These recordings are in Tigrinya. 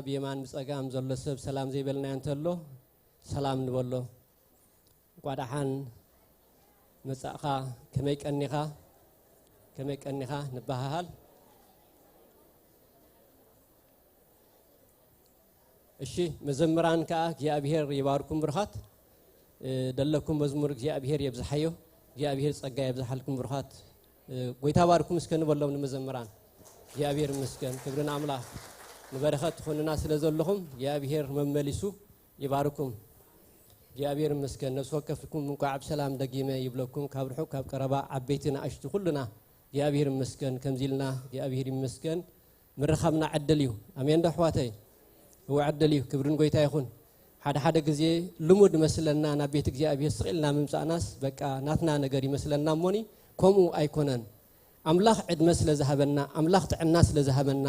ብየማን ብጸጋም ዘሎ ሰብ ሰላም ዘይበልናዮ እንተሎ ሰላም ንበሎ። እንኳ ደሓን መጻእኻ። ከመይ ቀኒኻ? ከመይ ቀኒኻ? ንበሃሃል። እሺ፣ መዘምራን ከኣ እግዚኣብሔር ይባርኩም ብሩኻት። እ፣ ደለኩም መዝሙር እግዚኣብሔር የብዝሓዮ። እግዚኣብሔር ጸጋ የብዝሓልኩም ብሩኻት። እ፣ ጎይታ ባርኩም እስከ ንበሎም ንመዘምራን። እግዚኣብሔር ይመስገን። ክብሪ ንኣምላኽ። ንበረኸት ትኾኑና ስለ ዘለኹም እግዚኣብሔር መመሊሱ ይባርኩም። እግዚኣብሔር ይመስገን። ነፍሲ ወከፍኩም እንኳዕ ብሰላም ደጊመ ይብለኩም። ካብ ርሑቕ ካብ ቀረባ ዓበይቲ ንኣሽቱ ኩልና እግዚኣብሔር ይመስገን። ከምዚ ኢልና እግዚኣብሔር ይመስገን ምርኻብና ዕድል እዩ። ኣሜን ዶ ኣሕዋተይ? እወ ዕድል እዩ። ክብርን ጎይታ ይኹን። ሓደ ሓደ ግዜ ልሙድ መስለና ናብ ቤት እግዚኣብሔር ስቕ ኢልና ምምጻእናስ በቃ ናትና ነገር ይመስለና እሞኒ ከምኡ ኣይኮነን። ኣምላኽ ዕድመ ስለ ዝሃበና፣ ኣምላኽ ጥዕና ስለ ዝሃበና፣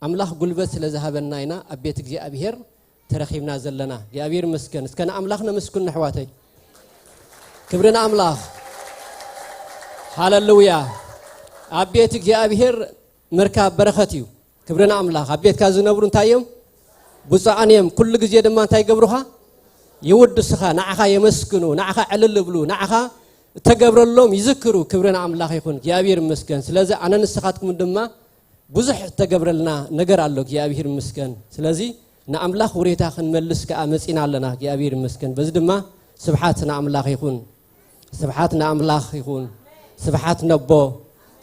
ኣምላኽ ጉልበት ስለ ዝሃበና ኢና ኣብ ቤት እግዚኣብሔር ተረኺብና ዘለና። እግዚኣብሔር ይመስገን። እስከ ንኣምላኽ ነመስግን ኣሕዋተይ። ክብሪ ንኣምላኽ። ሃሌሉያ። ኣብ ቤት እግዚኣብሔር ምርካብ በረኸት እዩ። ክብሪ ንኣምላኽ። ኣብ ቤትካ ዝነብሩ እንታይ እዮም? ብፁዓን እዮም። ኩሉ ግዜ ድማ እንታይ ይገብሩኻ? ይውድሱኻ፣ ንዓኻ የመስግኑ፣ ንዓኻ ዕልል ይብሉ፣ ንዓኻ እተገብረሎም ይዝክሩ። ክብሪ ንኣምላኽ ይኹን። እግዚኣብሔር ይመስገን። ስለዚ ኣነ ንስኻትኩም ድማ ብዙሕ እተገብረልና ነገር ኣሎ። እግዚኣብሔር ይመስገን። ስለዚ ንኣምላኽ ውሬታ ክንመልስ ከኣ መጺና ኣለና። እግዚኣብሔር ይመስገን። በዚ ድማ ስብሓት ንኣምላኽ ይኹን። ስብሓት ንኣምላኽ ይኹን። ስብሓት ነቦ፣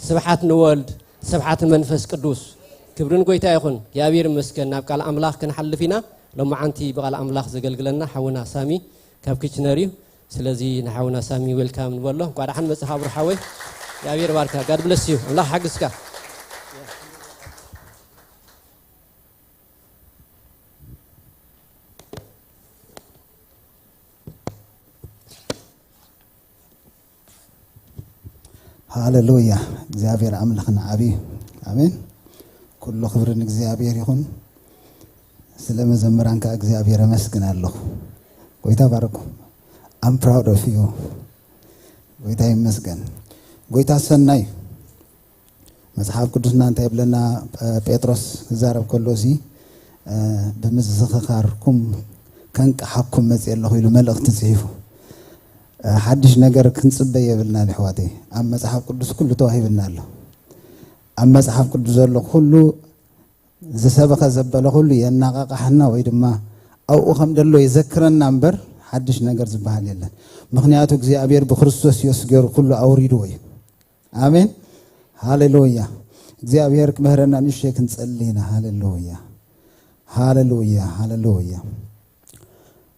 ስብሓት ንወልድ፣ ስብሓት ንመንፈስ ቅዱስ። ክብሪ ንጎይታ ይኹን። እግዚኣብሔር ይመስገን። ናብ ቃል ኣምላኽ ክንሓልፍ ኢና። ሎማዓንቲ ብቃል ኣምላኽ ዘገልግለና ሓውና ሳሚ ካብ ኪችነር እዩ። ስለዚ ንሓውና ሳሚ ዌልካም ንበሎ። እንኳዕ ደሓን መጻኻ ብሩኽ ሓወይ። እግዚኣብሔር ባርካ። God bless you። ኣምላኽ ሓግዝካ። ሃሌሉያ። እግዚኣብሔር ኣምላኽና ዓብዪ። ኣሜን። ኩሉ ክብሪ ንእግዚኣብሔር ይኹን። ስለ መዘምራን ከዓ እግዚኣብሔር ኣመስግን ኣለኹ። ጎይታ ባረኩም። I'm proud of you። ጎይታ ይመስገን። ጎይታ ሰናይ። መጽሓፍ ቅዱስና እንታይ ይብለና? ጴጥሮስ ክዛረብ ከሎ እዚ ብምዝኽኻርኩም ከንቅሓኩም መጽእ ኣለኹ ኢሉ መልእኽቲ ጽሒፉ። ሓድሽ ነገር ክንጽበ የብልና ኣሕዋተይ። ኣብ መጽሓፍ ቅዱስ ኩሉ ተዋሂብና ኣሎ። ኣብ መጽሓፍ ቅዱስ ዘሎ ኩሉ ዝሰበኸ ዘበለ ኩሉ የናቃቃሕና ወይ ድማ ኣብኡ ከም ደሎ ይዘክረና እምበር ሓድሽ ነገር ዝበሃል የለን። ምኽንያቱ እግዚኣብሔር ብክርስቶስ የሱስ ገይሩ ኩሉ ኣውሪድዎ እዩ። ኣሜን። ሃሌሉያ። እግዚኣብሔር ክምህረና ንእሽተይ ክንጸሊ ኢና። ሃሌሉያ። ሃሌሉያ። ሃሌሉያ።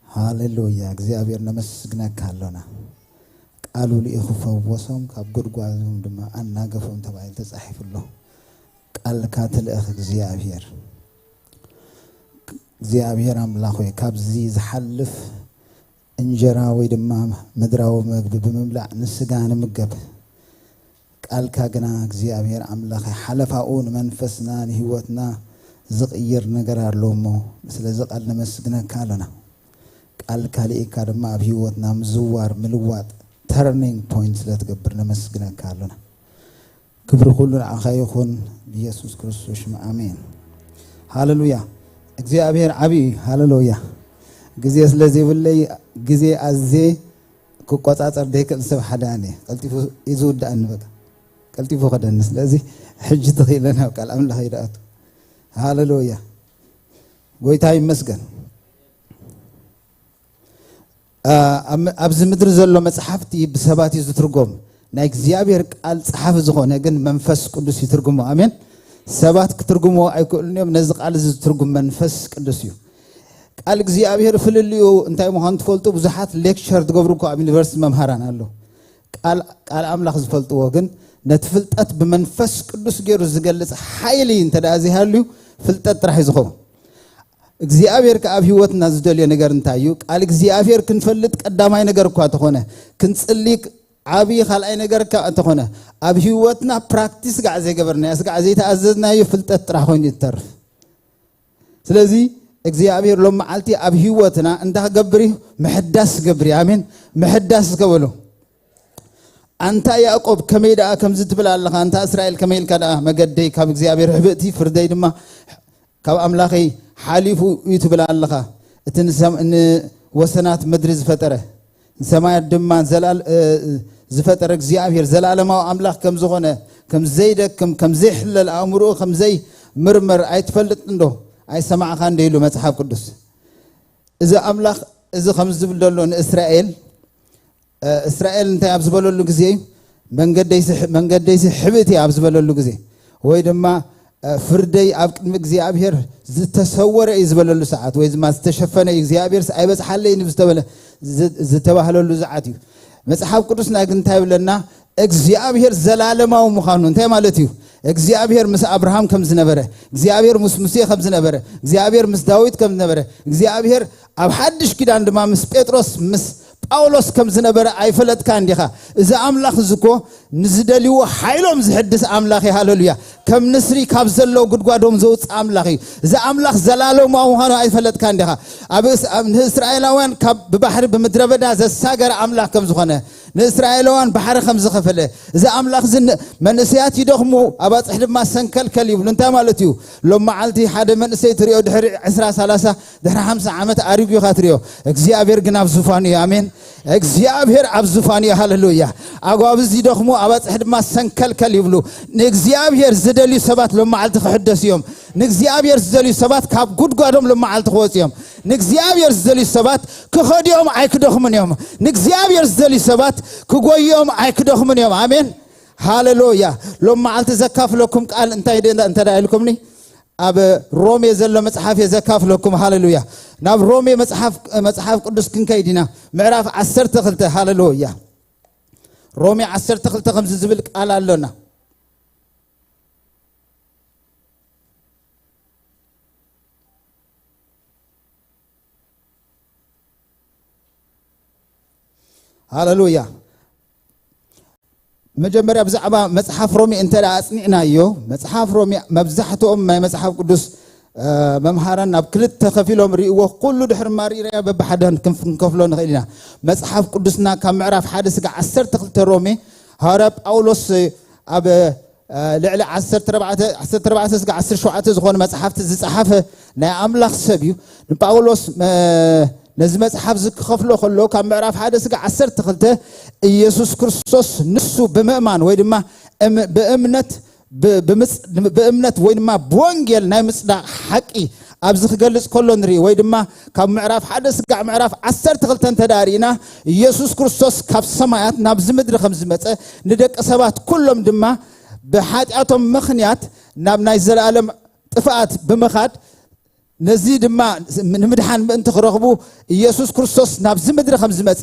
ሃሌሉያ። እግዚኣብሔር ነመስግነካ ኣሎና። ቃሉ ልኢኹ ፈወሶም፣ ካብ ጉድጓዶም ድማ ኣናገፎም ተባሂሉ ተጻሒፉ ኣሎ። ቃልካ ትልእኽ እግዚኣብሔር። እግዚኣብሔር ኣምላኽ ሆይ፣ ካብዚ ዝሓልፍ እንጀራ ወይ ድማ ምድራዊ መግቢ ብምብላዕ ንስጋ ንምገብ። ቃልካ ግና እግዚኣብሔር ኣምላኽ ሓለፋኡ ንመንፈስና ንህይወትና ዝቕይር ነገር ኣሎ እሞ ስለዚ ቃል ነመስግነካ ኣለና። ቃልካ ልኢካ ድማ ኣብ ህይወትና ምዝዋር ምልዋጥ ተርኒንግ ፖይንት ስለ ትገብር ነመስግነካ ኣለና። ክብሪ ኩሉ ንዓኻ ይኹን ብኢየሱስ ክርስቶስ ሽም ኣሜን። ሃሌሉያ። እግዚኣብሔር ዓብዪ እዩ። ሃሌሉያ። ግዜ ስለ ዘይብለይ ግዜ ኣዜ ክቆጻጸር ዘይክእል ሰብ ሓደ ኣነ ቀልጢፉ እዩ ዝውድኣኒ። በቃ ቀልጢፉ ከደኒ። ስለዚ ሕጂ ተኽኢለ ናብ ቃል ኣምላኽ ይድኣቱ። ሃሌሉያ። ጎይታ ይመስገን። ኣብዚ ምድሪ ዘሎ መጽሓፍቲ ብሰባት እዩ ዝትርጎም። ናይ እግዚኣብሔር ቃል ጸሓፊ ዝኾነ ግን መንፈስ ቅዱስ ይትርጉሞ። ኣሜን። ሰባት ክትርጉምዎ ኣይክእሉን እዮም። ነዚ ቃል እዚ ዝትርጉም መንፈስ ቅዱስ እዩ። ቃል እግዚኣብሔር ፍልልዩ እንታይ ምዃኑ ትፈልጡ? ብዙሓት ሌክቸር ትገብሩ እኮ ኣብ ዩኒቨርሲቲ መምሃራን ኣለዉ። ቃል ኣምላኽ ዝፈልጥዎ ግን ነቲ ፍልጠት ብመንፈስ ቅዱስ ገይሩ ዝገልጽ ሓይሊ እንተ ደኣ ዘይሃልዩ ፍልጠት ጥራሕ እዩ ዝኸውን። እግዚኣብሔር ከኣ ኣብ ህይወትና ዝደልዮ ነገር እንታይ እዩ? ቃል እግዚኣብሔር ክንፈልጥ ቀዳማይ ነገር እኳ እንተኾነ፣ ክንጽሊ ዓብዪ ካልኣይ ነገር ከኣ እንተኾነ፣ ኣብ ህይወትና ፕራክቲስ ጋዕ ዘይገበርናዮ፣ ጋዕ ዘይተኣዘዝናዮ ፍልጠት ጥራሕ ኮይኑ ይተርፍ። ስለዚ እግዚኣብሔር ሎም መዓልቲ ኣብ ህይወትና እንታይ ክገብር እዩ? ምሕዳስ ክገብር እዩ። ኣሜን። ምሕዳስ ከበሎ። ኣንታ ያዕቆብ ከመይ ደኣ ከምዚ ትብል ኣለኻ? ኣንታ እስራኤል ከመይ ኢልካ ደኣ መገደይ ካብ እግዚኣብሔር ሕብእቲ ፍርደይ ድማ ካብ ኣምላኸይ ሓሊፉ እዩ ትብል ኣለኻ። እቲ ንሰም-፣ ንወሰናት ምድሪ ዝፈጠረ፣ ንሰማያት ድማ ዘላል-፣ እ፣ ዝፈጠረ እግዚኣብሔር ዘላለማዊ ኣምላኽ ከም ዝኾነ፣ ከም ዘይደክም፣ ከም ዘይሕለል፣ ኣእምሮኡ ከም ዘይምርመር ኣይትፈልጥን ዶ? ኣይሰማዕኻን ዶ ኢሉ መጽሓፍ ቅዱስ? እዚ ኣምላኽ እዚ ከም ዝብል ዘሎ ንእስራኤል፣ እ፣ እስራኤል እንታይ ኣብ ዝበለሉ ግዜ፣ መንገደይሲ፣ መንገደይሲ ሕብእቲ ኣብ ዝበለሉ ግዜ፣ ወይ ድማ፣ እ፣ ፍርደይ ኣብ ቅድሚ እግዚኣብሔር ዝተሰወረ እዩ ዝበለሉ ሰዓት፣ ወይ ድማ ዝተሸፈነ እዩ፣ እግዚኣብሔር ኣይበጽሓለይን እዩ ዝተበለ፣ ዝ-፣ ዝተባህለሉ ሰዓት እዩ። መጽሓፍ ቅዱስና ግን እንታይ ይብለና? እግዚኣብሔር ዘላለማዊ ምዃኑ እንታይ ማለት እዩ? እግዚኣብሔር ምስ ኣብርሃም ከም ዝነበረ፣ እግዚኣብሔር ምስ ሙሴ ከም ዝነበረ፣ እግዚኣብሔር ምስ ዳዊት ከም ዝነበረ፣ እግዚኣብሔር ኣብ ሓድሽ ኪዳን ድማ ምስ ጴጥሮስ፣ ምስ ጳውሎስ ከም ዝነበረ ኣይፈለጥካን ዲኻ? እዚ ኣምላኽ እዚ እኮ ንዝደልይዎ ሓይሎም ዝሕድስ ኣምላኽ እዩ። ሃለሉያ። ከም ንስሪ ካብ ዘሎ ጉድጓዶም ዘውፅእ ኣምላኽ እዩ። እዚ ኣምላኽ ዘላለማዊ ምዃኑ ኣይፈለጥካን ዲኻ? ኣብ እስ-፣ ኣብ ንእስራኤላውያን ካብ ብባሕሪ ብምድረ በዳ ዘሳገረ ኣምላኽ ከም ዝኾነ፣ ንእስራኤላውያን ባሕሪ ከም ዝኸፈለ፣ እዚ ኣምላኽ እዚ ን-፣ መንእሰያት ይደኽሙ፣ ኣባጽሕ ድማ ሰንከልከል ይብሉ። እንታይ ማለት እዩ? ሎም መዓልቲ ሓደ መንእሰይ ትሪኦ ድሕሪ ዕስራ፣ ሰላሳ፣ ድሕሪ ሓምሳ ዓመት ኣሪጉ ኢኻ ትሪኦ። እግዚኣብሔር ግን ኣብ ዙፋኑ እዩ። ኣሜን። እግዚኣብሔር ኣብ ዙፋኑ እዩ። ሃለሉያ። ኣጓብዝ ይደኽሙ፣ ኣባጽሕ ድማ ሰንከልከል ይብሉ። ንእግዚኣብሔር ዝደልዩ ሰባት ሎም መዓልቲ ክሕደሱ እዮም። ንእግዚኣብሔር ዝደልዩ ሰባት ካብ ጉድጓዶም ሎም መዓልቲ ክወፁ እዮም። ንእግዚኣብሔር ዝደልዩ ሰባት ክኸዱ እዮም፣ ኣይክደኽሙን እዮም። ንእግዚኣብሔር ዝደልዩ ሰባት ክጎዩ እዮም፣ ኣይክደኽሙን እዮም። ኣሜን። ሃለሉያ። ሎም መዓልቲ ዘካፍለኩም ቃል እንታይ ደ-፣ እንተ ደኣ ኢልኩምኒ፣ ኣብ ሮሜ ዘሎ መጽሓፍ እየ ዘካፍለኩም። ሃለሉያ። ናብ ሮሜ መጽሓፍ፣ መጽሓፍ ቅዱስ ክንከይድ ኢና። ምዕራፍ ዓሰርተ ክልተ። ሃለሉያ። ሮሜ ዓሰርተ ክልተ ከምዚ ዝብል ቃል ኣሎና። ሃለሉያ። መጀመርያ ብዛዕባ መጽሓፍ ሮሜ እንተ ደኣ ኣጽኒዕናዮ፣ መጽሓፍ ሮሜ መብዛሕትኦም ናይ መጽሓፍ ቅዱስ፣ እ፣ መምሃራን ናብ ክልተ ከፊሎም ርእይዎ፣ ኩሉ ድሕሪ ማሪረያ በብሓደ ክንፍ-፣ ክንከፍሎ ንኽእል ኢና። መጽሓፍ ቅዱስና ካብ ምዕራፍ ሓደ ስጋዕ ዓሰርተ ክልተ ሮሜ ሃዋርያ ጳውሎስ፣ እ፣ ኣብ፣ እ፣ ልዕሊ ዓሰርተ ኣርባዕተ፣ ዓሰርተ ኣርባዕተ ስጋዕ ዓሰርተ ሸውዓተ ዝኾኑ መጽሓፍቲ ዝጸሓፈ ናይ ኣምላኽ ሰብ እዩ። ንጳውሎስ፣ እ፣ ነዚ መጽሓፍ እዚ ክኸፍሎ ከሎ ካብ ምዕራፍ ሓደ ስጋዕ ዓሰርተ ክልተ ኢየሱስ ክርስቶስ ንሱ ብምእማን ወይ ድማ እም-፣ ብእምነት ብ-፣ ብምጽ-፣ ብእምነት ወይ ድማ ብወንጌል ናይ ምጽዳቕ ሓቂ ኣብዚ ክገልጽ ከሎ ንርኢ፣ ወይ ድማ ካብ ምዕራፍ ሓደ ስጋዕ ምዕራፍ ዓሰርተ ክልተ እንተ ደኣ ርኢና፣ ኢየሱስ ክርስቶስ ካብ ሰማያት ናብዚ ምድሪ ከም ዝመጸ፣ ንደቂ ሰባት ኩሎም ድማ ብሓጢኣቶም ምኽንያት ናብ ናይ ዘለኣለም ጥፍኣት ብምኻድ፣ ነዚ ድማ ንምድሓን ምእንቲ ክረኽቡ ኢየሱስ ክርስቶስ ናብዚ ምድሪ ከም ዝመጸ፣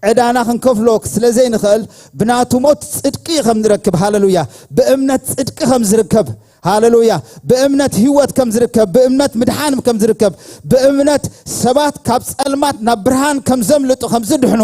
ዕዳና ክንከፍሎ ስለ ዘይንኽእል፣ ብናቱ ሞት ጽድቂ ከም ንረክብ፣ ሃለሉያ፣ ብእምነት ጽድቂ ከም ዝርከብ፣ ሃለሉያ፣ ብእምነት ህይወት ከም ዝርከብ፣ ብእምነት ምድሓን ከም ዝርከብ፣ ብእምነት ሰባት ካብ ጸልማት ናብ ብርሃን ከም ዘምልጡ፣ ከም ዝድሕኑ፣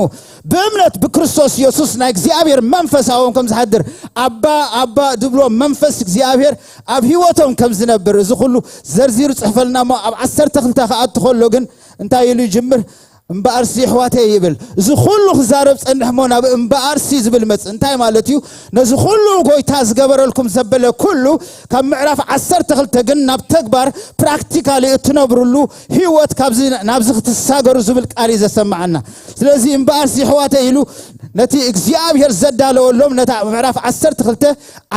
ብእምነት ብክርስቶስ ኢየሱስ ናይ እግዚኣብሔር መንፈስ ኣብኦም ከም ዝሓድር፣ ኣባ፣ ኣባ ዝብሎ መንፈስ እግዚኣብሔር ኣብ ህይወቶም ከም ዝነብር፣ እዚ ኩሉ ዘርዚሩ ጽሕፈልና እሞ፣ ኣብ ዓሰርተ ክልተ ክኣቱ ከሎ ግን እንታይ ኢሉ ይጅምር? "እምበኣርሲ ኣሕዋተይ" ይብል። እዚ ኩሉ ክዛረብ ጸንሕ እሞ፣ ናብ "እምበኣርሲ" ዝብል መጽእ። እንታይ ማለት እዩ? ነዚ ኩሉ ጎይታ ዝገበረልኩም ዘበለ ኩሉ፣ ካብ ምዕራፍ ዓሰርተ ክልተ ግን ናብ ተግባር ፕራክቲካሊ እትነብርሉ ህይወት ካብዚ ናብዚ ክትሳገሩ ዝብል ቃል እዩ ዘሰምዓና። ስለዚ "እምበኣርሲ ኣሕዋተይ" ኢሉ ነቲ እግዚኣብሔር ዘዳለወሎም፣ ነታ ምዕራፍ ዓሰርተ ክልተ፣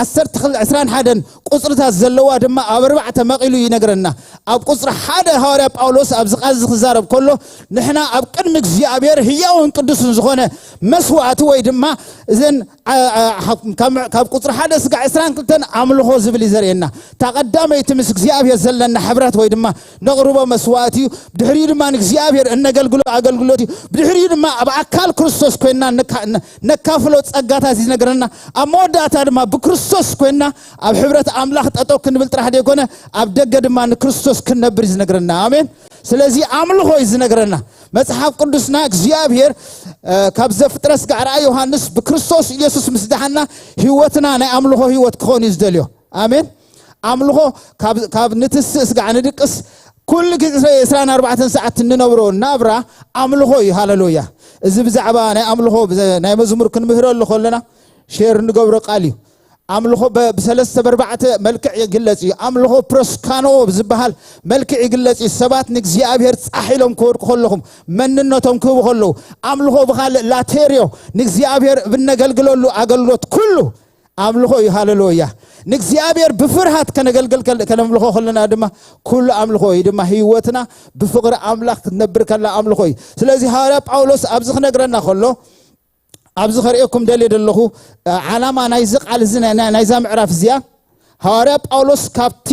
ዓሰርተ ክልተ፣ ዕስራን ሓደን ቁጽርታት ዘለዋ ድማ ኣብ ኣርባዕተ መቒሉ ይነግረና። ኣብ ቁጽሪ ሓደ ሃዋርያ ጳውሎስ ኣብዚ ቃል እዚ ክዛረብ ከሎ፣ ንሕና ኣብ ቅድሚ እግዚኣብሔር ህያውን ቅዱስን ዝኾነ መስዋእቲ ወይ ድማ እዘን፣ ዓ-፣ ዓ-፣ ካብ፣ ካብ ቁጽሪ ሓደ ስጋዕ ዕስራን ክልተን ኣምልኾ ዝብል እዩ ዘርእየና። እታ ቀዳመይቲ ምስ እግዚኣብሔር ዘለና ሕብረት ወይ ድማ ነቕርቦ መስዋእቲ እዩ። ብድሕሪኡ ድማ ንእግዚኣብሔር እነገልግሎ ኣገልግሎት እዩ። ብድሕሪኡ ድማ ኣብ ኣካል ክርስቶስ ኮይንና ነካ-፣ ነ-፣ ነካፍሎ ጸጋታት እዩ ዝነግረና። ኣብ መወዳእታ ድማ ብክርስቶስ ኮይንና ኣብ ሕብረት ኣምላኽ ጠጠው ክንብል ጥራሕ ዘይኮነ፣ ኣብ ደገ ድማ ንክርስቶስ ክንነብር እዩ ዝነግረና። ኣሜን። ስለዚ ኣምልኾ እዩ ዝነግረና መጽሓፍ ቅዱስና። እግዚኣብሔር፣ እ፣ ካብ ዘፍጥረት ስጋዕ ራእይ ዮሃንስ ብክርስቶስ ኢየሱስ ምስ ደሓና ህይወትና ናይ ኣምልኾ ህይወት ክኾን እዩ ዝደልዮ። ኣሜን። ኣምልኾ ካብ፣ ካብ ንትስእ ስጋዕ ንድቅስ ኩሉ ግዜ ዕስራን ኣርባዕተን ሰዓት እንነብሮ ናብራ ኣምልኾ እዩ። ሃለሉያ። እዚ ብዛዕባ ናይ ኣምልኾ ብዘ-፣ ናይ መዝሙር ክንምህረሉ ከለና ሼር እንገብሮ ቃል እዩ። ኣምልኾ ብ- ብሰለስተ በርባዕተ መልክዕ ይግለጽ እዩ። ኣምልኾ ፕሮስካኖ ብዝበሃል መልክዕ ይግለጽ እዩ። ሰባት ንእግዚኣብሔር ጻሕ ኢሎም ክወድቁ ከለኹም፣ መንነቶም ክህቡ ከለዉ፣ ኣምልኾ ብኻልእ ላቴርዮ ንእግዚኣብሔር ብነገልግለሉ ኣገልግሎት ኩሉ ኣምልኾ እዩ። ሃለሉያ። ንእግዚኣብሔር ብፍርሃት ከነገልግል ከል- ከነምልኾ ከለና ድማ ኩሉ ኣምልኾ እዩ። ድማ ህይወትና ብፍቕሪ ኣምላኽ ክትነብር ከላ ኣምልኾ እዩ። ስለዚ ሃዋርያ ጳውሎስ ኣብዚ ክነግረና ከሎ፣ ኣብዚ ከርእየኩም ደልየ ዘለኹ፣ እ፣ ዓላማ ናይዚ ቃል እዚ፣ ናይ- ናይ- ናይዛ ምዕራፍ እዚኣ፣ ሃዋርያ ጳውሎስ ካብቲ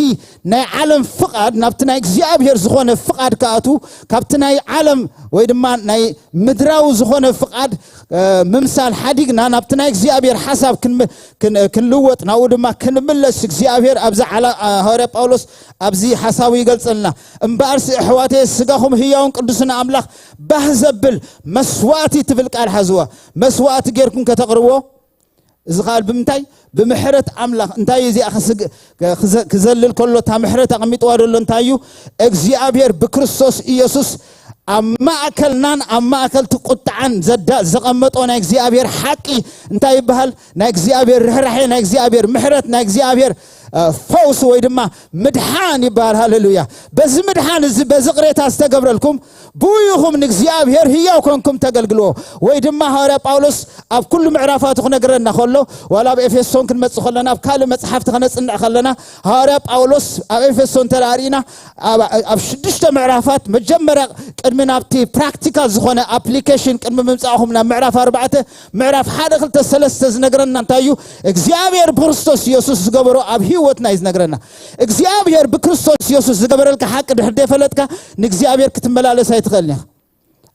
ናይ ዓለም ፍቓድ ናብቲ ናይ እግዚኣብሔር ዝኾነ ፍቓድ ክኣቱ፣ ካብቲ ናይ ዓለም ወይ ድማ ናይ ምድራዊ ዝኾነ ፍቓድ፣ እ፣ ምምሳል ሓዲግና ናብቲ ናይ እግዚኣብሔር ሓሳብ ክንም- ክን- ክንልወጥ፣ ናብኡ ድማ ክንምለስ እግዚኣብሔር ኣብዚ ዓላ- እ፣ ሃዋርያ ጳውሎስ ኣብዚ ሓሳቡ ይገልጸልና። እምበኣርሲ ኣሕዋተየ፣ ስጋኹም ህያውን ቅዱስን ኣምላኽ ባህ ዘብል መስዋእቲ ትብል ቃል ሓዝዋ። መስዋእቲ ጌርኩም ከተቕርቦ፣ እዚ ቃል ብምንታይ? ብምሕረት ኣምላኽ። እንታይ እዩ እዚኣ ክስግ- ክዘ- ክዘልል ከሎ እታ ምሕረት ኣቐሚጥዋ ዘሎ እንታይ እዩ? እግዚኣብሔር ብክርስቶስ ኢየሱስ ኣብ ማእከልናን ኣብ ማእከል እቲ ቁጥዓን ዘዳ- ዘቐመጦ ናይ እግዚኣብሔር ሓቂ እንታይ ይበሃል? ናይ እግዚኣብሔር ርሕራሐ፣ ናይ እግዚኣብሔር ምሕረት፣ ናይ እግዚኣብሔር፣ እ፣ ፈውሲ ወይ ድማ ምድሓን ይበሃል። ሃሌሉያ። በዚ ምድሓን እዚ፣ በዚ ቅሬታ ዝተገብረልኩም ብኡ ኢኹም ንእግዚኣብሔር ህያው ኮንኩም ተገልግልዎ። ወይ ድማ ሃዋርያ ጳውሎስ ኣብ ኩሉ ምዕራፋቱ ክነግረና ከሎ፣ ዋላ ኣብ ኤፌሶን ክንመጽእ ከለና፣ ኣብ ካልእ መጽሓፍቲ ከነጽንዕ ከለና፣ ሃዋርያ ጳውሎስ ኣብ ኤፌሶን እንተ ደኣ ርኢና፣ ኣብ- ኣብ ሽዱሽተ ምዕራፋት መጀመርያ ቅድሚ ናብቲ ፕራክቲካል ዝኾነ ኣፕሊኬሽን ቅድሚ ምምጻእኹም ናብ ምዕራፍ ኣርባዕተ፣ ምዕራፍ ሓደ፣ ክልተ፣ ሰለስተ ዝነግረና እንታይ እዩ? እግዚኣብሔር ብክርስቶስ ኢየሱስ ዝገበሮ ኣብ ህይወትና እዩ ዝነግረና። እግዚኣብሔር ብክርስቶስ ኢየሱስ ዝገበረልካ ሓቂ ድሕር ደይፈለጥካ ንእግዚኣብሔር ክትመላለስ ኣይትኽእልን ኢኻ።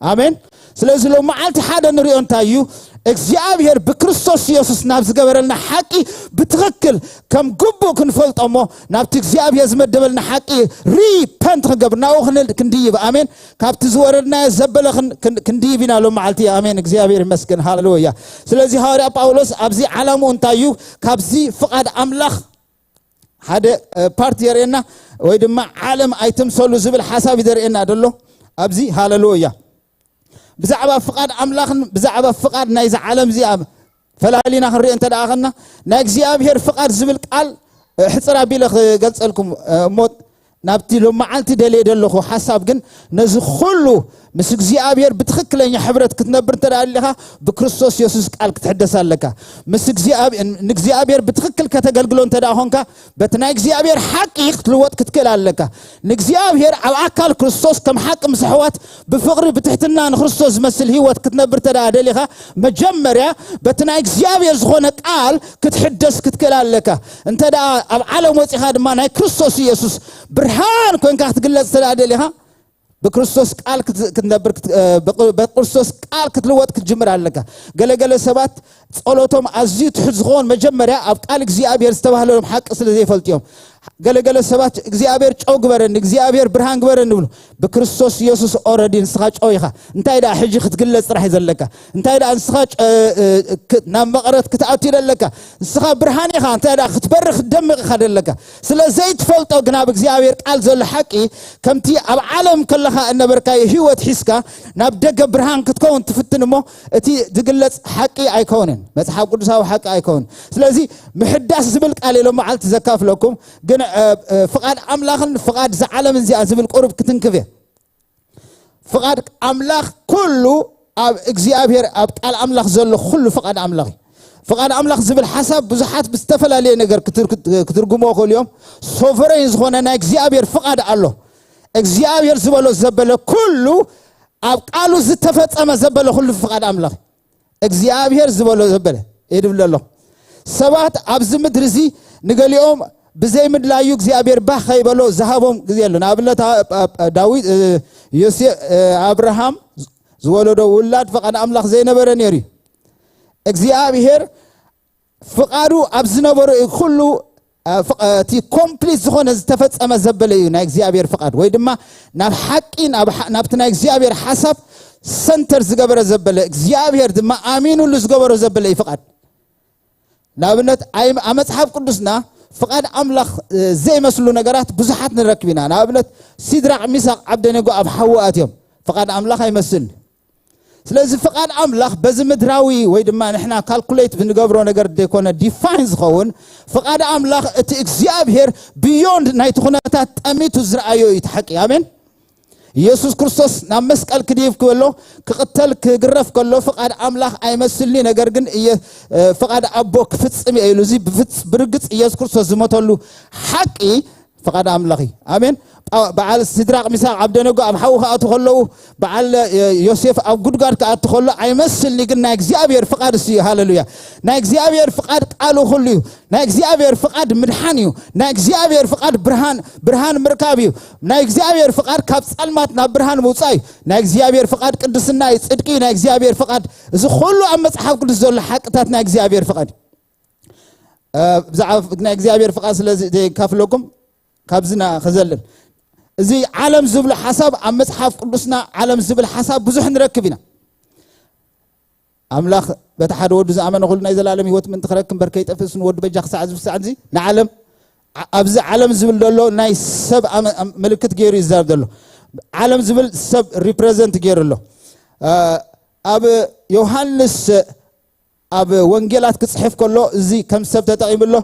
ኣሜን። ስለዚ ሎም መዓልቲ ሓደ ንሪኦ እንታይ እዩ? እግዚኣብሔር ብክርስቶስ ኢየሱስ ናብ ዝገበረልና ሓቂ ብትኽክል ከም ግቡእ ክንፈልጦ እሞ ናብቲ እግዚኣብሔር ዝመደበልና ሓቂ ሪፐንት ክንገብር ናብኡ ክን- ክንድይብ። ኣሜን። ካብቲ ዝወረድናዮ ዘበለ ክን- ክን- ክንድይብ ኢና ሎም መዓልቲ። ኣሜን። እግዚኣብሔር ይመስገን። ሃሌሉያ። ስለዚ ሃዋርያ ጳውሎስ ኣብዚ ዓላምኡ እንታይ እዩ? ካብዚ ፍቓድ ኣምላኽ ሓደ፣ እ፣ ፓርቲ የርእየና ወይ ድማ ዓለም ኣይትምሰሉ ዝብል ሓሳብ እዩ ዘርእየና ዘሎ ኣብዚ። ሃሌሉያ። ብዛዕባ ፍቓድ ኣምላኽን ብዛዕባ ፍቓድ ናይዚ ዓለም እዚኣ ፈላሊና ክንሪኦ እንተ ደኣ ኸና፣ ናይ እግዚኣብሔር ፍቓድ ዝብል ቃል፣ እ፣ ሕጽር ኣቢለ ክገልጸልኩም፣ እ፣ እሞ ናብቲ ሎም መዓልቲ ደልየ ዘለኹ ሓሳብ ግን ነዚ ኩሉ ምስ እግዚኣብሔር ብትኽክለኛ ሕብረት ክትነብር እንተ ደኣ ኣሊኻ ብክርስቶስ የሱስ ቃል ክትሕደስ ኣለካ። ምስ እግዚኣብሔር፣ ንእግዚኣብሔር ብትኽክል ከተገልግሎ እንተ ደኣ ኾንካ በቲ ናይ እግዚኣብሔር ሓቂ ክትልወጥ ክትክእል ኣለካ። ንእግዚኣብሔር ኣብ ኣካል ክርስቶስ ከም ሓቂ ምስ ኣሕዋት ብፍቕሪ ብትሕትና ንክርስቶስ ዝመስል ህይወት ክትነብር እንተ ደኣ ደሊኻ መጀመርያ በቲ ናይ እግዚኣብሔር ዝኾነ ቃል ክትሕደስ ክትክእል ኣለካ። እንተ ደኣ ኣብ ዓለም ወጺኻ ድማ ናይ ክርስቶስ ኢየሱስ ብርሃን ኮንካ ክትግለጽ እንተ ደኣ ደሊኻ ብክርስቶስ ቃል ክት- ክትነብር ክት- እ፣ ብቅ- ብክርስቶስ ቃል ክትልወጥ ክትጅምር ኣለካ። ገለገለ ሰባት ጸሎቶም ኣዝዩ ትሑት ዝኸውን መጀመርያ ኣብ ቃል እግዚኣብሔር ዝተባህለሎም ሓቂ ስለ ዘይፈልጡ እዮም። ገለገለ ሰባት እግዚኣብሔር ጨው ግበረኒ፣ እግዚኣብሔር ብርሃን ግበረኒ ይብሉ። ብክርስቶስ ኢየሱስ ኦረዲ ንስኻ ጨው ኢኻ። እንታይ ደኣ ሕጂ ክትግለጽ ጥራሕ እዩ ዘለካ። እንታይ ደኣ ንስኻ ጨ- እ፣ እ፣ ክ- ናብ መቐረት ክትኣቱ እዩ ዘለካ። ንስኻ ብርሃን ኢኻ። እንታይ ደኣ ክትበርህ ክትደምቕ ኢኻ ዘለካ። ስለ ዘይትፈልጦ ግን ኣብ እግዚኣብሔር ቃል ዘሎ ሓቂ ከምቲ ኣብ ዓለም ከለኻ እነበርካዮ ህይወት ሒዝካ ናብ ደገ ብርሃን ክትከውን ትፍትን እሞ እቲ ዝግለጽ ሓቂ ኣይከውንን። መጽሓፍ ቅዱሳዊ ሓቂ ኣይከውንን። ስለዚ ምሕዳስ ዝብል ቃል ኢሎም መዓልቲ ዘካፍለኩም ግን፣ እ፣ እ፣ ፍቓድ ኣምላኽን ፍቓድ ዝዓለምን እዚኣ ዝብል ቁሩብ ክትንክፍ እየ። ፍቓድ ኣምላኽ ኩሉ ኣብ እግዚኣብሔር ኣብ ቃል ኣምላኽ ዘሎ ኩሉ ፍቓድ ኣምላኽ እዩ። ፍቓድ ኣምላኽ ዝብል ሓሳብ ብዙሓት ብዝተፈላለየ ነገር ክትር- ክትርጉምዎ ይኽእሉ እዮም። ሶቨረይን ዝኾነ ናይ እግዚኣብሔር ፍቓድ ኣሎ። እግዚኣብሔር ዝበሎ ዘበለ ኩሉ ኣብ ቃሉ ዝተፈጸመ ዘበለ ኩሉ ፍቓድ ኣምላኽ እግዚኣብሔር ዝበሎ ዘበለ የድብለ ኣሎ። ሰባት ኣብዚ ምድሪ እዚ ንገሊኦም ብዘይ ምድላዩ እግዚኣብሔር ባህ ከይበሎ ዝሃቦም ግዜ ኣሎ። ንኣብነት ኣ- ኣ- ዳዊት እ፣ ዮሴ እ፣ ኣብርሃም ዝወለዶ ውላድ ፍቓድ ኣምላኽ ዘይነበረ ነይሩ እዩ። እግዚኣብሔር ፍቓዱ ኣብ ዝነበሮ እዩ ኩሉ እ፣ ፍቕ- እቲ ኮምፕሊት ዝኾነ ዝተፈጸመ ዘበለ እዩ ናይ እግዚኣብሔር ፍቓድ ወይ ድማ ናብ ሓቂ ናብ ሓ- ናብቲ ናይ እግዚኣብሔር ሓሳብ ሰንተር ዝገበረ ዘበለ እግዚኣብሔር ድማ ኣሚኑሉ ዝገበሮ ዘበለ እዩ ፍቓድ። ንኣብነት ኣይ- ኣብ መጽሓፍ ቅዱስና ፍቓድ ኣምላኽ እ፣ ዘይመስሉ ነገራት ብዙሓት ንረክብ ኢና። ንኣብነት ሲድራቅ ሚሳቅ ዓብደኔጎ ኣብ ሓዊ ኣትዮም ፍቓድ ኣምላኽ ኣይመስል። ስለዚ ፍቓድ ኣምላኽ በዚ ምድራዊ ወይ ድማ ንሕና ካልኩሌት ብንገብሮ ነገር ዘይኮነ ዲፋይን ዝኸውን፣ ፍቓድ ኣምላኽ እቲ እግዚኣብሔር ብዮንድ ናይቲ ኩነታት ጠሚቱ ዝረኣዮ እዩ እቲ ሓቂ። ኣሜን። ኢየሱስ ክርስቶስ ናብ መስቀል ክድይብ ክበሎ፣ ክቕተል ክግረፍ ከሎ ፍቓድ ኣምላኽ ኣይመስልኒ፣ ነገር ግን እየ ፍቓድ ኣቦ ክፍጽም እየ ኢሉ። እዚ ብፍጽ- ብርግጽ ኢየሱስ ክርስቶስ ዝሞተሉ ሓቂ ፍቓድ ኣምላኽ እዩ። ኣሜን። ጳ- በዓል ሲድራቅ ሚሳቅ ኣብደነጎ ኣብ ሓዊ ክኣቱ ከለዉ፣ በዓል ዮሴፍ ኣብ ጉድጓድ ክኣቱ ከሎ ኣይመስልኒ፣ ግን ናይ እግዚኣብሔር ፍቓድ እሱ እዩ። ሃሌሉያ። ናይ እግዚኣብሔር ፍቓድ ቃሉ ኩሉ እዩ። ናይ እግዚኣብሔር ፍቓድ ምድሓን እዩ። ናይ እግዚኣብሔር ፍቓድ ብርሃን ብርሃን ምርካብ እዩ። ናይ እግዚኣብሔር ፍቓድ ካብ ጸልማት ናብ ብርሃን ምውጻእ እዩ። ናይ እግዚኣብሔር ፍቓድ ቅድስና እዩ፣ ጽድቂ እዩ። ናይ እግዚኣብሔር ፍቓድ፣ እዚ ኩሉ ኣብ መጽሓፍ ቅዱስ ዘሎ ሓቅታት ናይ እግዚኣብሔር ፍቓድ እዩ። ብዛዕባ ናይ እግዚኣብሔር ፍቓድ ስለ ዘይካፍለኩም ካብዝና ክዘልል፣ እዚ ዓለም ዝብሎ ሓሳብ ኣብ መጽሓፍ ቅዱስና ዓለም ዝብል ሓሳብ ብዙሕ ንረክብ ኢና። ኣምላኽ በቲ ሓደ ወዱ ዝኣመነ ኩሉ ናይ ዘላለም ህይወት ምእንቲ ክረክብ እምበር ከይጠፍእስ ንወዱ በጃ ክሳዕ ዝብሳዕ እዚ ንዓለም ዓ- ኣብዚ ዓለም ዝብል ዘሎ ናይ ሰብ ኣመ- ኣም- ምልክት ገይሩ ይዛረብ ዘሎ። ዓለም ዝብል ሰብ ሪፕሬዘንት ገይሩ ኣሎ። እ፣ ኣብ ዮሃንስ ኣብ ወንጌላት ክጽሕፍ ከሎ እዚ ከም ሰብ ተጠቒሙ ኣሎ።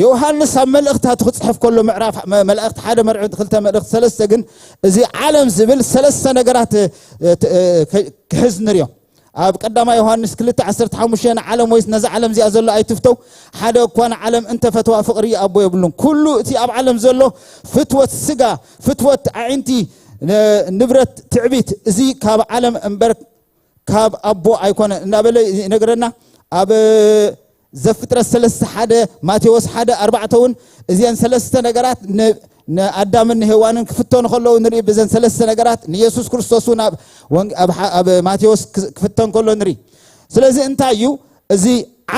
ዮሃንስ ኣብ መልእኽታቱ ክጽሕፍ ከሎ ምዕራፍ መ- መላእኽቲ ሓደ፣ መርዕውቲ ክልተ፣ መልእኽቲ ሰለስተ ግን እዚ ዓለም ዝብል ሰለስተ ነገራት እ፣ እ፣ እ፣ ክሕዝ ንሪኦ። ኣብ ቀዳማይ ዮሃንስ ክልተ ዓሰርተ ሓሙሽተ ንዓለም ወይስ ነዛ ዓለም እዚኣ ዘሎ ኣይትፍተው፣ ሓደ እኳ ንዓለም እንተፈትዋ ፍቕሪ ኣቦ የብሉን። ኩሉ እቲ ኣብ ዓለም ዘሎ ፍትወት ስጋ፣ ፍትወት ኣዒንቲ፣ ን- ንብረት፣ ትዕቢት፣ እዚ ካብ ዓለም እምበር ካብ ኣቦ ኣይኮነ እናበለ ይነግረና። ኣብ ዘፍጥረት ሰለስተ ሓደ፣ ማቴዎስ ሓደ ኣርባዕተ እውን እዚአን ሰለስተ ነገራት ን- ንኣዳምን ንሄዋንን ክፍተኑ ከለዉ ንርኢ። ብዘን ሰለስተ ነገራት ንየሱስ ክርስቶስ እውን ኣብ ወንግ- ኣብ ሓ- ኣብ ማቴዎስ ክ- ክፍተን ከሎ ንርኢ። ስለዚ እንታይ እዩ እዚ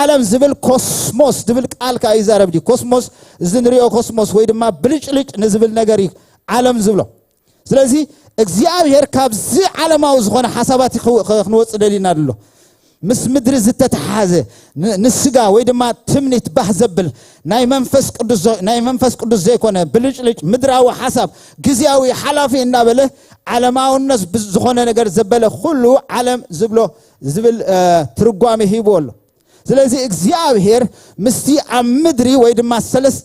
ዓለም ዝብል? ኮስሞስ ዝብል ቃል ከዓ ይዛረብ ድዩ? ኮስሞስ፣ እዚ ንሪኦ ኮስሞስ ወይ ድማ ብልጭልጭ ንዝብል ነገር እዩ ዓለም ዝብሎ። ስለዚ እግዚኣብሔር ካብዚ ዓለማዊ ዝኾነ ሓሳባት እዩ ክው- ክ- ክንወፅእ ደሊና ኣሎ። ምስ ምድሪ ዝተተሓዘ ን- ንስጋ ወይ ድማ ትምኒት ባህ ዘብል ናይ መንፈስ ቅዱስ ዘ- ናይ መንፈስ ቅዱስ ዘይኮነ ብልጭልጭ ምድራዊ ሓሳብ፣ ግዜያዊ ሓላፊ እናበለ ዓለማውነት ብ- ዝኾነ ነገር ዘበለ ኩሉ ዓለም ዝብሎ ዝብል እ፣ ትርጓሜ ሂብዎ ኣሎ። ስለዚ እግዚኣብሔር ምስቲ ኣብ ምድሪ ወይ ድማ ሰለስ-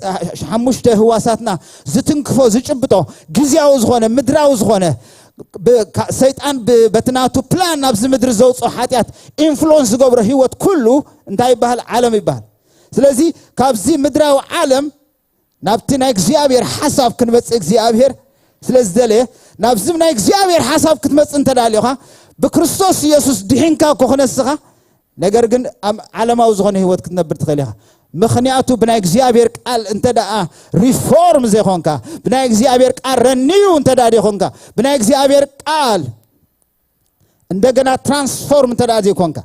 ሓሙሽተ ህዋሳትና ዝትንክፎ ዝጭብጦ ግዜያዊ ዝኾነ ምድራዊ ዝኾነ ብ- ካ- ሰይጣን ብ- በቲ ናቱ ፕላን ናብዚ ምድሪ ዘውፅኦ ሓጢኣት ኢንፍሉወንስ ዝገብሮ ህይወት ኩሉ እንታይ ይበሃል? ዓለም ይበሃል። ስለዚ ካብዚ ምድራዊ ዓለም ናብቲ ናይ እግዚኣብሔር ሓሳብ ክንመፅእ እግዚኣብሔር ስለ ዝደለየ፣ ናብዚ ናይ እግዚኣብሔር ሓሳብ ክትመፅእ እንተዳልዮኻ ብክርስቶስ ኢየሱስ ድሒንካ እኮ ክነስኻ፣ ነገር ግን ኣብ ዓለማዊ ዝኾነ ህይወት ክትነብር ትኽእል ኢኻ። ምኽንያቱ ብናይ እግዚኣብሔር ቃል እንተ ደኣ ሪፎርም ዘይኮንካ፣ ብናይ እግዚኣብሔር ቃል ረንዩ እንተ ደኣ ዘይኮንካ፣ ብናይ እግዚኣብሔር ቃል እንደገና ትራንስፎርም እንተ ደኣ ዘይኮንካ፣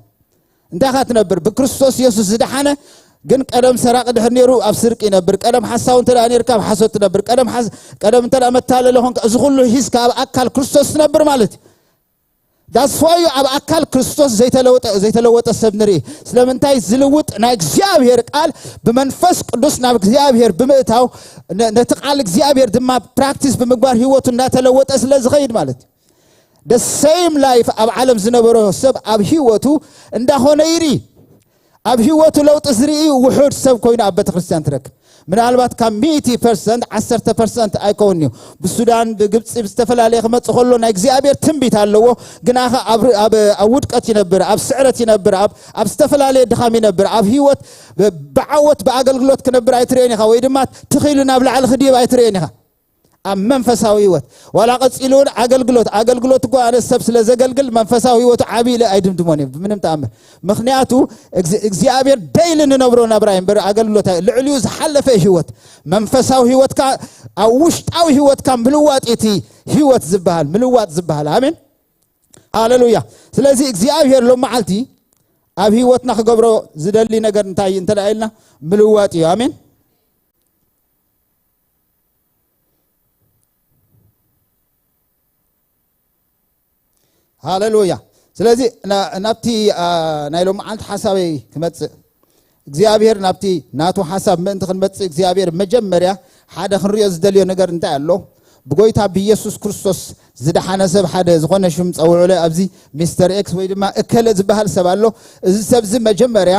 እንታይ ኢኻ ትነብር? ብክርስቶስ ኢየሱስ ዝደሓነ ግን ቀደም ሰራቂ ድሕር ነይሩ ኣብ ስርቂ ይነብር፣ ቀደም ሓሳዊ እንተ ደኣ ነይርካ ኣብ ሓሶት ትነብር፣ ቀደም ሓስ- ቀደም እንተ ደኣ መታለለ ኮንካ፣ እዚ ኩሉ ሒዝካ ኣብ ኣካል ክርስቶስ ትነብር ማለት እዩ። ዳስፋዩ ኣብ ኣካል ክርስቶስ ዘይተለወጠ ዘይተለወጠ ሰብ ንርኢ። ስለምንታይ? ዝልውጥ ናይ እግዚኣብሔር ቃል ብመንፈስ ቅዱስ ናብ እግዚኣብሔር ብምእታው ነ- ነቲ ቃል እግዚኣብሔር ድማ ፕራክቲስ ብምግባር ህይወቱ እናተለወጠ ስለ ዝኸይድ ማለት እዩ። The same life ኣብ ዓለም ዝነበሮ ሰብ ኣብ ህይወቱ እንዳኾነ ይርኢ። ኣብ ህይወቱ ለውጢ ዝርኢ ውሑድ ሰብ ኮይኑ ኣብ ቤተ ክርስቲያን ትረክብ። ምናልባት ካብ ሚእቲ ፐርሰንት ዓሰርተ ፐርሰንት ኣይከውን እዩ። ብሱዳን ብግብፂ ብዝተፈላለየ ክመፅእ ከሎ ናይ እግዚኣብሔር ትንቢት ኣለዎ። ግናኸ ኣብ ኣብ ኣብ ውድቀት ይነብር፣ ኣብ ስዕረት ይነብር፣ ኣብ ኣብ ዝተፈላለየ ድኻም ይነብር። ኣብ ህይወት ብ- ብዓወት ብኣገልግሎት ክነብር ኣይትርእዮን ኢኻ፣ ወይ ድማ ትኺሉ ናብ ላዕሊ ክድይብ ኣይትርእዮን ኢኻ። ኣብ መንፈሳዊ ህይወት ዋላ ቀፂሉ እውን ኣገልግሎት ኣገልግሎት እኮ ኣነ ሰብ ስለ ዘገልግል መንፈሳዊ ህይወቱ ዓብዪ ኢለ ኣይድምድሞን እየ ብምንም ተኣምር። ምክንያቱ እግዚኣብሔር ደይሊ ንነብሮ ናብራ እዩ እምበር ኣገልግሎት ኣይ- ልዕሊኡ ዝሓለፈ ህይወት መንፈሳዊ ህይወትካ ኣብ ውሽጣዊ ህይወትካ ምልዋጥ እቲ ህይወት ዝበሃል ምልዋጥ ዝበሃል ኣሜን። ሃሌሉያ። ስለዚ እግዚኣብሔር ሎም መዓልቲ ኣብ ህይወትና ክገብሮ ዝደሊ ነገር እንታይ እንተ ኢልና ምልዋጥ እዩ ኣሜን። ሃሌሉያ። ስለዚ ናብቲ ናይ ሎም መዓልቲ ሓሳበይ ክመፅእ እግዚኣብሔር ናብቲ ናቱ ሓሳብ ምእንቲ ክንመፅእ እግዚኣብሔር መጀመርያ ሓደ ክንሪኦ ዝደልዮ ነገር እንታይ ኣሎ? ብጎይታ ብኢየሱስ ክርስቶስ ዝደሓነ ሰብ ሓደ ዝኾነ ሽም ጸውዑለ። ኣብዚ ሚስተር ኤክስ ወይ ድማ እከለ ዝበሃል ሰብ ኣሎ። እዚ ሰብ እዚ መጀመርያ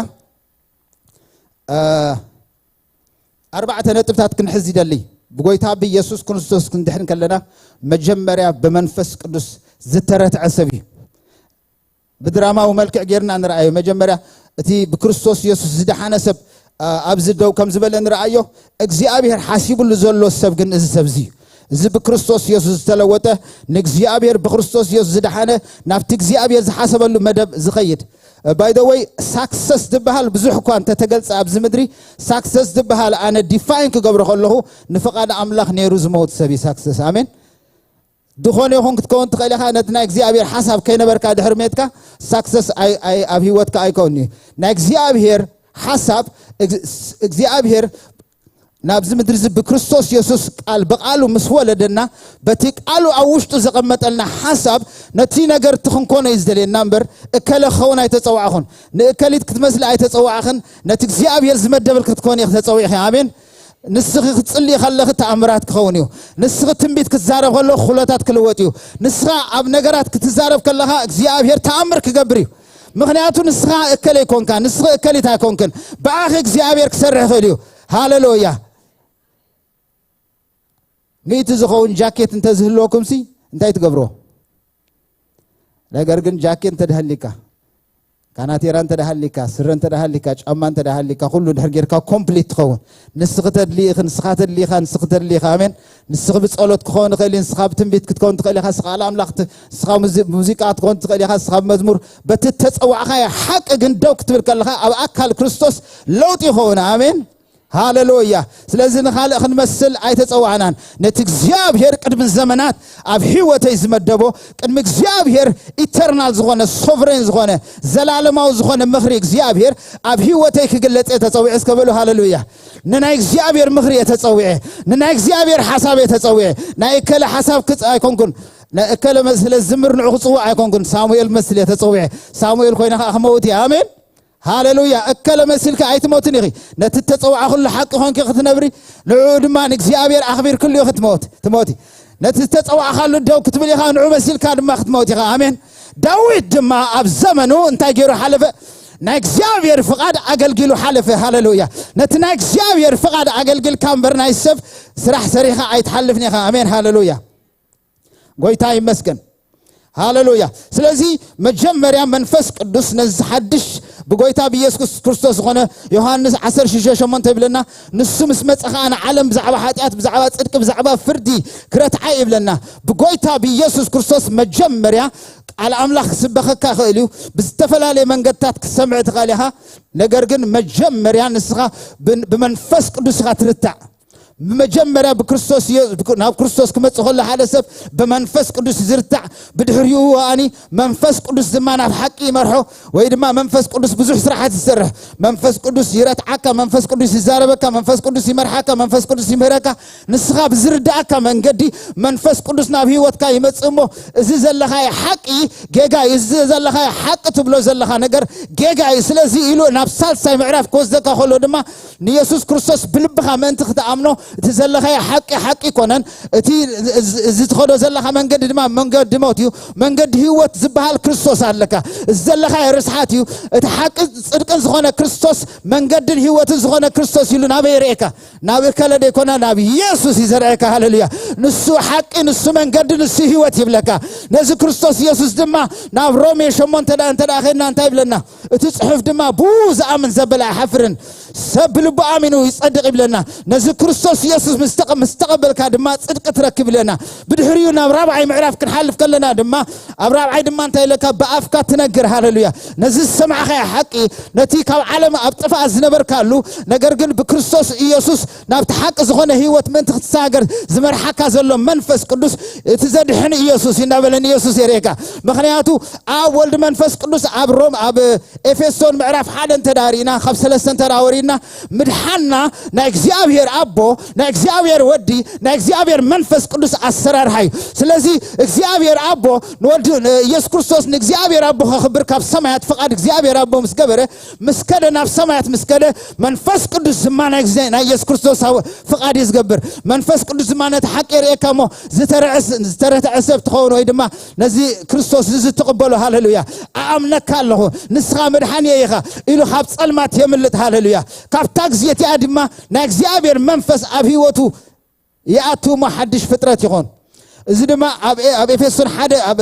ኣርባዕተ ነጥብታት ክንሕዝ ይደሊ። ብጎይታ ብኢየሱስ ክርስቶስ ክንድሕን ከለና መጀመርያ ብመንፈስ ቅዱስ ዝተረትዐ ሰብ እዩ። ብድራማዊ መልክዕ ጌርና ንርኣዮ። መጀመርያ እቲ ብክርስቶስ ኢየሱስ ዝደሓነ ሰብ ኣብዚ ደው ከም ዝበለ ንርኣዮ። እግዚኣብሔር ሓሲቡሉ ዘሎ ሰብ ግን እዚ ሰብ እዚ እዩ። እዚ ብክርስቶስ ኢየሱስ ዝተለወጠ፣ ንእግዚኣብሔር ብክርስቶስ ኢየሱስ ዝደሓነ፣ ናብቲ እግዚኣብሔር ዝሓሰበሉ መደብ ዝኸይድ። ባይ ዘ ወይ፣ ሳክሰስ ዝበሃል ብዙሕ እኳ እንተተገልጸ ኣብዚ ምድሪ፣ ሳክሰስ ዝበሃል ኣነ ዲፋይን ክገብሮ ከለኹ ንፍቓድ ኣምላኽ ነይሩ ዝመውት ሰብ እዩ ሳክሰስ። ኣሜን። ዝኾነ ይኹን ክትከውን ትኽእል ኢኻ። ነቲ ናይ እግዚኣብሔር ሓሳብ ከይነበርካ ድሕሪ ሜትካ ሳክሰስ ኣብ ህይወትካ ኣይከውን እዩ። ናይ እግዚኣብሔር ሓሳብ እግዚኣብሔር ናብዚ ምድሪ እዚ ብክርስቶስ የሱስ ቃል ብቃሉ ምስ ወለደና፣ በቲ ቃሉ ኣብ ውሽጡ ዘቐመጠልና ሓሳብ ነቲ ነገር እቲ ክንኮኖ እዩ ዝደልየና እምበር፣ እከለ ክኸውን ኣይተጸዋዕኹን፣ ንእከሊት ክትመስሊ ኣይተጸዋዕኽን። ነቲ እግዚኣብሔር ዝመደበልኪ ክትኮኒ ኢኺ ተጸዊዕኺ። ኣሜን። ንስኺ ክትጽልኢ ከለኺ ተኣምራት ክኸውን እዩ። ንስኺ ትንቢት ክትዛረብ ከለኹ ኩነታት ክልወጥ እዩ። ንስኻ ኣብ ነገራት ክትዛረብ ከለኻ እግዚኣብሔር ተኣምር ክገብር እዩ። ምኽንያቱ ንስኻ እከለ ኣይኮንካ፣ ንስኺ እከሊት ኣይኮንክን። ብኣኺ እግዚኣብሔር ክሰርሕ ይኽእል እዩ። ሃሌሉያ። ሚእቲ ዝኸውን ጃኬት እንተዝህልወኩምሲ እንታይ ትገብርዎ? ነገር ግን ጃኬት እንተደሃሊካ፣ ካናቴራ እንተደሃሊካ፣ ስረ እንተደሃሊካ፣ ጫማ እንተደሃሊካ፣ ኩሉ ድሕር ጌርካ ኮምፕሊት ትኸውን። ንስኺ ተድሊ ኢኺ፣ ንስኻ ተድሊ ኢኻ፣ ንስኺ ተድሊ ኢኻ። ኣሜን። ንስኺ ብጸሎት ክኸውን ይኽእል እዩ፣ ንስኻ ብትንቢት ክትከውን ትኽእል ኢኻ፣ ንስኻ ቃል ኣምላኽ ት-፣ ንስኻ ሙዚ-፣ ሙዚቃ ክትከውን ትኽእል ኢኻ፣ ንስኻ ብመዝሙር፣ በቲ ተጸዋዕኻዮ ሓቂ ግን ደው ክትብል ከለኻ ኣብ ኣካል ክርስቶስ ለውጢ ይኸውን። ኣሜን። ሃሌሉያ። ስለዚ ንኻልእ ክንመስል ኣይተጸዋዕናን። ነቲ እግዚኣብሔር ቅድሚ ዘመናት ኣብ ህይወተይ ዝመደቦ፣ ቅድሚ እግዚኣብሔር ኢተርናል ዝኾነ፣ ሶቨሬን ዝኾነ፣ ዘላለማዊ ዝኾነ ምኽሪ እግዚኣብሔር ኣብ ህይወተይ ክግለጽ እየ ተጸዊዐ። እስከ በሉ ሃሌሉያ። ንናይ እግዚኣብሔር ምኽሪ እየ ተጸዊዐ። ንናይ እግዚኣብሔር ሓሳብ እየ ተጸዊዐ። ናይ እከለ ሓሳብ ክጽ-፣ ኣይኮንኩን። ናይ እከለ መ-፣ ስለ ዝምር ንዑ ክጽውዕ ኣይኮንኩን። ሳሙኤል መስል እየ ተጸዊዐ። ሳሙኤል ኮይነ ኸዓ ክመውት እየ። ኣሜን። ሃሌሉያ። እከለ መሲልካ ኣይትሞትን ኢኺ። ነቲ እተጸዋዕኽሉ ሓቂ ኾንኪ ክትነብሪ፣ ንዕኡ ድማ ንእግዚኣብሔር ኣኽቢርክሉ ኢኺ ትሞት-፣ ትሞቲ። ነቲ ዝተጸዋዕኻሉ ደው ክትብል ኢኻ፣ ንዑ መሲልካ ድማ ክትሞት ኢኻ። ኣሜን። ዳዊት ድማ ኣብ ዘመኑ እንታይ ገይሩ ሓለፈ? ናይ እግዚኣብሔር ፍቓድ ኣገልጊሉ ሓለፈ። ሃሌሉያ። ነቲ ናይ እግዚኣብሔር ፍቓድ ኣገልጊልካ እምበር ናይ ሰብ ስራሕ ሰሪኻ ኣይትሓልፍን ኢኻ። ኣሜን። ሃሌሉያ። ጎይታ ይመስገን። ሃሌሉያ። ስለዚ መጀመርያ መንፈስ ቅዱስ ነዚ ሓድሽ ብጎይታ ብኢየሱስ ክርስቶስ ዝኾነ ዮሃንስ ዓሰርተ ሽዱሽተ ሸሞንተ ይብለና፣ ንሱ ምስ መጸ ኸኣ ንዓለም ብዛዕባ ሓጢኣት፣ ብዛዕባ ጽድቂ፣ ብዛዕባ ፍርዲ ክረትዓ ይብለና። ብጎይታ ብኢየሱስ ክርስቶስ መጀመርያ ቃል ኣምላኽ ክስበኸካ ይኽእል እዩ። ብዝተፈላለየ መንገድታት ክትሰምዕ ትኽእል ኢኻ። ነገር ግን መጀመርያ ንስኻ ብ-፣ ብመንፈስ ቅዱስ ኢኻ ትርታዕ። ብመጀመርያ ብክርስቶስ ኢየ-፣ ብክ-፣ ናብ ክርስቶስ ክመጽእ ከሎ ሓደ ሰብ ብመንፈስ ቅዱስ ዝርታዕ፣ ብድሕሪኡ ኣኒ መንፈስ ቅዱስ ድማ ናብ ሓቂ ይመርሖ፣ ወይ ድማ መንፈስ ቅዱስ ብዙሕ ስራሓት ይሰርሕ። መንፈስ ቅዱስ ይረትዓካ፣ መንፈስ ቅዱስ ይዛረበካ፣ መንፈስ ቅዱስ ይመርሓካ፣ መንፈስ ቅዱስ ይምህረካ። ንስኻ ብዝርዳእካ መንገዲ መንፈስ ቅዱስ ናብ ህይወትካ ይመጽእ እሞ፣ እዚ ዘለኻዮ ሓቂ ጌጋ እዩ፣ እዚ ዘለኻዮ ሓቂ ትብሎ ዘለኻ ነገር ጌጋ እዩ። ስለዚ ኢሉ ናብ ሳልሳይ ምዕራፍ ክወስደካ ከሎ ድማ ንየሱስ ክርስቶስ ብልብኻ ምእንቲ ክትኣምኖ፣ እቲ ዘለኻዮ ሓቂ ሓቂ ኣይኮነን። እቲ፣ እዚ፣ እዚ ትኸዶ ዘለኻ መንገዲ ድማ መንገዲ ሞት እዩ። መንገዲ ህይወት ዝበሃል ክርስቶስ ኣለካ። እዚ ዘለኻዮ ርስሓት እዩ። እቲ ሓቂ ጽድቅን ዝኾነ ክርስቶስ፣ መንገድን ህይወትን ዝኾነ ክርስቶስ ኢሉ ናበይ የርእየካ? ናብ እከለ ደይኮነ ናብ የሱስ እዩ ዘርእየካ። ሃሌሉያ። ንሱ ሓቂ፣ ንሱ መንገዲ፣ ንሱ ህይወት ይብለካ። ነዚ ክርስቶስ የሱስ ድማ ናብ ሮሜ ሸሞንተ ደኣ እንተ ደኣ ኸድና እንታይ ይብለና? እቲ ጽሑፍ ድማ ብኡ ዝኣምን ዘበለ ኣይሓፍርን፣ ሰብ ብልቡ ኣሚኑ ይጸድቕ ይብለና። ነዚ ክርስቶስ የሱስ ምስ ተቐ-፣ ምስ ተቐበልካ ድማ ጽድቂ ትረክብ ይብለና። ብድሕሪኡ ናብ ራብዓይ ምዕራፍ ክንሓልፍ ከለና ድማ፣ ኣብ ራብዓይ ድማ እንታይ ኢለካ? ብኣፍካ ትነግር። ሃሌሉያ። ነዚ ዝሰማዕኻዮ ሓቂ፣ ነቲ ካብ ዓለም ኣብ ጥፍኣት ዝነበርካሉ፣ ነገር ግን ብክርስቶስ ኢየሱስ ናብቲ ሓቂ ዝኾነ ህይወት ምእንቲ ክትሰጋገር ዝመርሓካ ዘሎ መንፈስ ቅዱስ፣ እቲ ዘድሕን ኢየሱስ እዩ እናበለ ንኢየሱስ የርእየካ። ምኽንያቱ ኣብ ወልድ መንፈስ ቅዱስ ኣብ ሮም፣ ኣብ ኤፌሶን ምዕራፍ ሓደ እንተ ደኣ ርኢና፣ ካብ ሰለስተ እንተ ደኣ ወሪድና፣ ምድሓንና ናይ እግዚኣብሔር ኣቦ፣ ናይ እግዚኣብሔር ወዲ፣ ናይ እግዚኣብሔር መንፈስ ቅዱስ ኣሰራርሓ እዩ። ስለዚ እግዚኣብሔር ኣቦ ንወዲ ንኢየሱስ ክርስቶስ ንእግዚኣብሔር ኣቦ ከኽብር ካብ ሰማያት ፍቓድ እግዚኣብሔር ኣቦ ምስ ገበረ፣ ምስ ከደ፣ ናብ ሰማያት ምስ ከደ፣ መንፈስ ቅዱስ ድማ ናይ ግዜ ናይ ኢየሱስ ክርስቶስ ኣው- ፍቓድ እዩ ዝገብር። መንፈስ ቅዱስ ድማ ነቲ ሓቂ የርእየካ እሞ ዝተረዐስ- ዝተረተዐ ሰብ ትኸውን ወይ ድማ ነዚ ክርስቶስ እዚ ትቕበሎ፣ ሃሌሉያ፣ ኣኣምነካ ኣለኹ፣ ንስኻ መድሓኒ ኢኻ ኢሉ ካብ ጸልማት የምልጥ፣ ሃሌሉያ። ካብታ ግዜ እቲኣ ድማ ናይ እግዚኣብሔር መንፈስ ኣብ ህይወቱ ይኣቱ እሞ ሓድሽ ፍጥረት ይኾን። እዚ ድማ ኣብ ኤ- ኣብ ኤፌሶን ሓደ ኣብ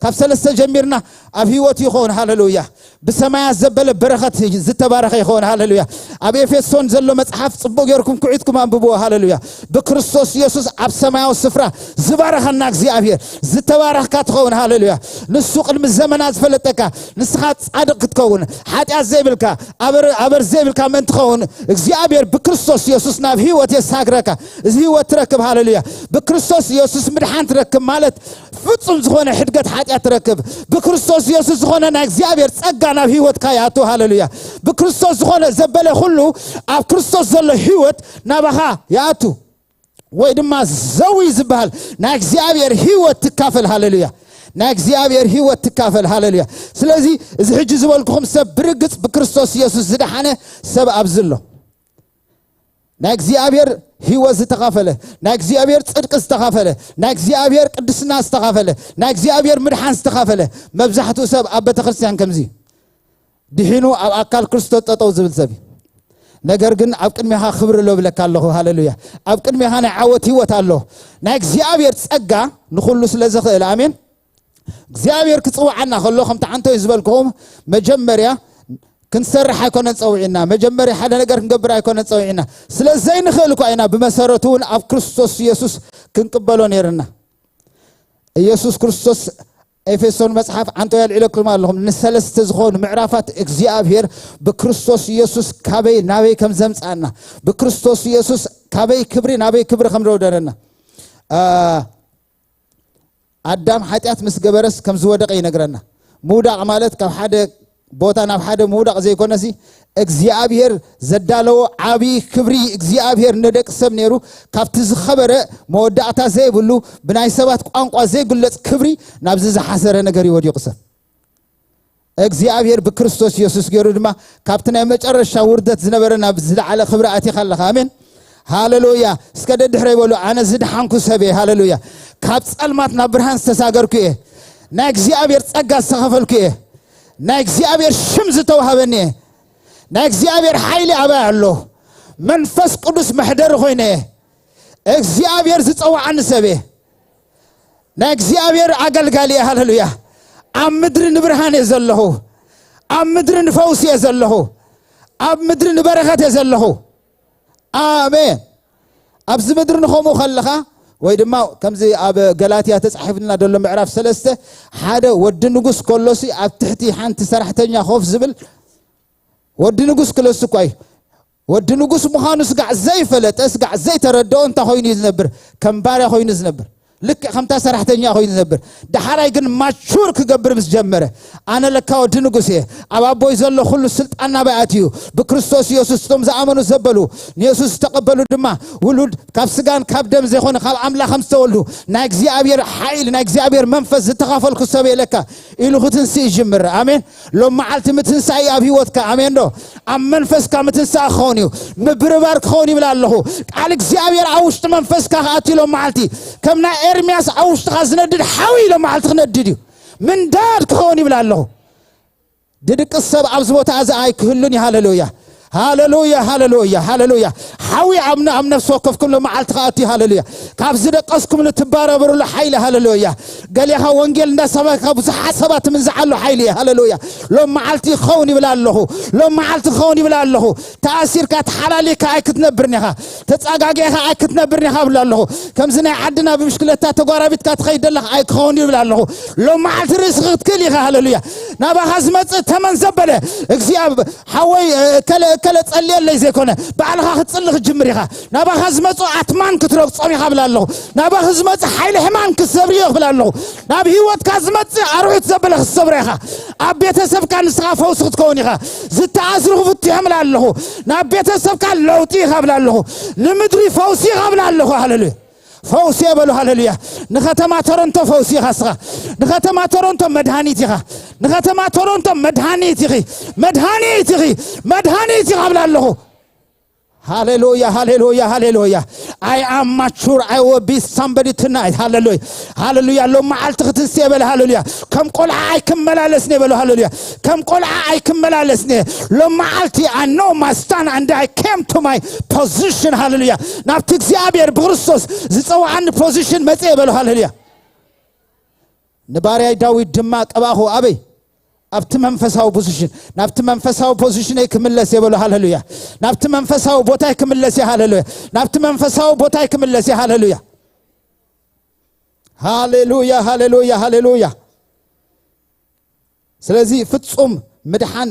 ካብ ሰለስተ ጀሚርና ኣብ ህይወቱ ይኾን፣ ሃሌሉያ። ብሰማያት ዘበለ በረኸት ዝተባረኸ ይኾን፣ ሃሌሉያ። ኣብ ኤፌሶን ዘሎ መጽሓፍ ጽቡቕ ጌርኩም ኩዒትኩም ኣንብብዎ፣ ሃሌሉያ። ብክርስቶስ ኢየሱስ ኣብ ሰማያዊ ስፍራ ዝባረኸና እግዚኣብሔር ዝተባረኽካ ትኸውን፣ ሃሌሉያ። ንሱ ቅድሚ ዘመና ዝፈለጠካ፣ ንስኻ ጻድቕ ክትከውን፣ ሓጢኣት ዘይብልካ፣ ኣበር ኣበር ዘይብልካ ምእንቲ ኸውን እግዚኣብሔር ብክርስቶስ ኢየሱስ ናብ ህይወት የሳግረካ። እዚ ህይወት ትረክብ፣ ሃሌሉያ። ብክርስቶስ ኢየሱስ ምድሓን ትረክብ ማለት ፍጹም ዝኾነ ሕድገት ሓጢኣት ትረክብ። ብክርስቶስ ኢየሱስ ዝኾነ ናይ እግዚኣብሔር ጸጋ ናብ ህይወትካ ይኣቱ፣ ሃሌሉያ። ብክርስቶስ ዝኾነ ዘበለ ኩሉ ኣብ ክርስቶስ ዘሎ ህይወት ናባኻ ይኣቱ። ወይ ድማ ዘዊ ዝበሃል ናይ እግዚኣብሔር ህይወት ትካፈል፣ ሃሌሉያ። ናይ እግዚኣብሔር ህይወት ትካፈል፣ ሃሌሉያ። ስለዚ እዚ ሕጂ ዝበልኩኹም ሰብ ብርግጽ ብክርስቶስ ኢየሱስ ዝደሓነ ሰብ ኣብዚ ኣሎ። ናይ እግዚኣብሔር ህይወት ዝተኻፈለ፣ ናይ እግዚኣብሔር ጽድቂ ዝተኻፈለ፣ ናይ እግዚኣብሔር ቅድስና ዝተኻፈለ፣ ናይ እግዚኣብሔር ምድሓን ዝተኻፈለ መብዛሕትኡ ሰብ ኣብ ቤተክርስትያን ከምዚ ድሒኑ ኣብ ኣካል ክርስቶስ ጠጠው ዝብል ሰብ እዩ። ነገር ግን ኣብ ቅድሜኻ ክብሪ ኣሎ ብለካ ኣለኹ፣ ሃሌሉያ። ኣብ ቅድሜኻ ናይ ዓወት ህይወት ኣሎ። ናይ እግዚኣብሔር ጸጋ ንኹሉ ስለ ዝኽእል፣ ኣሜን። እግዚኣብሔር ክጽውዓና ከሎ ከምቲ ዓንተወይ ዝበልክኹም መጀመርያ ክንሰርሕ ኣይኮነን ጸዊዕና፣ መጀመርያ ሓደ ነገር ክንገብር ኣይኮነን ጸዊዕና። ስለ ዘይንኽእል እኳ ኢና ብመሰረቱ እውን ኣብ ክርስቶስ ኢየሱስ ክንቅበሎ ነይርና። ኢየሱስ ክርስቶስ ኤፌሶን መጽሓፍ ዓንቶ ያልዕለኩም ኣለኹም ንሰለስተ ዝኾኑ ምዕራፋት እግዚኣብሔር ብክርስቶስ ኢየሱስ ካበይ ናበይ ከም ዘምጻና፣ ብክርስቶስ ኢየሱስ ካበይ ክብሪ ናበይ ክብሪ ከም ዘውደረና። ኣዳም ሓጢኣት ምስ ገበረስ ከም ዝወደቐ ይነግረና። ምውዳቕ ማለት ካብ ሓደ ቦታ ናብ ሓደ ምውዳቕ ዘይኮነሲ እግዚኣብሔር ዘዳለዎ ዓብዪ ክብሪ እግዚኣብሔር ንደቂ ሰብ ነይሩ። ካብቲ ዝኸበረ መወዳእታ ዘይብሉ ብናይ ሰባት ቋንቋ ዘይግለጽ ክብሪ ናብዚ ዝሓሰረ ነገር ይወዲቑ ሰብ። እግዚኣብሔር ብክርስቶስ ኢየሱስ ገይሩ ድማ ካብቲ ናይ መጨረሻ ውርደት ዝነበረ ናብ ዝለዓለ ክብሪ ኣቲኻ ኣለኻ። ኣሜን ሃሌሉያ። እስከ ደድሕረ ይበሉ፣ ኣነ ዝድሓንኩ ሰብ እየ። ሃሌሉያ። ካብ ጸልማት ናብ ብርሃን ዝተሳገርኩ እየ። ናይ እግዚኣብሔር ጸጋ ዝተኸፈልኩ እየ። ናይ እግዚኣብሔር ሽም ዝተዋህበኒ እየ። ናይ እግዚኣብሔር ሓይሊ ኣባይ ኣሎ። መንፈስ ቅዱስ መሕደሪ ኮይነ እየ። እግዚኣብሔር ዝጸዋዓኒ ሰብ እየ። ናይ እግዚኣብሔር ኣገልጋሊ እየ። ሃሌሉያ። ኣብ ምድሪ ንብርሃን እየ ዘለኹ። ኣብ ምድሪ ንፈውሲ እየ ዘለኹ። ኣብ ምድሪ ንበረኸት እየ ዘለኹ። ኣሜን። ኣብዚ ምድሪ ንኸምኡ ከለኻ ወይ ድማ ከምዚ ኣብ ገላትያ ተጻሒፍልና ዘሎ ምዕራፍ ሰለስተ ሓደ ወዲ ንጉስ ከሎሲ ኣብ ትሕቲ ሓንቲ ሰራሕተኛ ኮፍ ዝብል ወዲ ንጉስ ክለሱ እኳ እዩ። ወዲ ንጉስ ምዃኑ ስጋዕ ዘይፈለጠ ስጋዕ ዘይተረድኦ እንታይ ኮይኑ እዩ ዝነብር? ከም ባርያ ኮይኑ ዝነብር፣ ልክዕ ከምታ ሰራሕተኛ ኮይኑ ዝነብር። ዳሓራይ ግን ማቹር ክገብር ምስ ጀመረ ኣነ ለካ ወዲ ንጉስ እየ፣ ኣብ ኣቦይ ዘሎ ኩሉ ስልጣን ናባይ ኣትዩ፣ ብክርስቶስ ኢየሱስ እቶም ዝኣመኑ ዘበሉ ንየሱስ ዝተቐበሉ ድማ ውሉድ ካብ ስጋን ካብ ደም ዘይኮነ ካብ ኣምላኽ ከም ዝተወልዱ ናይ እግዚኣብሔር ሓይሊ ናይ እግዚኣብሔር መንፈስ ዝተኻፈልኩ ሰብ እየ ለካ ኢሉ ክትንስእ ይጅምር። ኣሜን። ሎም መዓልቲ ምትንሳእ እዩ ኣብ ህይወትካ። ኣሜን ዶ? ኣብ መንፈስካ ምትንሳእ ክኸውን እዩ። ምብርባር ክኸውን ይብል ኣለኹ። ቃል እግዚኣብሔር ኣብ ውሽጢ መንፈስካ ክኣቱ ሎም መዓልቲ ከም ናይ ኤርምያስ ኣብ ውሽጥኻ ዝነድድ ሓዊ ሎም መዓልቲ ክነድድ እዩ። ምንዳድ ክኸውን ይብል ኣለኹ። ድድቅስ ሰብ ኣብዚ ቦታ እዚ ኣይክህሉን እዩ። ሃሌሉያ ሃሌሉያ ሃሌሉያ ሃሌሉያ። ሓዊ ኣብ ኣብ ነፍሲ ወከፍኩም ሎም መዓልቲ ክኣቱ እዩ። ሃሌሉያ። ካብ ዝደቀስኩም ንትባረብርሉ ሓይሊ። ሃሌሉያ። ገሌኻ ወንጌል እንዳሰበካ ብዙሓት ሰባት ምንዝዓሉ ሓይሊ። ሃሌሉያ። ሎም መዓልቲ ክኸውን ይብል ኣለኹ። ሎም መዓልቲ ክኸውን ይብል ኣለኹ። ተኣሲርካ ተሓላሊካ ኣይክትነብርን ኢኻ። ተጻጋጊዕካ ኣይክትነብርን ኢኻ እብል ኣለኹ። ከምዚ ናይ ዓድና ብምሽክለታ ተጓራቢትካ ትኸይድ ዘለኻ ኣይክኸውን ይብል ኣለኹ። ሎም መዓልቲ ርእሲ ክትክእል ኢኻ። ሃሌሉያ። ናባኻ ዝመጽእ ተመን ዘበለ እግዚኣብ ሓወይ ከለ ከለ ጸልየለይ ዘይኮነ፣ ባዕልኻ ክትጽሊ ክትጅምር ኢኻ። ናባኻ ዝመጹ ኣትማን ክትረግጾም ኢኻ እብል ኣለኹ። ናባኻ ዝመጽእ ሓይሊ ሕማም ክትሰብርዮ ክብል ኣለኹ። ናብ ህይወትካ ዝመጽእ ኣርዑት ዘበለ ክትሰብሮ ኢኻ። ኣብ ቤተሰብካ ንስኻ ፈውሲ ክትከውን ኢኻ። ዝተኣስሩ ክፍትሑ እብል ኣለኹ። ናብ ቤተሰብካ ለውጢ ኢኻ እብል ኣለኹ። ንምድሪ ፈውሲ ኢኻ እብል ኣለኹ። ሃሌሉያ። ፈውሲ እየ በሉ። ሃሌሉያ። ንከተማ ቶሮንቶ ፈውሲ ኢኻ እስኻ። ንከተማ ቶሮንቶ መድሃኒት ኢኻ። ንከተማ ቶሮንቶ መድሃኒት ኢኺ። መድሃኒት ኢኺ። መድሃኒት ኢኻ እብል ኣለኹ። ሃሌሉያ፣ ሃሌሉያ፣ ሃሌሉያ። I am mature, I will be somebody tonight. ሃሌሉያ፣ ሃሌሉያ። ሎም መዓልቲ ክትንስየ በለ። ሃሌሉያ። ከም ቆልዓ ኣይክመላለስን እየ በሉ። ሃሌሉያ። ከም ቆልዓ ኣይክመላለስን እየ። ሎም መዓልቲ I know my stand and I came to my position. ሃሌሉያ። ናብቲ እግዚኣብሔር ብክርስቶስ ዝጸውዓኒ ፖዚሽን መጽእ እየ በሉ። ሃሌሉያ። ንባርያይ ዳዊት ድማ ቀባእኹ። ኣበይ? ኣብቲ መንፈሳዊ ፖዚሽን። ናብቲ መንፈሳዊ ፖዚሽነይ ክምለስ እየ በሉ። ሃሌሉያ። ናብቲ መንፈሳዊ ቦታይ ክምለስ እየ። ሃሌሉያ። ናብቲ መንፈሳዊ ቦታይ ክምለስ እየ። ሃሌሉያ፣ ሃሌሉያ፣ ሃሌሉያ፣ ሃሌሉያ። ስለዚ ፍጹም ምድሓን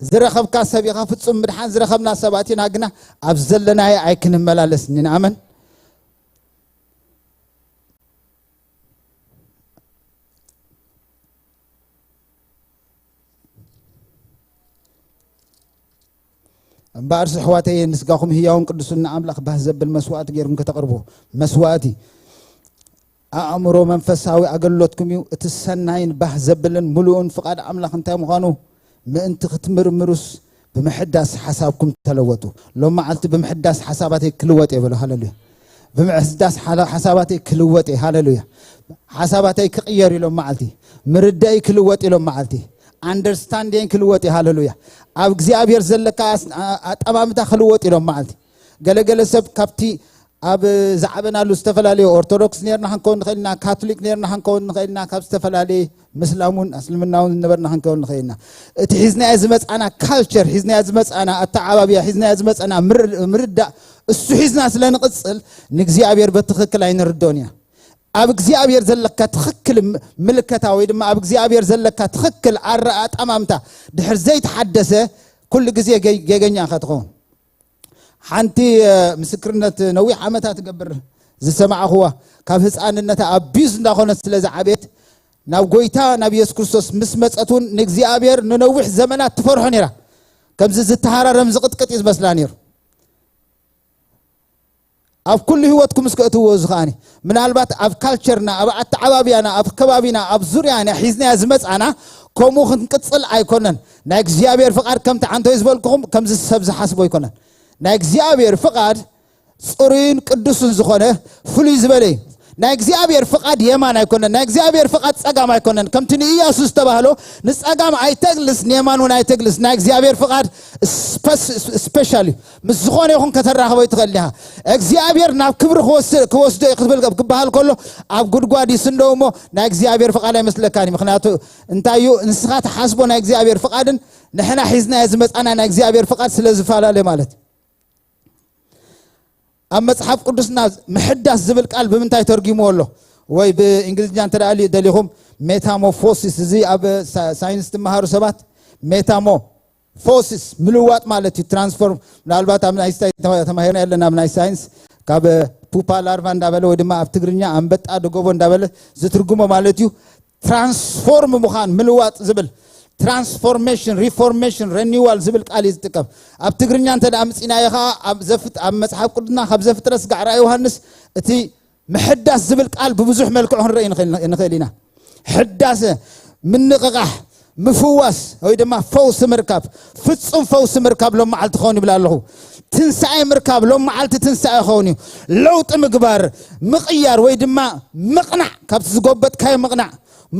ዝረኸብካ ሰብ ኢኻ። ፍጹም ምድሓን ዝረኸብና ሰባት ኢና፣ ግና ኣብ ዘለናዮ ኣይክንመላለስን ኢና። ኣመን። እምበኣርስ ኣሕዋተየ፣ ንስጋኹም ህያውን ቅዱስን ንኣምላኽ ባህ ዘብል መስዋእቲ ገይርኩም ከተቕርቡ፣ መስዋእቲ ኣእምሮ መንፈሳዊ ኣገልግሎትኩም እዩ። እቲ ሰናይን ባህ ዘብልን ምሉእን ፍቓድ ኣምላኽ እንታይ ምዃኑ ምእንቲ ክትምርምሩስ፣ ብምሕዳስ ሓሳብኩም ተለወጡ። ሎም መዓልቲ ብምሕዳስ ሓሳባተይ ክልወጥ እየ በሉ። ሃሌሉያ። ብምሕዳስ ሓላ-፣ ሓሳባተይ ክልወጥ እየ። ሃሌሉያ። ሓሳባተይ ክቕየር እዩ ሎም መዓልቲ። ምርዳእይ ክልወጥ እዩ ሎም መዓልቲ። ኣንደርስታንዲንግ ክልወጥ እዩ። ሃሌሉያ። ኣብ እግዚኣብሔር ዘለካ ኣስ-፣ ኣ-፣ ኣጠማምታ ክልወጥ እዩ ሎም መዓልቲ። ገለገለ ሰብ ካብቲ ኣብ ዝዓበናሉ ዝተፈላለዩ ኦርቶዶክስ ነርና ክንከውን ንኽእል ኢና፣ ካቶሊክ ነርና ክንከውን ንኽእል ኢና፣ ካብ ዝተፈላለየ ምስላም እውን እስልምና እውን ዝነበርና ክንከውን ንኽእል ኢና። እቲ ሒዝናዮ ዝመጻና ካልቸር፣ ሒዝናዮ ዝመጻና ኣተዓባብያ፣ ሒዝናዮ ዝመጻና ምር-፣ ምርዳእ፣ እሱ ሒዝና ስለ ንቕጽል ንእግዚኣብሔር በትኽክል ኣይንርድኦን ኢና። ኣብ እግዚኣብሔር ዘለካ ትኽክል ም-፣ ምልከታ ወይ ድማ ኣብ እግዚኣብሔር ዘለካ ትኽክል ኣረኣጣማምታ ድሕር ዘይተሓደሰ ኩሉ ግዜ ገ-፣ ጌገኛ ኢኻ ትኸውን። ሓንቲ፣ እ፣ ምስክርነት ነዊሕ ዓመታት ትገብር ዝሰማዕኽዋ፣ ካብ ህፃንነታ ኣቢዩዝ እንዳኾነት ስለ ዝዓበየት፣ ናብ ጎይታ ናብ የሱስ ክርስቶስ ምስ መፀት እውን ንእግዚኣብሔር ንነዊሕ ዘመናት ትፈርሖ ነይራ። ከምዚ ዝተሃራረም ዝቕጥቅጥ እዩ ዝመስላ ነይሩ። ኣብ ኩሉ ህይወትኩም እስከ እትዎ እዚ ከኣኒ፣ ምናልባት ኣብ ካልቸርና፣ ኣብ ኣተዓባብያና፣ ኣብ ከባቢና፣ ኣብ ዙርያና ሒዝናያ ዝመፃና ከምኡ ክንቅፅል ኣይኮነን። ናይ እግዚኣብሔር ፍቓድ ከምቲ ዓንቶይ ዝበልኩኹም ከምዚ ሰብ ዝሓስቦ ኣይኮነን። ናይ እግዚኣብሔር ፍቓድ ፅሩይን ቅዱስን ዝኾነ ፍሉይ ዝበለ እዩ። ናይ እግዚኣብሔር ፍቓድ የማን ኣይኮነን። ናይ እግዚኣብሔር ፍቓድ ጸጋም ኣይኮነን። ከምቲ ንኢያሱ ዝተባህሎ ንጸጋም ኣይተግልስ፣ ንየማን እውን ኣይተግልስ። ናይ እግዚኣብሔር ፍቓድ ስፐስ-፣ ስፔሻል እዩ። ምስ ዝኾነ ይኹን ከተራኽቦ ትኽእል ኢኻ። እግዚኣብሔር ናብ ክብሪ ክወስ-፣ ክወስዶ እዩ ክትብል ክበሃል ከሎ ኣብ ጉድጓድ ይስንደው እሞ ናይ እግዚኣብሔር ፍቓድ ኣይመስለካን እዩ። ምኽንያቱ እንታይ እዩ? ንስኻ ትሓስቦ ናይ እግዚኣብሔር ፍቓድን ንሕና ሒዝናዮ ዝመጻና ናይ እግዚኣብሔር ፍቓድ ስለ ዝፈላለ ማለት እዩ። ኣብ መጽሓፍ ቅዱስና ምሕዳስ ዝብል ቃል ብምንታይ ተርጊምዎ ኣሎ? ወይ ብእንግሊዝኛ እንተ ደኣ ሊ-፣ ደሊኹም ሜታሞርፎሲስ፣ እዚ ኣብ ሳ-፣ ሳይንስ ትመሃሩ ሰባት ሜታሞርፎሲስ ምልዋጥ ማለት እዩ። ትራንስፎርም፣ ምናልባት ኣብ ናይ ስታይ ተማ-፣ ተማሂርና የለን፣ ኣብ ናይ ሳይንስ ካብ ፑፓ ላርቫ እንዳበለ ወይ ድማ ኣብ ትግርኛ ኣንበጣ ደጎቦ እንዳበለ ዝትርጉሞ ማለት እዩ። ትራንስፎርም ምዃን ምልዋጥ ዝብል ትራንስፎርሜሽን፣ ሪፎርሜሽን፣ ሬኒዋል ዝብል ቃል እዩ ዝጥቀም። ኣብ ትግርኛ እንተ ደኣ ምጺናዮ ኸኣ ኣብ ዘፍጥ-፣ ኣብ መጽሓፍ ቅዱስና ካብ ዘፍጥረት ስጋዕ ራእይ ዮሃንስ እቲ ምሕዳስ ዝብል ቃል ብብዙሕ መልክዑ ክንርኢ ንኽእል፣ ንኽእል ኢና። ሕዳሰ፣ ምንቕቓሕ፣ ምፍዋስ ወይ ድማ ፈውሲ ምርካብ፣ ፍጹም ፈውሲ ምርካብ ሎም መዓልቲ ክኸውን ይብል ኣለኹ። ትንሳኤ ምርካብ ሎም መዓልቲ ትንሳኤ ክኸውን እዩ። ለውጢ ምግባር፣ ምቕያር ወይ ድማ ምቕናዕ፣ ካብቲ ዝጎበጥካዮ ምቕናዕ፣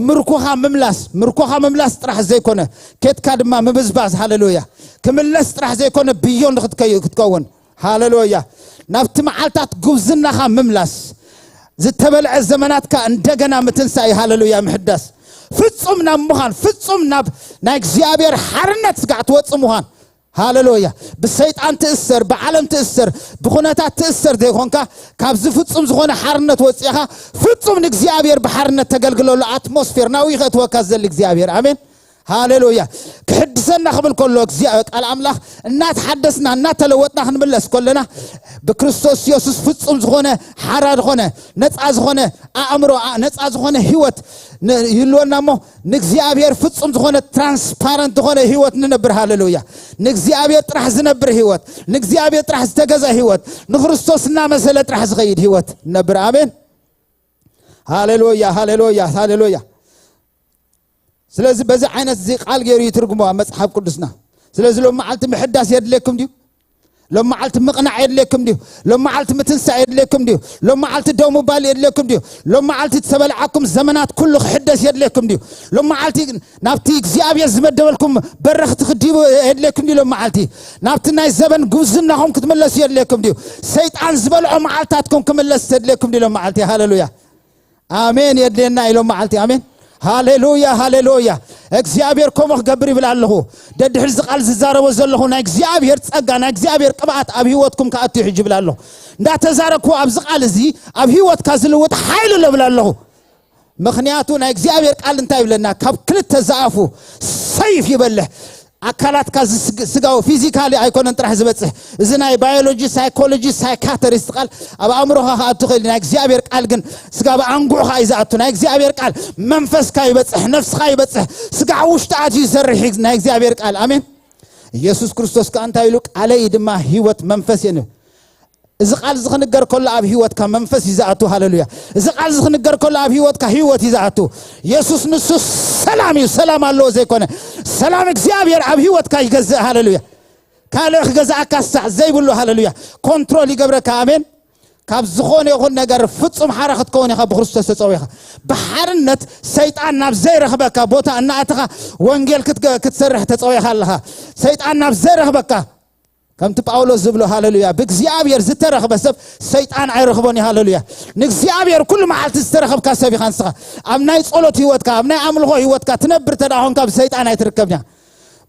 ምርኮኻ ምምላስ፣ ምርኮኻ ምምላስ ጥራሕ ዘይኮነ፣ ኬድካ ድማ ምብዝባዝ፣ ሃሌሉያ፣ ክምለስ ጥራሕ ዘይኮነ ብዮንድ ክትከይ-፣ ክትከውን፣ ሃሌሉያ፣ ናብቲ መዓልታት ጉብዝናኻ ምምላስ፣ ዝተበልዐ ዘመናትካ እንደገና ምትንሳእ፣ ሃሌሉያ፣ ምሕዳስ፣ ፍጹም ናብ ምዃን፣ ፍጹም ናብ ናይ እግዚኣብሔር ሓርነት ስጋዕ ትወጽእ ምዃን፣ ሃሌሉያ። ብሰይጣን ትእሰር፣ ብዓለም ትእሰር፣ ብኹነታት ትእሰር ዘይኮንካ፣ ካብዚ ፍጹም ዝኾነ ሓርነት ወጺእኻ፣ ፍጹም ንእግዚኣብሔር ብሓርነት ተገልግለሉ ኣትሞስፌር ናብኡ ከእትወካ ዝደሊ እግዚኣብሔር። ኣሜን። ሃሌሉያ። ክሕድሰና ክብል ከሎ እግዚኣብሔር ቃል ኣምላኽ፣ እናተሓደስና እናተለወጥና ክንምለስ ከለና፣ ብክርስቶስ የሱስ ፍጹም ዝኾነ፣ ሓራ ዝኾነ፣ ነፃ ዝኾነ ኣእምሮ፣ ኣ- ነፃ ዝኾነ ህይወት ን- ይህልወና እሞ፣ ንእግዚኣብሔር ፍጹም ዝኾነ፣ ትራንስፓረንት ዝኾነ ህይወት ንነብር። ሃሌሉያ። ንእግዚኣብሔር ጥራሕ ዝነብር ህይወት፣ ንእግዚኣብሔር ጥራሕ ዝተገዛ ህይወት፣ ንክርስቶስ እናመሰለ ጥራሕ ዝኸይድ ህይወት ንነብር። ኣሜን። ሃሌሉያ፣ ሃሌሉያ፣ ሃሌሉያ። ስለዚ በዚ ዓይነት እዚ ቃል ገይሩ ይትርጉሞ ኣብ መጽሓፍ ቅዱስና። ስለዚ ሎም መዓልቲ ምሕዳስ የድልየኩም ድዩ? ሎም መዓልቲ ምቕናዕ የድልየኩም ድዩ? ሎም መዓልቲ ምትንሳእ የድልየኩም ድዩ? ሎም መዓልቲ ደው ምባል የድልየኩም ድዩ? ሎም መዓልቲ ዝተበልዓኩም ዘመናት ኩሉ ክሕደስ የድልየኩም ድዩ? ሎም መዓልቲ ናብቲ እግዚኣብሔር ዝመደበልኩም በረኽቲ ክዲቡ የድልየኩም ድዩ? ሎም መዓልቲ ናብቲ ናይ ዘበን ጉብዝናኹም ክትምለሱ የድልየኩም ድዩ? ሰይጣን ዝበልዖ መዓልታትኩም ክምለስ የድልየኩም ድዩ? ሎም መዓልቲ። ሃሌሉያ። ኣሜን። የድልየና ኢሎም መዓልቲ። ኣሜን። ሃሌሉያ፣ ሃሌሉያ። እግዚኣብሔር ከምኡ ክገብር ይብል ኣለኹ። ደድሕሪ እዚ ቃል ዝዛረቦ ዘለኹ ናይ እግዚኣብሔር ጸጋ፣ ናይ እግዚኣብሔር ቅብኣት ኣብ ህይወትኩም ክኣቱ እዩ ሕጂ ይብል ኣለኹ። እንዳተዛረብኩ ኣብዚ ቃል እዚ ኣብ ህይወትካ ዝልውጥ ሓይሊ ኣሎ ይብል ኣለኹ። ምኽንያቱ ናይ እግዚኣብሔር ቃል እንታይ ይብለና? ካብ ክልተ ዝኣፉ ሰይፍ ይበልሕ። ኣካላትካ እዚ ስግ- ስጋዊ ፊዚካሊ ኣይኮነን ጥራሕ ዝበጽሕ። እዚ ናይ ባዮሎጂ፣ ሳይኮሎጂ፣ ሳይካተሪስት ቃል ኣብ ኣእምሮኻ ክኣቱ ይኽእል። ናይ እግዚኣብሔር ቃል ግን ስጋ ኣብ ኣንጉዕኻ እዩ ዝኣቱ። ናይ እግዚኣብሔር ቃል መንፈስካ ይበጽሕ፣ ነፍስኻ ይበጽሕ። ስጋ ውሽጢ ኣትዩ ይሰርሕ እዩ ናይ እግዚኣብሔር ቃል። ኣሜን። ኢየሱስ ክርስቶስ ከኣ እንታይ ኢሉ? ቃለይ ድማ ህይወት መንፈስ እየ። እዚ ቃል እዚ ክንገር ከሎ ኣብ ህይወትካ መንፈስ እዩ ዝኣቱ። ሃሌሉያ። እዚ ቃል እዚ ክንገር ከሎ ኣብ ህይወትካ ህይወት እዩ ዝኣቱ። የሱስ ንሱ ሰላም እዩ። ሰላም ኣለዎ ዘይኮነ፣ ሰላም እግዚኣብሔር ኣብ ህይወትካ ይገዝእ። ሃሌሉያ። ካልእ ክገዝኣካ ሳዕ ዘይብሉ፣ ሃሌሉያ፣ ኮንትሮል ይገብረካ። ኣሜን። ካብ ዝኾነ ይኹን ነገር ፍጹም ሓራ ክትከውን ኢኻ ብክርስቶስ ተጸዊኻ። ብሓርነት ሰይጣን ናብ ዘይረኽበካ ቦታ እናኣተኻ ወንጌል ክትገ- ክትሰርሕ ተጸዊኻ ኣለኻ። ሰይጣን ናብ ዘይረኽበካ፣ ከምቲ ጳውሎስ ዝብሎ፣ ሃሌሉያ፣ ብእግዚኣብሔር ዝተረኽበ ሰብ ሰይጣን ኣይረኽቦን እዩ። ሃሌሉያ። ንእግዚኣብሔር ኩሉ መዓልቲ ዝተረኸብካ ሰብ ኢኻ ንስኻ። ኣብ ናይ ጸሎት ህይወትካ፣ ኣብ ናይ ኣምልኾ ህይወትካ ትነብር እንተ ደኣ ኾንካ ብሰይጣን ኣይትርከብን ኢኻ።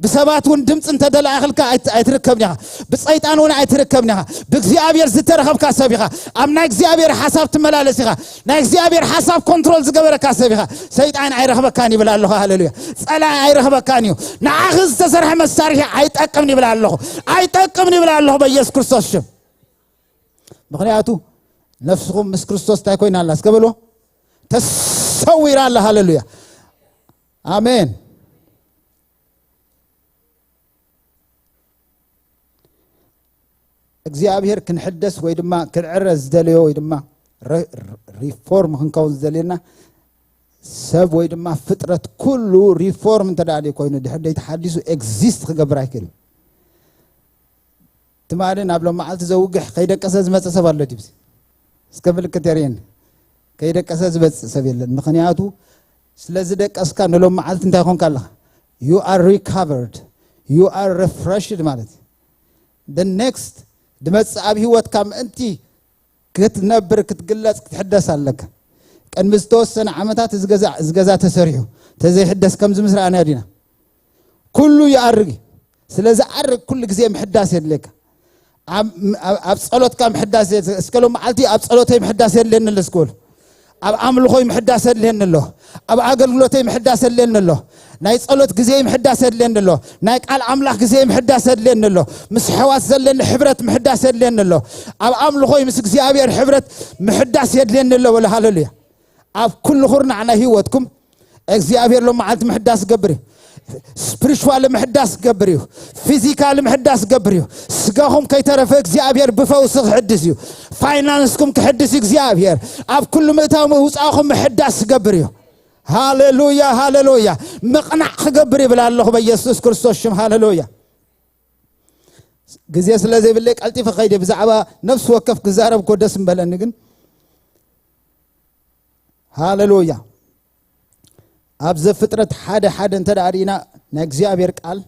ብሰባት እውን ድምፂ እንተደላእኽልካ ኣይት- ኣይትርከብን ኢኻ። ብሰይጣን እውን ኣይትርከብን ኢኻ። ብእግዚኣብሔር ዝተረኸብካ ሰብ ኢኻ። ኣብ ናይ እግዚኣብሔር ሓሳብ ትመላለስ ኢኻ። ናይ እግዚኣብሔር ሓሳብ ኮንትሮል ዝገበረካ ሰብ ኢኻ። ሰይጣን ኣይረኽበካን ይብል ኣለኹ። ሃሌሉያ። ጸላኢ ኣይረኽበካን እዩ። ንዓኺ ዝተሰርሐ መሳርሒ ኣይጠቅምን ይብል ኣለኹ። ኣይጠቅምን ይብል ኣለኹ በኢየሱስ ክርስቶስ ሽም። ምኽንያቱ ነፍስኹም ምስ ክርስቶስ እንታይ ኮይና ኣላ? እስከ በልዎ። ተሰዊራ ኣላ። ሃሌሉያ። ኣሜን። እግዚኣብሔር ክንሕደስ ወይ ድማ ክንዕረ ዝደለዮ ወይ ድማ ረ- ሪፎርም ክንከውን ዝደልየና ሰብ ወይ ድማ ፍጥረት ኩሉ ሪፎርም እንተ ደኣ ኮይኑ ድሕር ደይ ተሓዲሱ ኤግዚስት ክገብር ኣይክእልን። ትማሊ ናብ ሎም መዓልቲ ዘውግሕ ከይደቀሰ ዝመፀ ሰብ ኣሎ ድዩ? እስከ ምልክት የርእየኒ። ከይደቀሰ ዝመፅእ ሰብ የለን። ምኽንያቱ ስለ ዝደቀስካ ንሎም መዓልቲ እንታይ ኮንካ ኣለኻ? You are recovered, you are refreshed ማለት እዩ። The next ድመፅእ ኣብ ህይወትካ ምእንቲ ክትነብር ክትግለፅ ክትሕደስ ኣለካ። ቅድሚ ዝተወሰነ ዓመታት እዚ ገዛ እዚ ገዛ ተሰሪሑ ተዘይሕደስ ከምዚ ምስ ረኣና ዲና ኩሉ ይኣርግ እዩ። ስለ ዝኣርግ ኩሉ ግዜ ምሕዳስ የድልየካ። ኣብ ኣብ- ኣብ ጸሎትካ ምሕዳስ የድ- እስከ ሎም መዓልቲ ኣብ ጸሎተይ ምሕዳስ የድልየኒ ኣሎ እስከ በሉ። ኣብ ኣምልኾይ ምሕዳስ የድልየኒ ኣሎ። ኣብ ኣገልግሎተይ ምሕዳስ የድልየኒ ኣሎ። ናይ ጸሎት ግዜ ምሕዳስ የድልየኒ ኣሎ። ናይ ቃል ኣምላኽ ግዜ ምሕዳስ የድልየኒ ኣሎ። ምስ ኣሕዋት ዘለኒ ሕብረት ምሕዳስ የድልየኒ ኣሎ። ኣብ ኣምልኾይ ምስ እግዚኣብሔር ሕብረት ምሕዳስ የድልየኒ ኣሎ በሉ። ሃሌሉያ። ኣብ ኩሉ ኹርናዕ ናይ ህይወትኩም እግዚኣብሔር ሎም መዓልቲ ምሕዳስ ገብር እዩ። ስፕሪቹዋል ምሕዳስ ገብር እዩ። ፊዚካል ምሕዳስ ገብር እዩ። ስጋኹም ከይተረፈ እግዚኣብሔር ብፈውሲ ክሕድስ እዩ። ፋይናንስኩም ክሕድስ እዩ እግዚኣብሔር። ኣብ ኩሉ ምእታው ምውፃእኹም ምሕዳስ ገብር እዩ። ሃሌሉያ፣ ሃሌሉያ። ምቕናዕ ክገብር ይብል ኣለኹ በኢየሱስ ክርስቶስ ሽም። ሃሌሉያ። ግዜ ስለ ዘይብለይ ቀልጢፈ ከይደ ብዛዕባ ነፍሲ ወከፍ ክዛረብ እኮ ደስ ምበለኒ ግን ሃሌሉያ። ኣብ ዘፍጥረት ሓደ ሓደ እንተ ደኣ ርኢና ናይ እግዚኣብሔር ቃል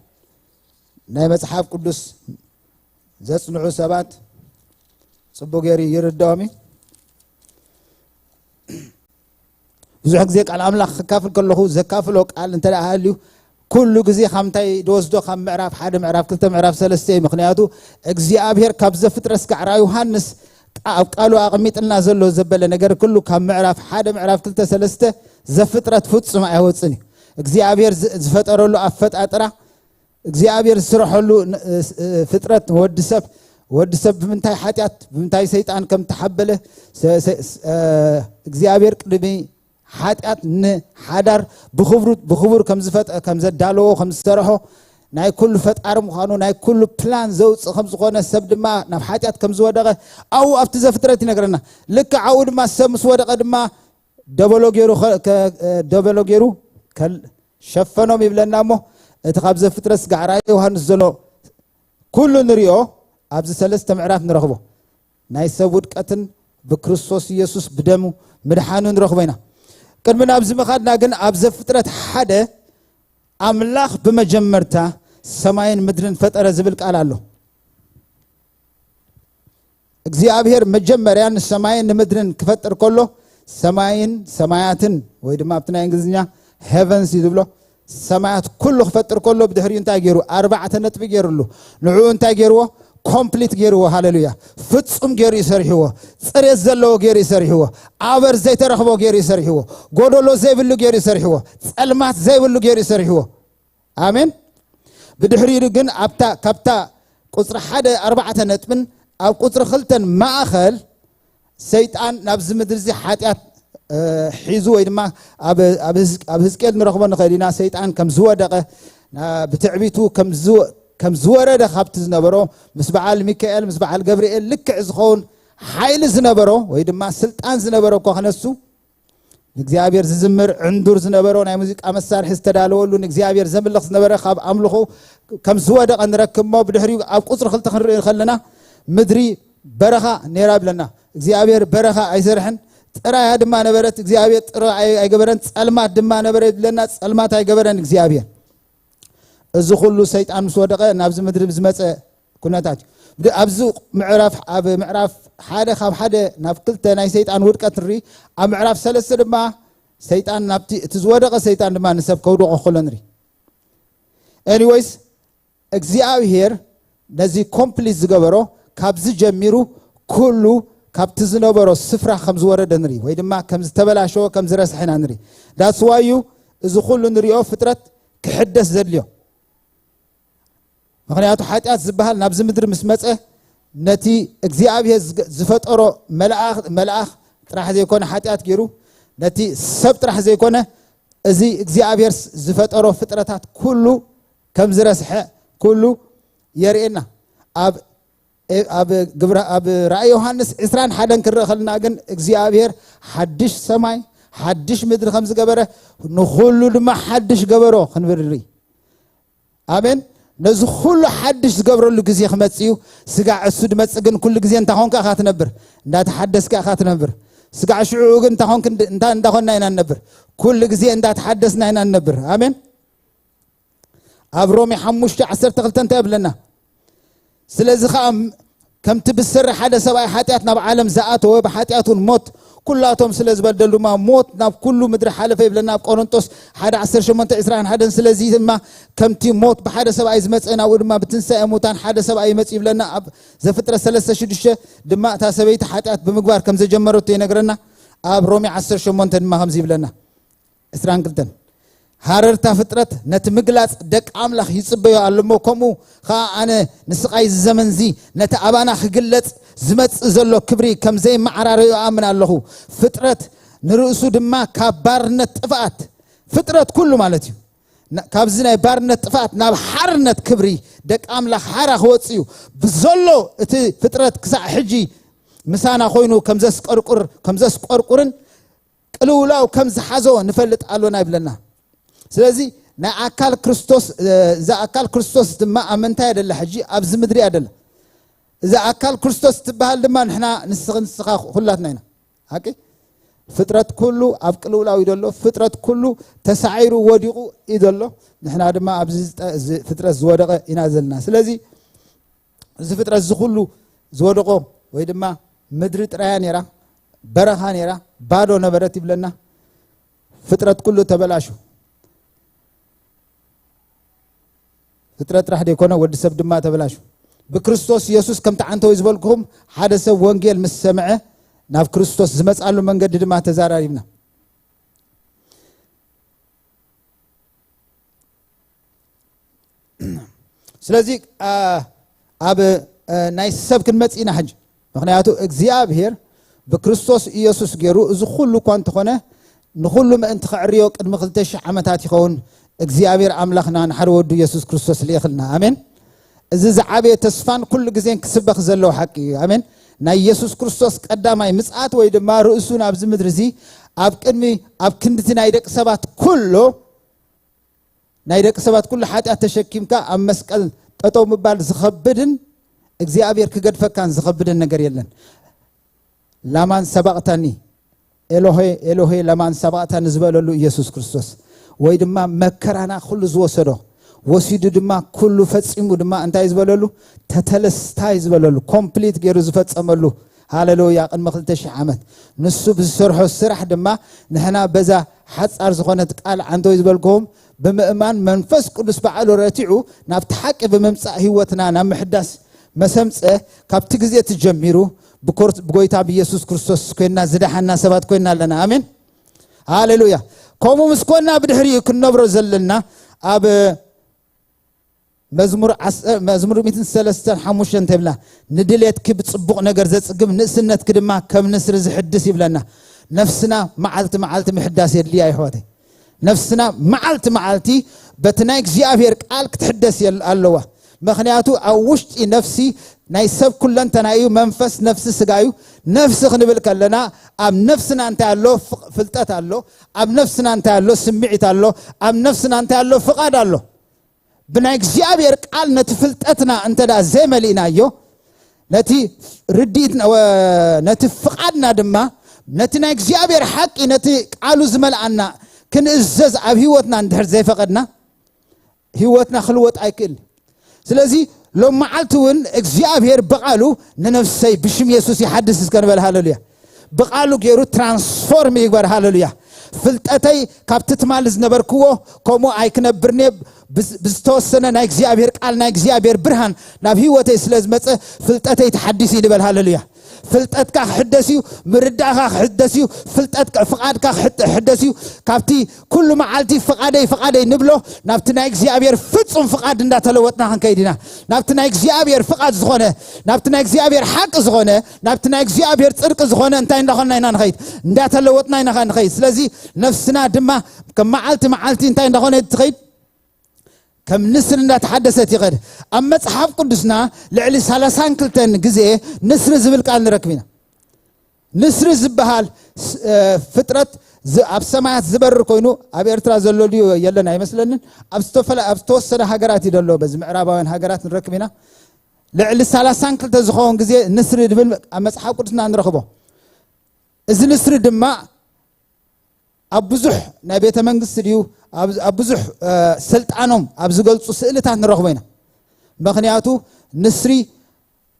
ናይ መጽሓፍ ቅዱስ ዘጽንዑ ሰባት ጽቡቅ ገይሩ ይርድኦም እዩ። ብዙሕ ግዜ ቃል ኣምላኽ ክካፍል ከለኹ ዘካፍሎ ቃል እንተ ደኣ ሃልዩ ኩሉ ግዜ ካብ እንታይ ዝወስዶ ካብ ምዕራፍ ሓደ ምዕራፍ ክልተ ምዕራፍ ሰለስተ እዩ። ምኽንያቱ እግዚኣብሔር ካብ ዘፍጥረት እስካዕ ራእይ ዮሃንስ ቃ- ኣብ ቃሉ ኣቐሚጥልና ዘሎ ዘበለ ነገር ኩሉ ካብ ምዕራፍ ሓደ ምዕራፍ ክልተ ሰለስተ ዘፍጥረት ፍጹም ኣይወፅን እዩ። እግዚኣብሔር ዝ- ዝፈጠረሉ ኣፈጣጥራ እግዚኣብሔር ዝስረሐሉ ን- እ- እ- ፍጥረት ወዲ ሰብ ወዲ ሰብ ብምንታይ ሓጢኣት ብምንታይ ሰይጣን ከም ተሓበለ ሰ- ሰ- ስ- እ- እግዚኣብሔር ቅድሚ ሓጢኣት ንሓዳር ብኽብሩ ብኽቡር ከም ዝፈጠ ከም ዘዳለዎ ከም ዝሰርሖ ናይ ኩሉ ፈጣሪ ምዃኑ ናይ ኩሉ ፕላን ዘውፅእ ከም ዝኾነ ሰብ ድማ ናብ ሓጢኣት ከም ዝወደቐ ኣብኡ ኣብቲ ዘፍጥረት ይነግረና። ልክዕ ኣብኡ ድማ ሰብ ምስ ወደቐ ድማ ደበሎ ገይሩ ከ- ከ- ደበሎ ገይሩ ከል- ሸፈኖም ይብለና። እሞ እቲ ካብ ዘፍጥረት ስጋዕ ራእይ ዮሃንስ ዘሎ ኩሉ ንሪኦ ኣብዚ ሰለስተ ምዕራፍ ንረኽቦ ናይ ሰብ ውድቀትን ብክርስቶስ ኢየሱስ ብደሙ ምድሓኑ ንረኽቦ ኢና። ቅድሚ ናብዚ ምኻድና ግን ኣብ ዘፍጥረት ሓደ ኣምላኽ ብመጀመርታ ሰማይን ምድርን ፈጠረ ዝብል ቃል ኣሎ። እግዚኣብሔር መጀመርያ ንሰማይን ንምድርን ክፈጥር ከሎ ሰማይን ሰማያትን ወይ ድማ ኣብቲ ናይ እንግሊዝኛ ሄቨንስ እዩ ዝብሎ። ሰማያት ኩሉ ክፈጥር ከሎ ብድሕሪኡ እንታይ ገይሩ? ኣርባዕተ ነጥቢ ገይሩሉ። ንዕኡ እንታይ ገይርዎ? ኮምፕሊት ገይርዎ። ሃሌሉያ! ፍጹም ገይሩ ይሰርሕዎ። ጽሬት ዘለዎ ገይሩ ይሰርሕዎ። ኣበር ዘይተረኽቦ ገይሩ ይሰርሕዎ። ጎደሎ ዘይብሉ ገይሩ ይሰርሕዎ። ጸልማት ዘይብሉ ገይሩ ይሰርሕዎ። ኣሜን። ብድሕሪኡ ግን ኣብታ ካብታ ቁፅሪ ሓደ ኣርባዕተ ነጥብን ኣብ ቁፅሪ ክልተን ማእኸል ሰይጣን ናብዚ ምድሪ እዚ ሓጢኣት እ፣ ሒዙ ወይ ድማ ኣብ ኣብ ህዝ- ኣብ ህዝቅኤል ንረኽቦ ንኽእል ኢና። ሰይጣን ከም ዝወደቐ ና- ብትዕቢቱ ከም ዝወ- ከም ዝወረደ ካብቲ ዝነበሮ ምስ በዓል ሚካኤል ምስ በዓል ገብርኤል ልክዕ ዝኸውን ሓይሊ ዝነበሮ ወይ ድማ ስልጣን ዝነበሮ እኳ ክነሱ ንእግዚኣብሔር ዝዝምር ዕንዱር ዝነበሮ ናይ ሙዚቃ መሳርሒ ዝተዳለወሉ ንእግዚኣብሔር ዘምልኽ ዝነበረ ካብ ኣምልኹ ከም ዝወደቐ ንረክብ። እሞ ብድሕሪኡ ኣብ ቁፅሪ ክልተ ክንርኢ ከለና ምድሪ በረኻ ነይራ ይብለና። እግዚኣብሔር በረኻ ኣይሰርሐን፣ ጥራያ ድማ ነበረት። እግዚኣብሔር ጥረ ኣይ- ኣይገበረን፣ ጸልማት ድማ ነበረ ይብለና። ጸልማት ኣይገበረን እግዚኣብሔር። እዚ ኩሉ ሰይጣን ምስ ወደቐ ናብዚ ምድሪ ዝመፀ ኩነታት እዩ። ብ- ኣብዚ ምዕራፍ ኣብ ምዕራፍ ሓደ ካብ ሓደ ናብ ክልተ ናይ ሰይጣን ውድቀት ንርኢ። ኣብ ምዕራፍ ሰለስተ ድማ ሰይጣን ናብቲ እቲ ዝወደቐ ሰይጣን ድማ ንሰብ ከውድቆ ከሎ ንርኢ። ኤኒወይስ እግዚኣብሔር ነዚ ኮምፕሊት ዝገበሮ ካብዚ ጀሚሩ ኩሉ ካብቲ ዝነበሮ ስፍራ ከም ዝወረደ ንርኢ ወይ ድማ ከም ዝተበላሸወ ከም ዝረስሐ ኢና ንርኢ። ዳትስ ዋይ እዩ እዚ ኩሉ ንሪኦ ፍጥረት ክሕደስ ዘድልዮ። ምኽንያቱ ሓጢኣት ዝበሃል ናብዚ ምድሪ ምስ መፀ ነቲ እግዚኣብሔር ዝገ- ዝፈጠሮ መልኣኽ መልኣኽ ጥራሕ ዘይኮነ ሓጢኣት ገይሩ ነቲ ሰብ ጥራሕ ዘይኮነ እዚ እግዚኣብሔር ዝፈጠሮ ፍጥረታት ኩሉ ከም ዝረስሐ ኩሉ የርእየና። ኣብ ኣብ ግብረ ኣብ ራእይ ዮሃንስ ዕስራን ሓደን ክንርኢ ከለና ግን እግዚኣብሔር ሓድሽ ሰማይ ሓድሽ ምድሪ ከም ዝገበረ ንኹሉ ድማ ሓድሽ ገበሮ ክንብል ንርኢ። ኣሜን። ነዚ ኩሉ ሓድሽ ዝገብረሉ ግዜ ክመጽእ እዩ። ስጋ ዕሱ ድመጽእ ግን ኩሉ ግዜ እንታይ ኾንካ ኢኻ ትነብር? እንዳተሓደስካ ኢኻ ትነብር። ስጋ ሽዑ ግን እንታይ ኾንክ እንዳ- እንዳ- እንዳኾንና ኢና ንነብር? ኩሉ ግዜ እንዳተሓደስና ኢና ንነብር። ኣሜን። ኣብ ሮሜ ሓሙሽተ ዓሰርተ ክልተ እንታይ ይብለና? ስለዚ ኸዓ ከምቲ ብስሪ ሓደ ሰብኣይ ሓጢኣት ናብ ዓለም ዝኣተወ ብሓጢኣት እውን ሞት ኩላቶም ስለ ዝበደሉ ድማ ሞት ናብ ኩሉ ምድሪ ሓለፈ ይብለና ኣብ ቆሮንጦስ ሓደ ዓሰርተ ሸሞንተ ዕስራን ሓደን። ስለዚ ድማ ከምቲ ሞት ብሓደ ሰብኣይ ዝመፀ ናብኡ ድማ ብትንሳኤ ሙታን ሓደ ሰብኣይ ይመፅ ይብለና። ኣብ ዘፍጥረት ሰለስተ ሽዱሽተ ድማ እታ ሰበይቲ ሓጢኣት ብምግባር ከም ዘጀመረቶ ይነግረና። ኣብ ሮሜ ዓሰርተ ሸሞንተ ድማ ከምዚ ይብለና ዕስራን ክልተን ሃረርታ ፍጥረት ነቲ ምግላጽ ደቂ ኣምላኽ ይጽበዮ ኣሎ እሞ ከምኡ ኸኣ ኣነ ንስቓይ እዚ ዘመንዚ ነቲ ኣባና ክግለጽ ዝመጽእ ዘሎ ክብሪ ከም ዘይመዓራረዮ ኣምን ኣለኹ። ፍጥረት ንርእሱ ድማ ካብ ባርነት ጥፍኣት ፍጥረት ኩሉ ማለት እዩ ና- ካብዚ ናይ ባርነት ጥፍኣት ናብ ሓርነት ክብሪ ደቂ ኣምላኽ ሓራ ክወጽእ እዩ። ብዘሎ እቲ ፍጥረት ክሳዕ ሕጂ ምሳና ኮይኑ ከም ዘስቀርቁር ከም ዘስቆርቁርን ቅልውላው ከም ዝሓዞ ንፈልጥ ኣሎና ይብለና። ስለዚ ናይ ኣካል ክርስቶስ እዚ ኣካል ክርስቶስ ድማ ኣብ ምንታይ ኣደላ ሕጂ ኣብዚ ምድሪ ኣደላ። እዚ ኣካል ክርስቶስ ትበሃል ድማ ንሕና ንስኽ ንስኻ ኩላትና ኢና። ሓቂ ፍጥረት ኩሉ ኣብ ቅልውላው እዩ ዘሎ። ፍጥረት ኩሉ ተሳዒሩ ወዲቑ እዩ ዘሎ። ንሕና ድማ ኣብዚ ዝጠ- እዚ ፍጥረት ዝወደቐ ኢና ዘለና። ስለዚ እዚ ፍጥረት እዚ ኩሉ ዝወደቆ ወይ ድማ ምድሪ ጥራያ ነይራ፣ በረኻ ነይራ፣ ባዶ ነበረት ይብለና። ፍጥረት ኩሉ ተበላሹ። ፍጥረት ጥራሕ ዘይኮነ ወዲ ሰብ ድማ ተበላሹ። ብክርስቶስ ኢየሱስ ከምቲ ዓንተወይ ዝበልኩኹም ሓደ ሰብ ወንጌል ምስ ሰምዐ ናብ ክርስቶስ ዝመጻሉ መንገዲ ድማ ተዛራሪብና። ስለዚ ኣብ ናይ ሰብ ክንመጽእ ኢና ሕጂ። ምክንያቱ እግዚኣብሔር ብክርስቶስ ኢየሱስ ገይሩ እዚ ኩሉ እኳ እንተኾነ፣ ንኹሉ ምእንቲ ከዕርዮ ቅድሚ ክልተ ሽሕ ዓመታት ይኸውን እግዚኣብሔር ኣምላኽና ንሓደ ወዱ ኢየሱስ ክርስቶስ ልኢኽልና። ኣሜን። እዚ ዝዓበየ ተስፋን ኩሉ ግዜን ክስበኽ ዘለዎ ሓቂ እዩ። ኣሜን። ናይ ኢየሱስ ክርስቶስ ቀዳማይ ምጽኣት ወይ ድማ ርእሱ ናብዚ ምድሪ እዚ ኣብ ቅድሚ ኣብ ክንድቲ ናይ ደቂ ሰባት ኩሉ ናይ ደቂ ሰባት ኩሉ ሓጢኣት ተሸኪምካ ኣብ መስቀል ጠጠው ምባል ዝኸብድን እግዚኣብሔር ክገድፈካን ዝኸብድን ነገር የለን። ላማን ሰባቕታኒ፣ ኤሎሄ ኤሎሄ ላማን ሰባቕታኒ ዝበለሉ ኢየሱስ ክርስቶስ፣ ወይ ድማ መከራና ኩሉ ዝወሰዶ፣ ወሲዱ ድማ ኩሉ ፈጺሙ ድማ እንታይ ዝበለሉ፣ ተተለስታይ ዝበለሉ፣ ኮምፕሊት ገይሩ ዝፈጸመሉ። ሃሌሉያ። ቅድሚ ክልተ ሽሕ ዓመት ንሱ ብዝሰርሖ ስራሕ ድማ ንሕና በዛ ሓጻር ዝኾነት ቃል ዓንተወይ ዝበልክዎም ብምእማን መንፈስ ቅዱስ ባዕሉ ረቲዑ ናብቲ ሓቂ ብምምጻእ ህይወትና ናብ ምሕዳስ መሰምጸ። ካብቲ ግዜ እቲ ጀሚሩ ብኮርት-፣ ብጎይታ ብኢየሱስ ክርስቶስ ኮይና ዝደሓና ሰባት ኮይና ኣለና። ኣሜን። ሃሌሉያ። ከምኡ ምስ ኮና ብድሕሪኡ ክንነብሮ ዘለና ኣብ መዝሙር ዓስ-፣ መዝሙር ሚእትን ሰለስተን ሓሙሽተ እንታይ ይብላ? "ንድሌትኪ ብጽቡቕ ነገር ዘጽግብ ንእስነትኪ ድማ ከም ንስሪ ዝሕድስ" ይብለና። ነፍስና መዓልቲ መዓልቲ ምሕዳስ የድልያ ይሕዋተይ። ነፍስና መዓልቲ መዓልቲ በቲ ናይ እግዚኣብሔር ቃል ክትሕደስ የል-፣ ኣለዋ። ምኽንያቱ ኣብ ውሽጢ ነፍሲ ናይ ሰብ ኩለንተና እዩ፣ መንፈስ፣ ነፍሲ፣ ስጋ እዩ። ነፍሲ ክንብል ከለና ኣብ ነፍስና እንታይ ኣሎ? ፍቕ-፣ ፍልጠት ኣሎ። ኣብ ነፍስና እንታይ ኣሎ? ስምዒት ኣሎ። ኣብ ነፍስና እንታይ ኣሎ? ፍቓድ ኣሎ። ብናይ እግዚኣብሔር ቃል ነቲ ፍልጠትና እንተ ደኣ ዘይመሊእናዮ፣ ነቲ ርድኢትና፣ ወ-፣ ነቲ ፍቓድና ድማ ነቲ ናይ እግዚኣብሔር ሓቂ፣ ነቲ ቃሉ ዝመልኣና ክንእዘዝ ኣብ ህይወትና እንድሕር ዘይፈቐድና፣ ህይወትና ክልወጥ ኣይክእል። ስለዚ ሎም መዓልቲ እውን እግዚኣብሔር ብቓሉ ንነፍሰይ ብሽም የሱስ ይሓድስ እስከ ንበል። ሃሌሉያ። ብቓሉ ገይሩ ትራንስፎርም ይግበር። ሃሌሉያ። ፍልጠተይ ካብቲ ትማሊ ዝነበርክዎ ከምኡ ኣይክነብርን'የ። ብዝ-፣ ብዝተወሰነ ናይ እግዚኣብሔር ቃል፣ ናይ እግዚኣብሔር ብርሃን ናብ ህይወተይ ስለ ዝመጸ ፍልጠተይ ተሓዲሱ እዩ ንበል። ሃሌሉያ። ፍልጠትካ ክሕደስ እዩ፣ ምርዳእካ ክሕደስ እዩ፣ ፍልጠትካ፣ ፍቓድካ ክሕደ-፣ ክሕደስ እዩ። ካብቲ ኩሉ መዓልቲ ፍቓደይ፣ ፍቓደይ ንብሎ ናብቲ ናይ እግዚኣብሔር ፍጹም ፍቓድ እንዳተለወጥና ክንከይድ ኢና። ናብቲ ናይ እግዚኣብሔር ፍቓድ ዝኾነ፣ ናብቲ ናይ እግዚኣብሔር ሓቂ ዝኾነ፣ ናብቲ ናይ እግዚኣብሔር ጽድቂ ዝኾነ እንታይ እንዳኾንና ኢና ንኸይድ? እንዳተለወጥና ኢና ንኸይድ። ስለዚ ነፍስና ድማ ከም መዓልቲ መዓልቲ እንታይ እንዳኾነ ትኸይድ? ከም ንስሪ እንዳተሓደሰት ይኸድ። ኣብ መጽሓፍ ቅዱስና ልዕሊ ሰላሳን ክልተን ግዜ ንስሪ ዝብል ቃል ንረክብ ኢና። ንስሪ ዝበሃል ስ-፣ እ፣ ፍጥረት ዝ-፣ ኣብ ሰማያት ዝበርር ኮይኑ ኣብ ኤርትራ ዘሎ ድዩ የለን ኣይመስለንን። ኣብ ዝተፈላ-፣ ኣብ ዝተወሰነ ሃገራት እዩ ዘሎ፣ በዚ ምዕራባውያን ሃገራት ንረክብ ኢና። ልዕሊ ሰላሳን ክልተ ዝኸውን ግዜ ንስሪ ዝብል ኣብ መጽሓፍ ቅዱስና ንረኽቦ። እዚ ንስሪ ድማ ኣብ ብዙሕ ናይ ቤተ መንግስቲ ድዩ፣ ኣብ፣ ኣብ ብዙሕ፣ እ፣ ስልጣኖም ኣብ ዝገልጹ ስእልታት ንረኽቦ ኢና። ምኽንያቱ ንስሪ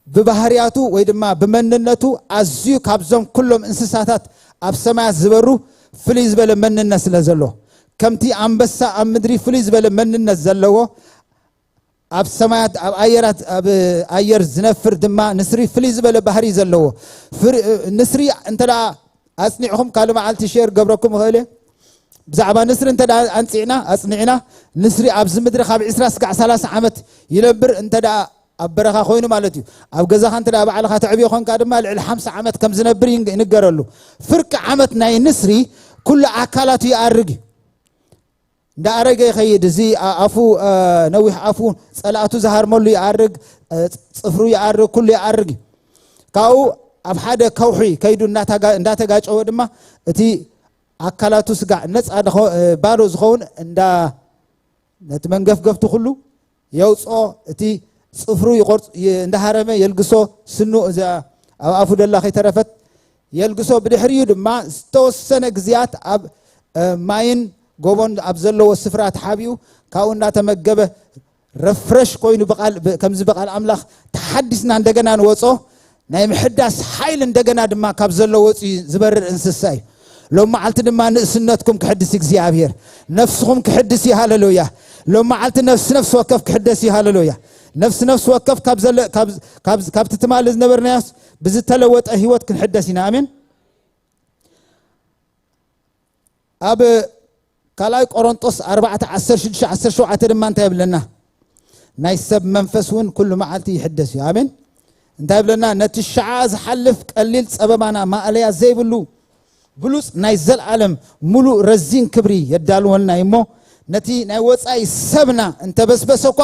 ብባህርያቱ ወይ ድማ ብመንነቱ ኣዝዩ ካብዞም ኩሎም እንስሳታት ኣብ ሰማያት ዝበሩ ፍልይ ዝበለ መንነት ስለ ዘለዎ፣ ከምቲ ኣንበሳ ኣብ ምድሪ ፍልይ ዝበለ መንነት ዘለዎ፣ ኣብ ሰማያት፣ ኣብ ኣየራት፣ ኣብ ኣየር ዝነፍር ድማ ንስሪ ፍልይ ዝበለ ባህሪ ዘለዎ። ፍር-፣ ንስሪ እንተ ደኣ ኣጽኒዕኹም፣ ካልእ መዓልቲ ሼር ገብረኩም እኽእል እየ። ብዛዕባ ንስሪ እንተ ደኣ ኣንጺዕና፣ ኣጽኒዕና፣ ንስሪ ኣብዚ ምድሪ ካብ ዕስራ ስጋዕ ሰላሳ ዓመት ይነብር እንተ ደኣ ኣብ በረኻ ኮይኑ ማለት እዩ። ኣብ ገዛኻ እንተ ደኣ ባዕልኻ ተዕብዮ ኾንካ ድማ ልዕሊ ሓምሳ ዓመት ከም ዝነብር ይንገ-፣ ይንገረሉ። ፍርቂ ዓመት ናይ ንስሪ ኩሉ ኣካላቱ ይኣርግ እዩ። እንዳኣረገ ይኸይድ። እዚ ኣ-፣ ኣፉ፣ እ፣ ነዊሕ ኣፉ፣ ጸላእቱ ዝሃርመሉ ይኣርግ፣ እ፣ ጽፍሩ ይኣርግ፣ ኩሉ ይኣርግ እዩ። ካብኡ ኣብ ሓደ ከውሒ ከይዱ እናተጋ-፣ እንዳተጋጨወ ድማ እቲ ኣካላቱ ስጋዕ ነጻ ድኾ-፣ እ፣ ባዶ ዝኸውን እንዳ-፣ ነቲ መንገፍገፍቲ ኩሉ የውጽኦ፣ እቲ ጽፍሩ ይቆርጽ፣ ይ-፣ እንዳሃረመ የልግሶ፣ ስኑ እዛ ኣብ ኣፉ ደላ ከይተረፈት የልግሶ። ብድሕሪኡ ድማ ዝተወሰነ ግዜያት ኣብ፣ እ፣ ማይን ጎቦን ኣብ ዘለዎ ስፍራ ተሓቢኡ ካብኡ እንዳተመገበ ረፍረሽ ኮይኑ ብቓል፣ ብ-፣ ከምዚ ብቓል ኣምላኽ ተሓዲስና እንደገና ንወጾ። ናይ ምሕዳስ ሓይሊ እንደገና ድማ ካብ ዘሎ ወጺኡ ዝበርር እንስሳ እዩ። ሎም መዓልቲ ድማ ንእስነትኩም ክሕድስ እግዚኣብሔር፣ ነፍስኹም ክሕድስ እዩ። ሃሌሉያ። ሎም መዓልቲ ነፍሲ ነፍሲ ወከፍ ክሕደስ እዩ። ሃሌሉያ። ነፍሲ ነፍሲ ወከፍ ካብ ዘለ-፣ ካብ፣ ካብ፣ ካብቲ ትማሊ ዝነበርናዮስ ብዝተለወጠ ህይወት ክንሕደስ ኢና። ኣሜን። ኣብ ካልኣይ ቆሮንጦስ ኣርባዕተ ዓሰርተ ሽዱሽተ ዓሰርተ ሸውዓተ ድማ እንታይ ይብለና? ናይ ሰብ መንፈስ እውን ኩሉ መዓልቲ ይሕደስ እዩ። ኣሜን። እንታይ ይብለና? ነቲ ሸዓ ዝሓልፍ ቀሊል ጸበባና ማእለያ ዘይብሉ ብሉጽ ናይ ዘልኣለም ሙሉእ ረዚን ክብሪ የዳልወልና እዩ እሞ፣ ነቲ ናይ ወጻኢ ሰብና እንተበስበሰ እኳ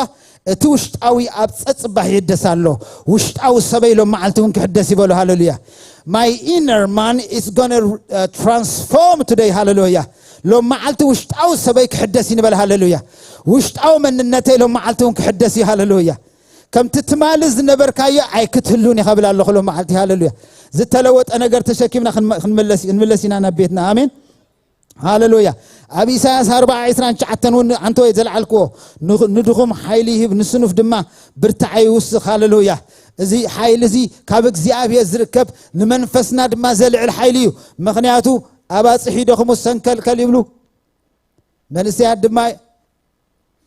እቲ ውሽጣዊ ኣብ ጸጽባሕ ይሕደስ ኣሎ። ውሽጣዊ ሰበይ ሎም መዓልቲ እውን ክሕደስ ይበሉ። ሃሌሉያ። My inner man is gonna transform today. ሃሌሉያ። ሎም መዓልቲ ውሽጣዊ ሰበይ ክሕደስ ይንበል። ሃሌሉያ። ውሽጣዊ መንነተይ ሎም መዓልቲ እውን ክሕደስ እዩ። ሃሌሉያ። ከምቲ ትማሊ ዝነበርካዮ ኣይክትህሉን ኢኻ ብል ኣለኹ ሎም መዓልቲ። ሃሌሉያ። ዝተለወጠ ነገር ተሸኪምና ክንመ- ክንመለስ ክንምለስ ኢና ናብ ቤትና። ኣሜን። ሃሌሉያ። ኣብ ኢሳያስ ኣርባዓ ዕስራን ትሽዓተን እውን ኣንተ ወይ ዘልዓልክዎ፣ ንኽ- ንድኹም ሓይሊ ይህብ፣ ንስኑፍ ድማ ብርታዐ ይውስኽ። ሃሌሉያ። እዚ ሓይሊ እዚ ካብ እግዚኣብሔር ዝርከብ፣ ንመንፈስና ድማ ዘልዕል ሓይሊ እዩ። ምኽንያቱ ኣባጽሕ ይደኽሙ ሰንከልከል ይብሉ፣ መንእሰያት ድማ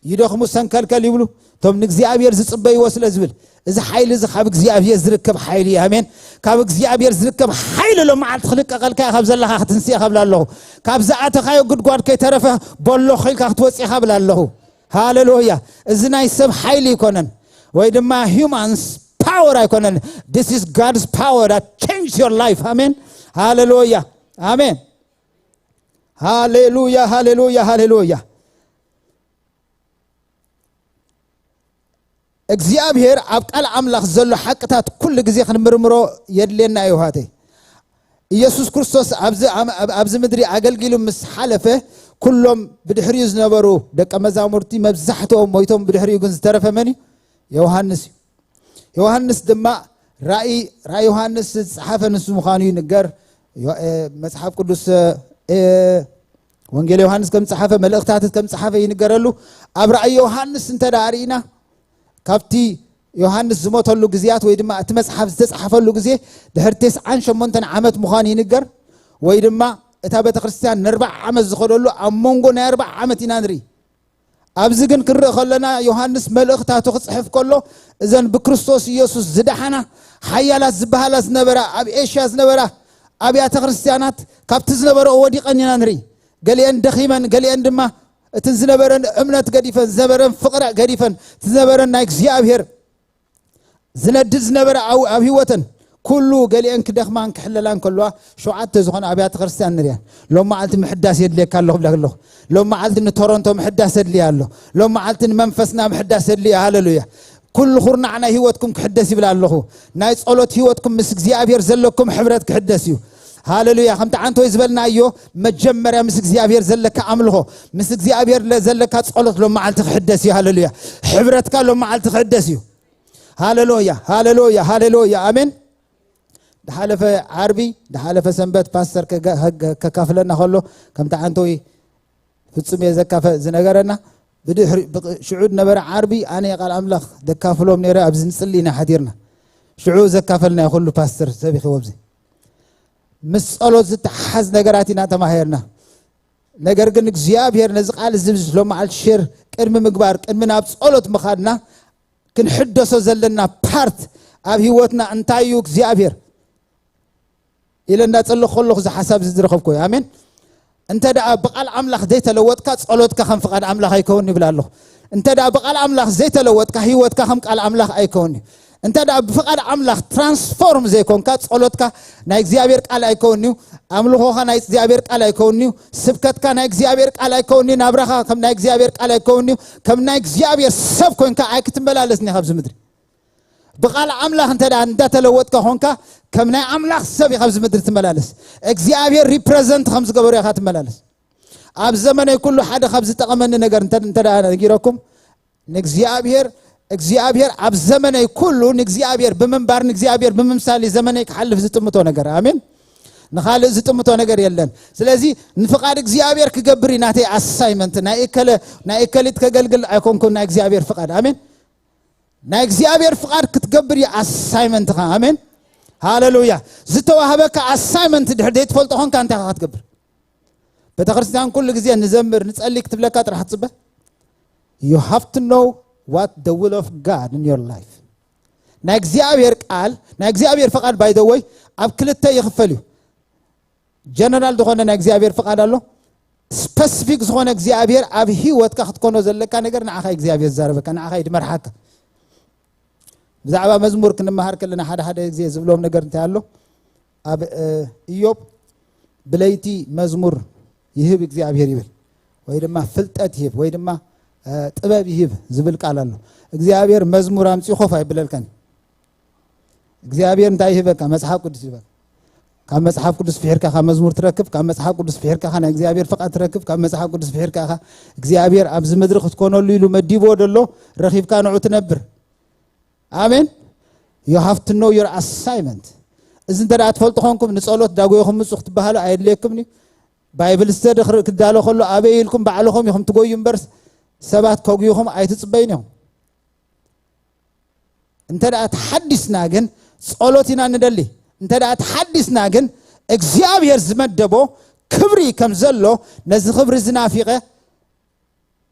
ይደኽሙ ሰንከልከል ይብሉ፣ እቶም ንእግዚኣብሔር ዝጽበይዎ ስለ ዝብል። እዚ ሓይሊ እዚ ካብ እግዚኣብሔር ዝርከብ ሓይሊ እዩ። ኣሜን። ካብ እግዚኣብሔር ዝርከብ ሓይሊ ሎም መዓልቲ ክልቀቐልካ እዩ፣ ካብ ዘለኻ ክትንስእ እየ ከብል ኣለኹ። ካብ ዝኣተኻዮ ጉድጓድ ከይተረፈ በሎ ኺልካ ክትወፅእ እየ ከብል ኣለኹ። ሃሌሉያ። እዚ ናይ ሰብ ሓይሊ ኣይኮነን፣ ወይ ድማ humans power ኣይኮነን። This is God's power that change your life. ኣሜን። ሃሌሉያ። ኣሜን። ሃሌሉያ፣ ሃሌሉያ፣ ሃሌሉያ። እግዚኣብሔር ኣብ ቃል ኣምላኽ ዘሎ ሓቅታት ኩሉ ግዜ ክንምርምሮ የድልየና እዩ። ሃተይ ኢየሱስ ክርስቶስ ኣብዚ ኣብ- ኣብ- ኣብዚ ምድሪ ኣገልጊሉ ምስ ሓለፈ፣ ኩሎም ብድሕሪኡ ዝነበሩ ደቀ መዛሙርቲ መብዛሕትኦም ሞይቶም፣ ብድሕሪኡ ግን ዝተረፈ መን እዩ? ዮሃንስ እዩ። ዮሃንስ ድማ ራእይ ራእይ ዮሃንስ ዝጸሓፈ ንሱ ምዃኑ ይንገር። ዮ- እ፣ መጽሓፍ ቅዱስ እ፣ ወንጌል ዮሃንስ ከም ጸሓፈ፣ መልእኽታት ከም ጸሓፈ ይንገረሉ። ኣብ ራእይ ዮሃንስ እንተ ደኣ ርኢና፣ ካብቲ ዮሃንስ ዝሞተሉ ግዜያት ወይ ድማ እቲ መጽሓፍ ዝተጻሕፈሉ ግዜ ድሕሪ ተስዓን ሸሞንተን ዓመት ምዃኑ ይንገር። ወይ ድማ እታ ቤተ ክርስቲያን ንኣርባዓ ዓመት ዝኸደሉ ኣብ መንጎ ናይ ኣርባዓ ዓመት ኢና ንርኢ። ኣብዚ ግን ክንርኢ ከለና፣ ዮሃንስ መልእኽታቱ ክጽሕፍ ከሎ፣ እዘን ብክርስቶስ ኢየሱስ ዝደሓና ሓያላት ዝበሃላ ዝነበራ፣ ኣብ ኤሽያ ዝነበራ ኣብያተ ክርስቲያናት ካብቲ ዝነበረኦ ወዲቐን ኢና ንርኢ። ገሊአን ደኺመን፣ ገሊአን ድማ እቲ ዝነበረን እምነት ገዲፈን፣ ዝነበረን ፍቕሪ ገዲፈን፣ እቲ ዝነበረን ናይ እግዚኣብሔር ዝነድድ ዝነበረ ኣብ ኣብ ህይወተን ኩሉ ገሊአን ክደኽማን ክሕለላን ከለዋ፣ ሸውዓተ ዝኾነ ኣብያተ ክርስቲያን ንሪኣን። ሎም መዓልቲ ምሕዳስ የድልየካ ኣለኹ ብላ ኣለኹ። ሎም መዓልቲ ንቶሮንቶ ምሕዳስ የድልያ ኣሎ። ሎም መዓልቲ ንመንፈስና ምሕዳስ የድልያ። ሃሌሉያ። ኩሉ ኩርናዕ ናይ ህይወትኩም ክሕደስ ይብል ኣለኹ። ናይ ጸሎት ህይወትኩም ምስ እግዚኣብሔር ዘለኩም ሕብረት ክሕደስ እዩ። ሃሌሉያ። ከምቲ ዓንቶይ ዝበልናዮ፣ መጀመርያ ምስ እግዚኣብሔር ዘለካ ኣምልኾ፣ ምስ እግዚኣብሔር ለ- ዘለካ ጸሎት ሎም መዓልቲ ክሕደስ እዩ። ሃሌሉያ። ሕብረትካ ሎም መዓልቲ ክሕደስ እዩ። ሃሌሉያ፣ ሃሌሉያ፣ ሃሌሉያ። ኣሜን። ድሓለፈ ዓርቢ፣ ድሓለፈ ሰንበት ፓስተር ከጋ- ከግ- ከካፍለና ከሎ፣ ከምቲ ዓንቶይ ፍጹም እየ ዘካፈ ዝነገረና፣ ብድሕሪ ብቅ- ሽዑ ዝነበረ ዓርቢ ኣነ ቃል ኣምላኽ ዘካፍሎም ነይረ፣ ኣብዚ ንጽሊ ኢና ሓዲርና። ሽዑ ዘካፈልናዮ ኩሉ ፓስተር ሰቢኽዎ ኣብዚ። ምስ ጸሎት ዝተሓሓዝ ነገራት ኢና ተማሂርና። ነገር ግን እግዚኣብሔር ነዚ ቃል እዚ ሎመዓልቲ ሼር ቅድሚ ምግባር፣ ቅድሚ ናብ ጸሎት ምኻድና፣ ክንሕደሶ ዘለና ፓርት ኣብ ህይወትና እንታይ እዩ እግዚኣብሔር ኢለ እንዳጸለኹ ከለኹ እዚ ሓሳብ እዚ ዝረኸብኩ እዩ። ኣሜን። እንተ ደኣ ብቓል ኣምላኽ ዘይተለወጥካ፣ ጸሎትካ ከም ፍቓድ ኣምላኽ ኣይከውን ይብል ኣለኹ። እንተ ደኣ ብቓል ኣምላኽ ዘይተለወጥካ፣ ህይወትካ ከም ቃል ኣምላኽ ኣይከውን እዩ። እንተ ደኣ ብፍቓድ ኣምላኽ ትራንስፎርም ዘይኮንካ፣ ጸሎትካ ናይ እግዚኣብሔር ቃል ኣይከውን እዩ። ኣምልኾኻ ናይ እግዚኣብሔር ቃል ኣይከውን እዩ። ስብከትካ ናይ እግዚኣብሔር ቃል ኣይከውን እዩ። ናብራኻ ከም ናይ እግዚኣብሔር ቃል ኣይከውን እዩ። ከም ናይ እግዚኣብሔር ሰብ ኮንካ ኣይክትመላለስን ኢኻ ኣብዚ ምድሪ። ብቓል ኣምላኽ እንተ ደኣ እንዳተለወጥካ ኾንካ፣ ከም ናይ ኣምላኽ ሰብ ኢኻ ኣብዚ ምድሪ ትመላለስ። እግዚኣብሔር ሪፕረዘንት ከም ዝገበሩ ኢኻ ትመላለስ። ኣብ ዘመነይ ኩሉ ሓደ ካብ ዝጠቐመኒ ነገር እንተ እንተ ደኣ ነጊረኩም፣ ንእግዚኣብሔር እግዚኣብሔር ኣብ ዘመነይ ኩሉ ንእግዚኣብሔር ብምንባር፣ ንእግዚኣብሔር ብምምሳል እዩ ዘመነይ ክሓልፍ ዝጥምቶ ነገር። ኣሜን። ንኻልእ ዝጥምቶ ነገር የለን። ስለዚ ንፍቓድ እግዚኣብሔር ክገብር እዩ ናተይ ኣሳይመንት። ናይ እከለ ናይ እከሊት ከገልግል ኣይኮንኩን ናይ እግዚኣብሔር ፍቓድ። ኣሜን። ናይ እግዚኣብሔር ፍቓድ ክትገብር እዩ ኣሳይመንትኻ። ኣሜን። ሃሌሉያ። ዝተዋህበካ ኣሳይመንት ድሕር ዘይትፈልጦ ኾንካ እንታይ ኢኻ ክትገብር? ቤተክርስትያን ኩሉ ግዜ ንዘምር ንጸሊ ክትብለካ ጥራሕ ትጽበ? You have to know what the will of God in your life። ናይ እግዚኣብሔር ቃል፣ ናይ እግዚኣብሔር ፍቓድ by the way ኣብ ክልተ ይኽፈል እዩ። ጀነራል ዝኾነ ናይ እግዚኣብሔር ፍቓድ ኣሎ፣ ስፐሲፊክ ዝኾነ እግዚኣብሔር ኣብ ህይወትካ ክትኮኖ ዘለካ ነገር ንዓኻ እግዚኣብሔር ዝዛረበካ፣ ንዓኻ እዩ ዝመርሓካ። ብዛዕባ መዝሙር ክንመሃር ከለና ሓደ ሓደ ግዜ ዝብሎም ነገር እንታይ ኣሎ? ኣብ እዮብ ብለይቲ መዝሙር ይህብ እግዚኣብሔር ይብል፣ ወይ ድማ ፍልጠት ይህብ፣ ወይ ድማ ጥበብ ይህብ ዝብል ቃል ኣሎ። እግዚኣብሔር መዝሙር ኣምፂኡ ኮፍ ኣይብለልካን። እግዚኣብሔር እንታይ ይህበካ? መፅሓፍ ቅዱስ ይህበካ። ካብ መፅሓፍ ቅዱስ ፍሒርካ ካብ መዝሙር ትረክብ፣ ካብ መፅሓፍ ቅዱስ ፍሒርካ ናይ እግዚኣብሔር ፍቓድ ትረክብ፣ ካብ መፅሓፍ ቅዱስ ፍሒርካ እግዚኣብሔር ኣብዚ ምድሪ ክትኮነሉ ኢሉ መዲብዎ ደሎ ረኺብካ ንዑ ትነብር። ኣሜን። You have to know your assignment። እዚ እንተ ደኣ ትፈልጡ ኾንኩም ንጸሎት ዳጎይኹም ምጹ ክትበሃሉ ኣየድልየኩም እዩ። ባይብል ስተዲ ክዳሎ ከሎ ኣበይ ኢልኩም ባዕልኹም ኢኹም ትጎዩ እምበር ሰባት ከጉይኹም ኣይትጽበዩን ኢኹም። እንተ ደኣ ተሓዲስና ግን ጸሎት ኢና ንደሊ። እንተ ደኣ ተሓዲስና ግን እግዚኣብሔር ዝመደቦ ክብሪ ከም ዘሎ ነዚ ክብሪ ዝናፊቐ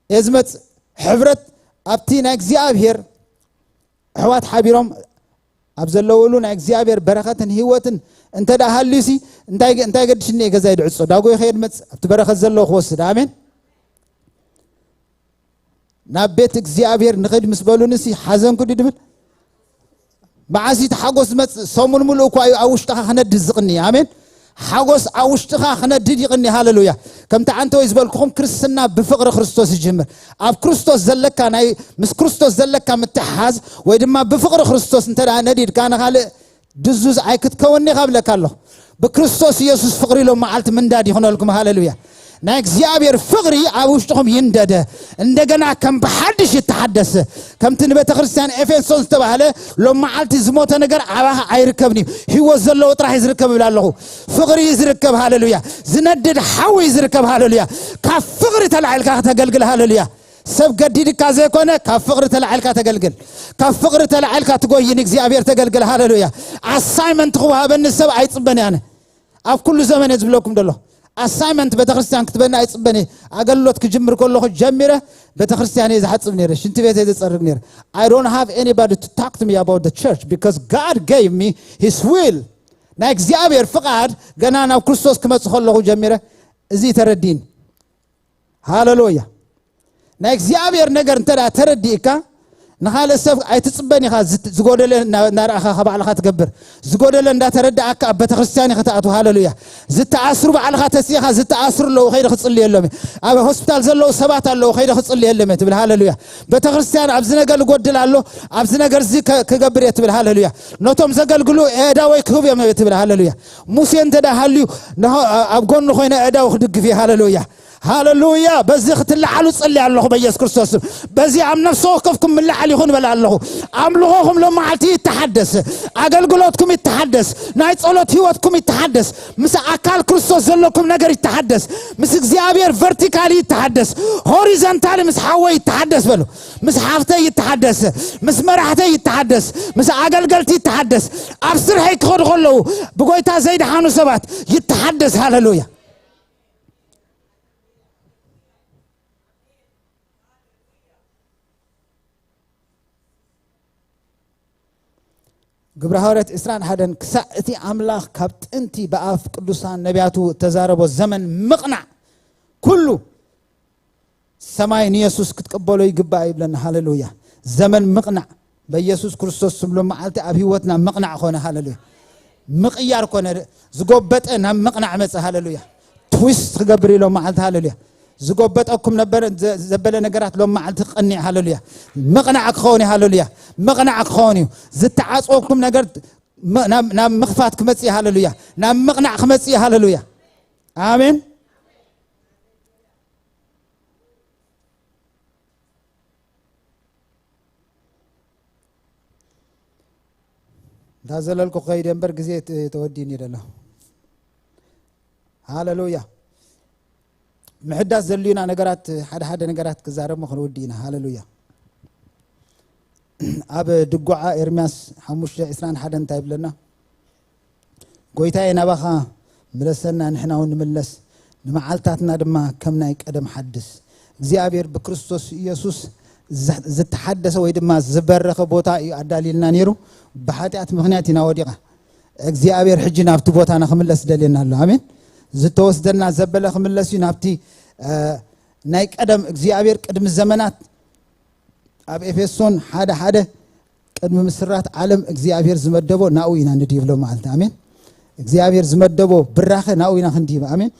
እየ ዝመጽእ። ሕብረት ኣብቲ ናይ እግዚኣብሔር ኣሕዋት ሓቢሮም ኣብ ዘለውሉ ናይ እግዚኣብሔር በረኸትን ህይወትን እንተ ደኣ ሃልዩሲ እንታይ እንታይ ገድሽኒ እየ ገዛይ ድዕጾ ዳጎይ ከየድ መጽእ ኣብቲ በረኸት ዘለዎ ክወስድ ኣሜን። ናብ ቤት እግዚኣብሔር ንኸይድ ምስ በሉንሲ ሓዘንኩ ድብል መዓስ እቲ ሓጎስ ዝመጽእ ሰሙን ሙሉእ እኳ እዩ ኣብ ውሽጥኻ ክነድድ ዝቕኒ ኣሜን። ሓጎስ ኣብ ውሽጥኻ ክነድድ ይቕኒ ሃለሉያ። ከምቲ ዓንተ ወይ ዝበልኩኹም ክርስትና ብፍቕሪ ክርስቶስ ይጅምር። ኣብ ክርስቶስ ዘለካ ናይ ምስ ክርስቶስ ዘለካ ምትሓዝ ወይ ድማ ብፍቕሪ ክርስቶስ እንተ ደኣ ነዲድካ ንኻልእ ድዙዝ ኣይክትከውን ኢኻ ብለካ ኣለኹ። ብክርስቶስ ኢየሱስ ፍቕሪ ኢሎም መዓልቲ ምንዳድ ይኹነልኩም ሃለሉያ። ናይ እግዚኣብሔር ፍቕሪ ኣብ ውሽጥኹም ይንደደ። እንደገና ከም ብሓድሽ ይተሓደስ። ከምቲ ንቤተ ክርስቲያን ኤፌሶን ዝተባህለ ሎም መዓልቲ ዝሞተ ነገር ኣባኻ ኣይርከብን እዩ። ህይወት ዘለዎ ጥራሕ እዩ ዝርከብ ይብል ኣለኹ። ፍቕሪ እዩ ዝርከብ ሃለሉያ። ዝነድድ ሓዊ እዩ ዝርከብ ሃለሉያ። ካብ ፍቕሪ ተላዒልካ ከተገልግል ሃለሉያ። ሰብ ገዲድካ ዘይኮነ ካብ ፍቕሪ ተላዒልካ ተገልግል። ካብ ፍቕሪ ተላዒልካ ትጎይን እግዚኣብሔር ተገልግል ሃለሉያ። ኣሳይመንት ክወሃበኒ ሰብ ኣይጽበን ኣነ ኣብ ኩሉ ዘመን እየ ዝብለኩም ደሎ ኣሳይመንት ቤተክርስትያን ክትበኒ ኣይጽበን እየ። ኣገልግሎት ክጅምር ከለኹ ጀሚረ ቤተክርስትያን እየ ዝሓጽብ ነይረ፣ ሽንቲ ቤት እየ ዘጸርግ ነይረ። I don't have anybody to talk to me about the church because God gave me his will። ናይ እግዚኣብሔር ፍቓድ ገና ናብ ክርስቶስ ክመጽእ ከለኹ ጀሚረ እዚ ተረዲን። ሃለሉያ። ናይ እግዚኣብሔር ነገር እንተ ደኣ ተረዲእካ ንኻልእ ሰብ ኣይትጽበን ኢኻ። ዝት- ዝጎደለ እና- እናረኣኻ ባዕልኻ ትገብር። ዝጎደለ እንዳተረዳእካ ኣብ ቤተክርስትያን ኢኻ ትኣትው። ሃለሉያ። ዝተኣስሩ ባዕልኻ ተሲእኻ ዝተኣስሩ ኣለዉ ከይደ ክጽልየሎም እየ። ኣብ ሆስፒታል ዘለዉ ሰባት ኣለዉ ከይደ ክጽልየሎም እየ ትብል። ሃለሉያ። ቤተክርስትያን ኣብዚ ነገር ዝጎድል ኣሎ ኣብዚ ነገር እዚ ከ- ክገብር እየ ትብል። ሃለሉያ። ነቶም ዘገልግሉ ኣእዳወይ ክህብ እዮም እየ ትብል። ሃለሉያ። ሙሴ እንተ ደኣ ሃልዩ ንሆ- ኣብ ጎኑ ኮይነ ኣእዳው ክድግፍ እየ። ሃለሉያ። ሃለሉያ። በዚ ክትለዓሉ ጸሊ ኣለኹ በኢየሱስ ክርስቶስ ስም። በዚ ኣብ ነፍሲ ወከፍኩም ምልዓል ይኹን በላ ኣለኹ። ኣምልኾኹም ሎም መዓልቲ ይተሓደስ፣ ኣገልግሎትኩም ይተሓደስ፣ ናይ ጸሎት ህይወትኩም ይተሓደስ፣ ምስ ኣካል ክርስቶስ ዘለኩም ነገር ይተሓደስ፣ ምስ እግዚኣብሔር ቨርቲካሊ ይተሓደስ፣ ሆሪዘንታሊ ምስ ሓወይ ይተሓደስ በሉ። ምስ ሓፍተይ ይተሓደስ፣ ምስ መራሕተይ ይተሓደስ፣ ምስ ኣገልገልቲ ይተሓደስ፣ ኣብ ስርሐይ ክኸዱ ከለዉ ብጎይታ ዘይደሓኑ ሰባት ይተሓደስ። ሃለሉያ። ግብረ ሃዋርያት ዕስራን ሓደን ክሳዕ እቲ ኣምላኽ ካብ ጥንቲ ብኣፍ ቅዱሳን ነቢያቱ እተዛረቦ ዘመን ምቕናዕ ኩሉ ሰማይ ንየሱስ ክትቅበሎ ይግባእ ይብለና። ሃለሉያ። ዘመን ምቕናዕ በኢየሱስ ክርስቶስ ስም ሎም መዓልቲ ኣብ ህይወትና ምቕናዕ ኮነ። ሃለሉያ። ምቕያር ኮነ። ዝጎበጠ ናብ ምቕናዕ መጸ። ሃለሉያ። ትዊስት ክገብር ኢሎም መዓልቲ። ሃለሉያ። ዝጎበጠኩም ነበረ ዘ- ዘበለ ነገራት ሎም መዓልቲ ክቐኒዕ። ሃለሉያ። ምቕናዕ ክኸውን እዩ። ሃለሉያ። ምቕናዕ ክኸውን እዩ። ዝተዓጽወኩም ነገር ም- ናብ ናብ ምኽፋት ክመጽእ። ሃለሉያ። ናብ ምቕናዕ ክመጽእ። ሃለሉያ። ኣሜን። እንዳዘለልኩ ከይደ እምበር ግዜ ተ- ተወዲእኒ ደሎ። ሃለሉያ። ምሕዳስ ዘልዩና ነገራት ሓደ ሓደ ነገራት ክዛረብ ክንወዲ ኢና። ሃለሉያ። ኣብ ድጓዓ ኤርምያስ ሓሙሽተ ዕስራን ሓደን እንታይ ይብለና? ጎይታዬ ናባኻ ምለሰና ንሕና እውን ንምለስ፣ ንመዓልታትና ድማ ከም ናይ ቀደም ሓድስ። እግዚኣብሔር ብክርስቶስ ኢየሱስ ዝ- ዝተሓደሰ ወይ ድማ ዝበረኸ ቦታ እዩ ኣዳልዩልና ነይሩ። ብሓጢኣት ምኽንያት ኢና ወዲቓ። እግዚኣብሔር ሕጂ ናብቲ ቦታና ክምለስ ደልየና ኣሎ። ኣሜን። ዝተወስደና ዘበለ ክምለስ እዩ ናብቲ እ፣ ናይ ቀደም እግዚኣብሔር ቅድሚ ዘመናት ኣብ ኤፌሶን ሓደ ሓደ ቅድሚ ምስራት ዓለም እግዚኣብሔር ዝመደቦ ናኡ ኢና ንድይብ ሎም መዓልቲ። ኣሜን። እግዚኣብሔር ዝመደቦ ብራኸ ናኡ ኢና ክንድይብ። ኣሜን።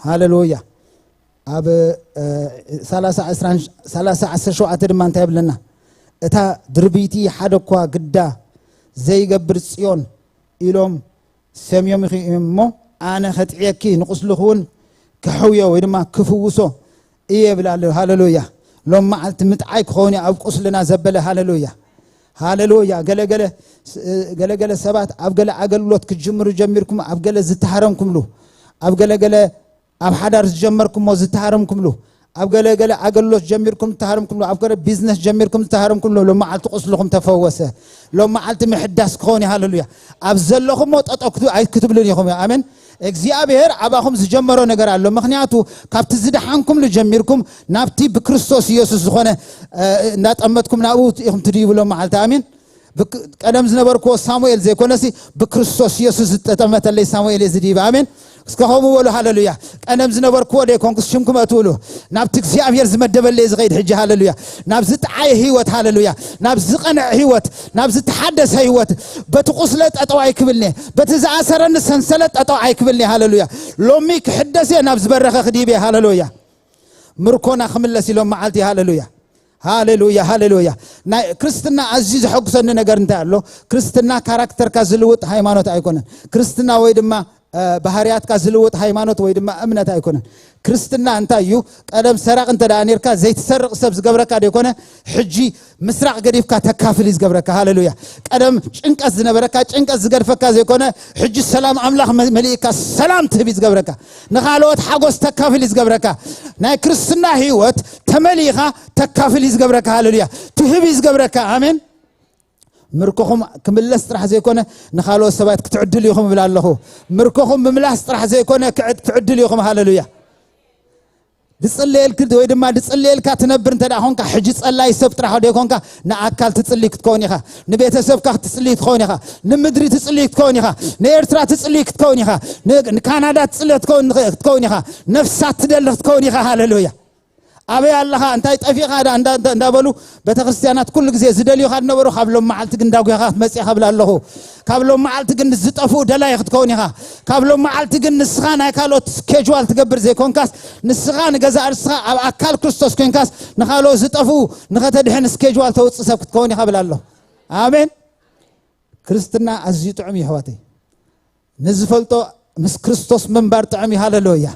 ሃሌሉያ። ኣብ፣ እ፣ ሰላሳ ዓሰርተ ሸውዓተ ድማ እንታይ ይብለና? እታ ድርብይቲ ሓደ እኳ ግዳ ዘይገብር ጽዮን ኢሎም ሰምዮም ይኽእዮም እሞ፣ ኣነ ኸጥዕየኪ ንቁስልኺ እውን ክሕውዮ ወይ ድማ ክፍውሶ እየ ይብል ኣሎ። ሃሌሉያ። ሎም መዓልቲ ምጥዓይ ክኸውን እዩ ኣብ ቁስልና ዘበለ። ሃሌሉያ። ሃሌሉያ። ገለገለ፣ ገለገለ ሰባት ኣብ ገለ ኣገልግሎት ክትጅምሩ ጀሚርኩም ኣብ ገለ ዝተሃረምኩምሉ፣ ኣብ ገለገለ ኣብ ሓዳር ዝጀመርኩሞ ዝተሃረምኩምሉ፣ ኣብ ገለገለ ኣገልግሎት ጀሚርኩም ዝተሃረምኩምሉ፣ ኣብ ገለ ቢዝነስ ጀሚርኩም ዝተሃረምኩምሉ፣ ሎም መዓልቲ ቁስልኹም ተፈወሰ። ሎም መዓልቲ ምሕዳስ ክኸውን እዩ። ሃሌሉያ። ኣብ ዘለኹሞ ጠጠው ክት-፣ ኣይክትብሉን ኢኹም። ኣሜን። እግዚኣብሔር ኣባኹም ዝጀመሮ ነገር ኣሎ። ምኽንያቱ ካብቲ ዝደሓንኩምሉ ጀሚርኩም ናብቲ ብክርስቶስ ኢየሱስ ዝኾነ፣ እ፣ እንዳጠመትኩም ናብኡ ኢኹም ትድይቡ ሎም መዓልቲ። ኣሜን። ብክ-፣ ቀደም ዝነበርክዎ ሳሙኤል ዘይኮነሲ ብክርስቶስ ኢየሱስ ዝተጠመተለይ ሳሙኤል እየ ዝድይብ። ኣሜን። እስከ ከምኡ በሉ። ሃሌሉያ። ቀደም ዝነበርክዎ ዘይኮንኩስ ሽምኩም እትብሉ ናብቲ እግዚኣብሔር ዝመደበለይ ዝኸይድ ሕጂ። ሃሌሉያ። ናብ ዝጠዓየ ህይወት። ሃሌሉያ። ናብ ዝቐንዐ ህይወት፣ ናብ ዝተሓደሰ ህይወት። በቲ ቁስለ ጠጠው ኣይክብልኒ፣ በቲ ዝኣሰረኒ ሰንሰለት ጠጠው ኣይክብልኒ። ሃሌሉያ። ሎሚ ክሕደስ እየ፣ ናብ ዝበረኸ ክድይብ እየ። ሃሌሉያ። ምርኮና ክምለስ ኢሎም መዓልቲ። ሃሌሉያ። ሃሌሉያ፣ ሃሌሉያ። ናይ ክርስትና ኣዝዩ ዘሐጉሰኒ ነገር እንታይ ኣሎ? ክርስትና ካራክተርካ ዝልውጥ ሃይማኖት ኣይኮነን። ክርስትና ወይ ድማ፣ እ፣ ባህርያትካ ዝልውጥ ሃይማኖት ወይ ድማ እምነት ኣይኮነን። ክርስትና እንታይ እዩ? ቀደም ሰራቂ እንተ ደኣ ነርካ፣ ዘይትሰርቕ ሰብ ዝገብረካ ደይኮነ፣ ሕጂ ምስራቕ ገዲፍካ ተካፍል እዩ ዝገብረካ። ሃሌሉያ። ቀደም ጭንቀት ዝነበረካ፣ ጭንቀት ዝገድፈካ ዘይኮነ፣ ሕጂ ሰላም ኣምላኽ መ-፣ መሊእካ ሰላም ትህብ እዩ ዝገብረካ። ንኻልኦት ሓጎስ ተካፍል እዩ ዝገብረካ። ናይ ክርስትና ህይወት ተመሊእኻ ተካፍል እዩ ዝገብረካ። ሃሌሉያ። ትህብ እዩ ዝገብረካ። ኣሜን። ምርኮኹም ክምለስ ጥራሕ ዘይኮነ፣ ንኻልኦት ሰባት ክትዕድሉ ኢኹም እብል ኣለኹ። ምርኮኹም ምምላስ ጥራሕ ዘይኮነ፣ ክዕድ-፣ ትዕድሉ ኢኹም። ሃሌሉያ። ድጽልየልክ ወይ ድማ ድጽልየልካ ትነብር እንተ ደኣ ኾንካ፣ ሕጂ ጸላይ ሰብ ጥራሕ ደይኮንካ፣ ንኣካል ትጽሊ ክትከውን ኢኻ። ንቤተሰብካ ክትጽሊ ክትከውን ኢኻ። ንምድሪ ትጽሊ ክትከውን ኢኻ። ንኤርትራ ትጽሊ ክትከውን ኢኻ። ን-፣ ንካናዳ ትጽሊ ክትከውን፣ ክትከውን ኢኻ። ነፍሳት ትደሊ ክትከውን ኢኻ። ሃሌሉያ። ኣበይ ኣለኻ? እንታይ ጠፊእኻ? እንዳ-፣ እንዳ-፣ እንዳ-፣ እንዳበሉ ቤተክርስትያናት ኩሉ ግዜ ዝደልዩኻ ዝነበሩ፣ ካብ ሎም መዓልቲ ግን እንዳጉያኻ ክትመጽእ ኢኻ እብል ኣለኹ። ካብ ሎም መዓልቲ ግን ዝጠፍኡ ደላይ ክትከውን ኢኻ። ካብ ሎም መዓልቲ ግን ንስኻ ናይ ካልኦት ስኬጅዋል ትገብር ዘይኮንካስ፣ ንስኻ ንገዛእ ርስኻ ኣብ ኣካል ክርስቶስ ኮንካስ፣ ንኻልኦት ዝጠፍኡ ንኸተድሕን ስኬጅዋል ተውጽእ ሰብ ክትከውን ኢኻ እብል ኣለኹ። ኣሜን። ክርስትና ኣዝዩ ጥዑም እዩ፣ ኣሕዋተይ። ንዝፈልጦ ምስ ክርስቶስ ምንባር ጥዑም እዩ። ሃሌሉያ፣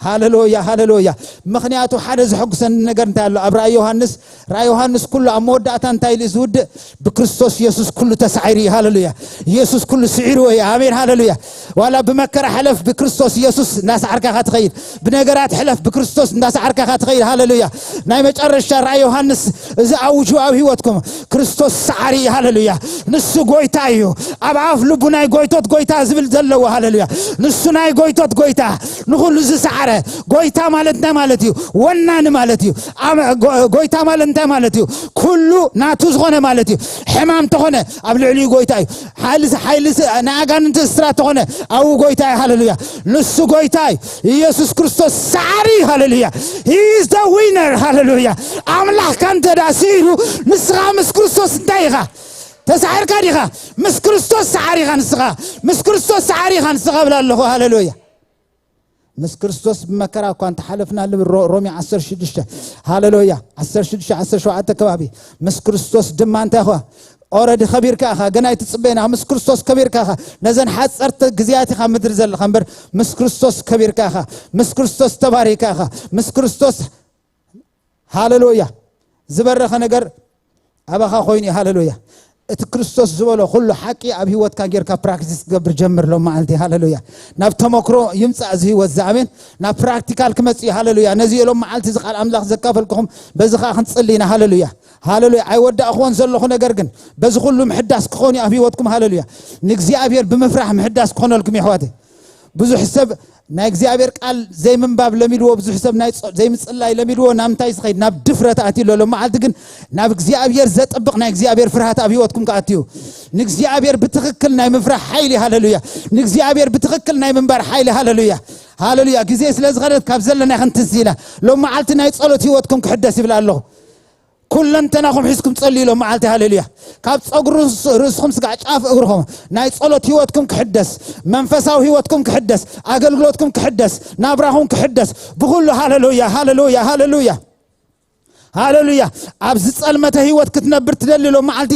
ሃሌሉያ፣ ሃሌሉያ። ምኽንያቱ ሓደ ዘሐጉሰኒ ነገር እንታይ ኣሎ? ኣብ ራእይ ዮሃንስ፣ ራእይ ዮሃንስ ኩሉ ኣብ መወዳእታ እንታይ ኢሉ እዩ ዝውድእ? ብክርስቶስ ኢየሱስ ኩሉ ተሳዒሩ እዩ። ሃሌሉያ። ኢየሱስ ኩሉ ስዒርዎ እዩ። ኣሜን፣ ሃሌሉያ። ዋላ ብመከራ ሕለፍ፣ ብክርስቶስ ኢየሱስ እንዳሰዓርካ ኢኻ ትኸይድ። ብነገራት ሕለፍ፣ ብክርስቶስ እንዳሰዓርካ ኢኻ ትኸይድ። ሃሌሉያ። ናይ መጨረሻ ራእይ ዮሃንስ እዚ ኣውጁ ኣብ ህይወትኩም። ክርስቶስ ሰዓሪ እዩ። ሃሌሉያ። ንሱ ጎይታ እዩ። ኣብ ኣፍ ልቡ ናይ ጎይቶት ጎይታ ዝብል ዘለዎ። ሃሌሉያ። ንሱ ናይ ጎይቶት ጎይታ፣ ንኹሉ ዝሰዓረ ጎይታ ማለት እንታይ ማለት እዩ? ወናኒ ማለት እዩ። ኣመ-፣ ጎ-፣ ጎይታ ማለት እንታይ ማለት እዩ? ኩሉ ናቱ ዝኾነ ማለት እዩ። ሕማም ተኾነ ኣብ ልዕሊኡ ጎይታ እዩ። ሓይሊ፣ ሓይሊ ናይ ኣጋንንቲ እስራት ተኾነ ኣብኡ ጎይታ እዩ። ሃሌሉያ። ንሱ ጎይታ እዩ። ኢየሱስ ክርስቶስ ሰዓሪ እዩ። ሃሌሉያ። He is the winner። ሃሌሉያ። ኣምላኽካ እንተ ደኣ ስኢሩ፣ ንስኻ ምስ ክርስቶስ እንታይ ኢኻ? ተሳዒርካ ዲኻ? ምስ ክርስቶስ ሰዓሪ ኢኻ ንስኻ። ምስ ክርስቶስ ሰዓሪ ኢኻ ንስኻ እብል ኣለኹ። ሃሌሉያ። ምስ ክርስቶስ ብመከራ እኳ እንተሓለፍና ልብል ሮ-፣ ሮሜ ዓሰርተ ሽዱሽተ። ሃሌሉያ። ዓሰርተ ሽዱሽተ፣ ዓሰርተ ሸውዓተ ከባቢ። ምስ ክርስቶስ ድማ እንታይ ኢኻ? ኦረዲ ከቢርካ ኢኻ። ገና ኣይትጽበየና። ምስ ክርስቶስ ከቢርካ ኢኻ። ነዘን ሓጸርቲ ግዜያት ኢኻ ምድሪ ዘለኻ እምበር፣ ምስ ክርስቶስ ከቢርካ ኢኻ። ምስ ክርስቶስ ተባሪካ ኢኻ። ምስ ክርስቶስ፣ ሃሌሉያ። ዝበረኸ ነገር ኣባኻ ኮይኑ እዩ። ሃሌሉያ። እቲ ክርስቶስ ዝበሎ ኩሉ ሓቂ ኣብ ህይወትካ ጌርካ ፕራክቲስ ክትገብር ጀምር ሎም መዓልቲ። ሃሌሉያ። ናብ ተመክሮ ይምጻእ እዚ ህይወት እዚ። ኣሜን። ናብ ፕራክቲካል ክመጽእ እዩ። ሃሌሉያ። ነዚ ሎም መዓልቲ እዚ ቃል ኣምላኽ ዘካፈልኩኹም በዚ ኸኣ ክንጽሊ ኢና። ሃሌሉያ። ሃሌሉያ። ኣይወዳእኽዎን ዘለኹ ነገር ግን በዚ ኩሉ ምሕዳስ ክኸውን እዩ ኣብ ህይወትኩም። ሃሌሉያ። ንእግዚኣብሔር ብምፍራሕ ምሕዳስ ክኾነልኩም እዩ ኣሕዋተይ። ብዙሕ ሰብ ናይ እግዚኣብሔር ቃል ዘይምንባብ ለሚድዎ፣ ብዙሕ ሰብ ናይ ጾ-፣ ዘይምጽላይ ለሚድዎ። ናብ ምንታይ ዝኸይድ? ናብ ድፍረት ኣትዩ ኣሎ። ሎመዓልቲ ግን ናብ እግዚኣብሔር ዘጥብቕ ናይ እግዚኣብሔር ፍርሃት ኣብ ህይወትኩም ክኣትዩ። ንእግዚኣብሔር ብትኽክል ናይ ምፍራሕ ሓይሊ፣ ሃሌሉያ። ንእግዚኣብሔር ብትኽክል ናይ ምንባር ሓይሊ፣ ሃሌሉያ። ሃሌሉያ። ግዜ ስለ ዝኸደት ካብ ዘለና ክንትዝ ኢላ። ሎመዓልቲ ናይ ጸሎት ህይወትኩም ክሕደስ ይብል ኣለኹ። ኩለንተናኹም ሒዝኩም ጸልዩ ሎም መዓልቲ፣ ሃሌሉያ። ካብ ጸጉሪ ርእስ-፣ ርእስኹም ስጋዕ ጫፍ እግርኹም ናይ ጸሎት ህይወትኩም ክሕደስ፣ መንፈሳዊ ህይወትኩም ክሕደስ፣ ኣገልግሎትኩም ክሕደስ፣ ናብራኹም ክሕደስ፣ ብኹሉ፣ ሃሌሉያ፣ ሃሌሉያ፣ ሃሌሉያ፣ ሃሌሉያ። ኣብዚ ጸልመተ ህይወት ክትነብር ትደሊ ሎም መዓልቲ፣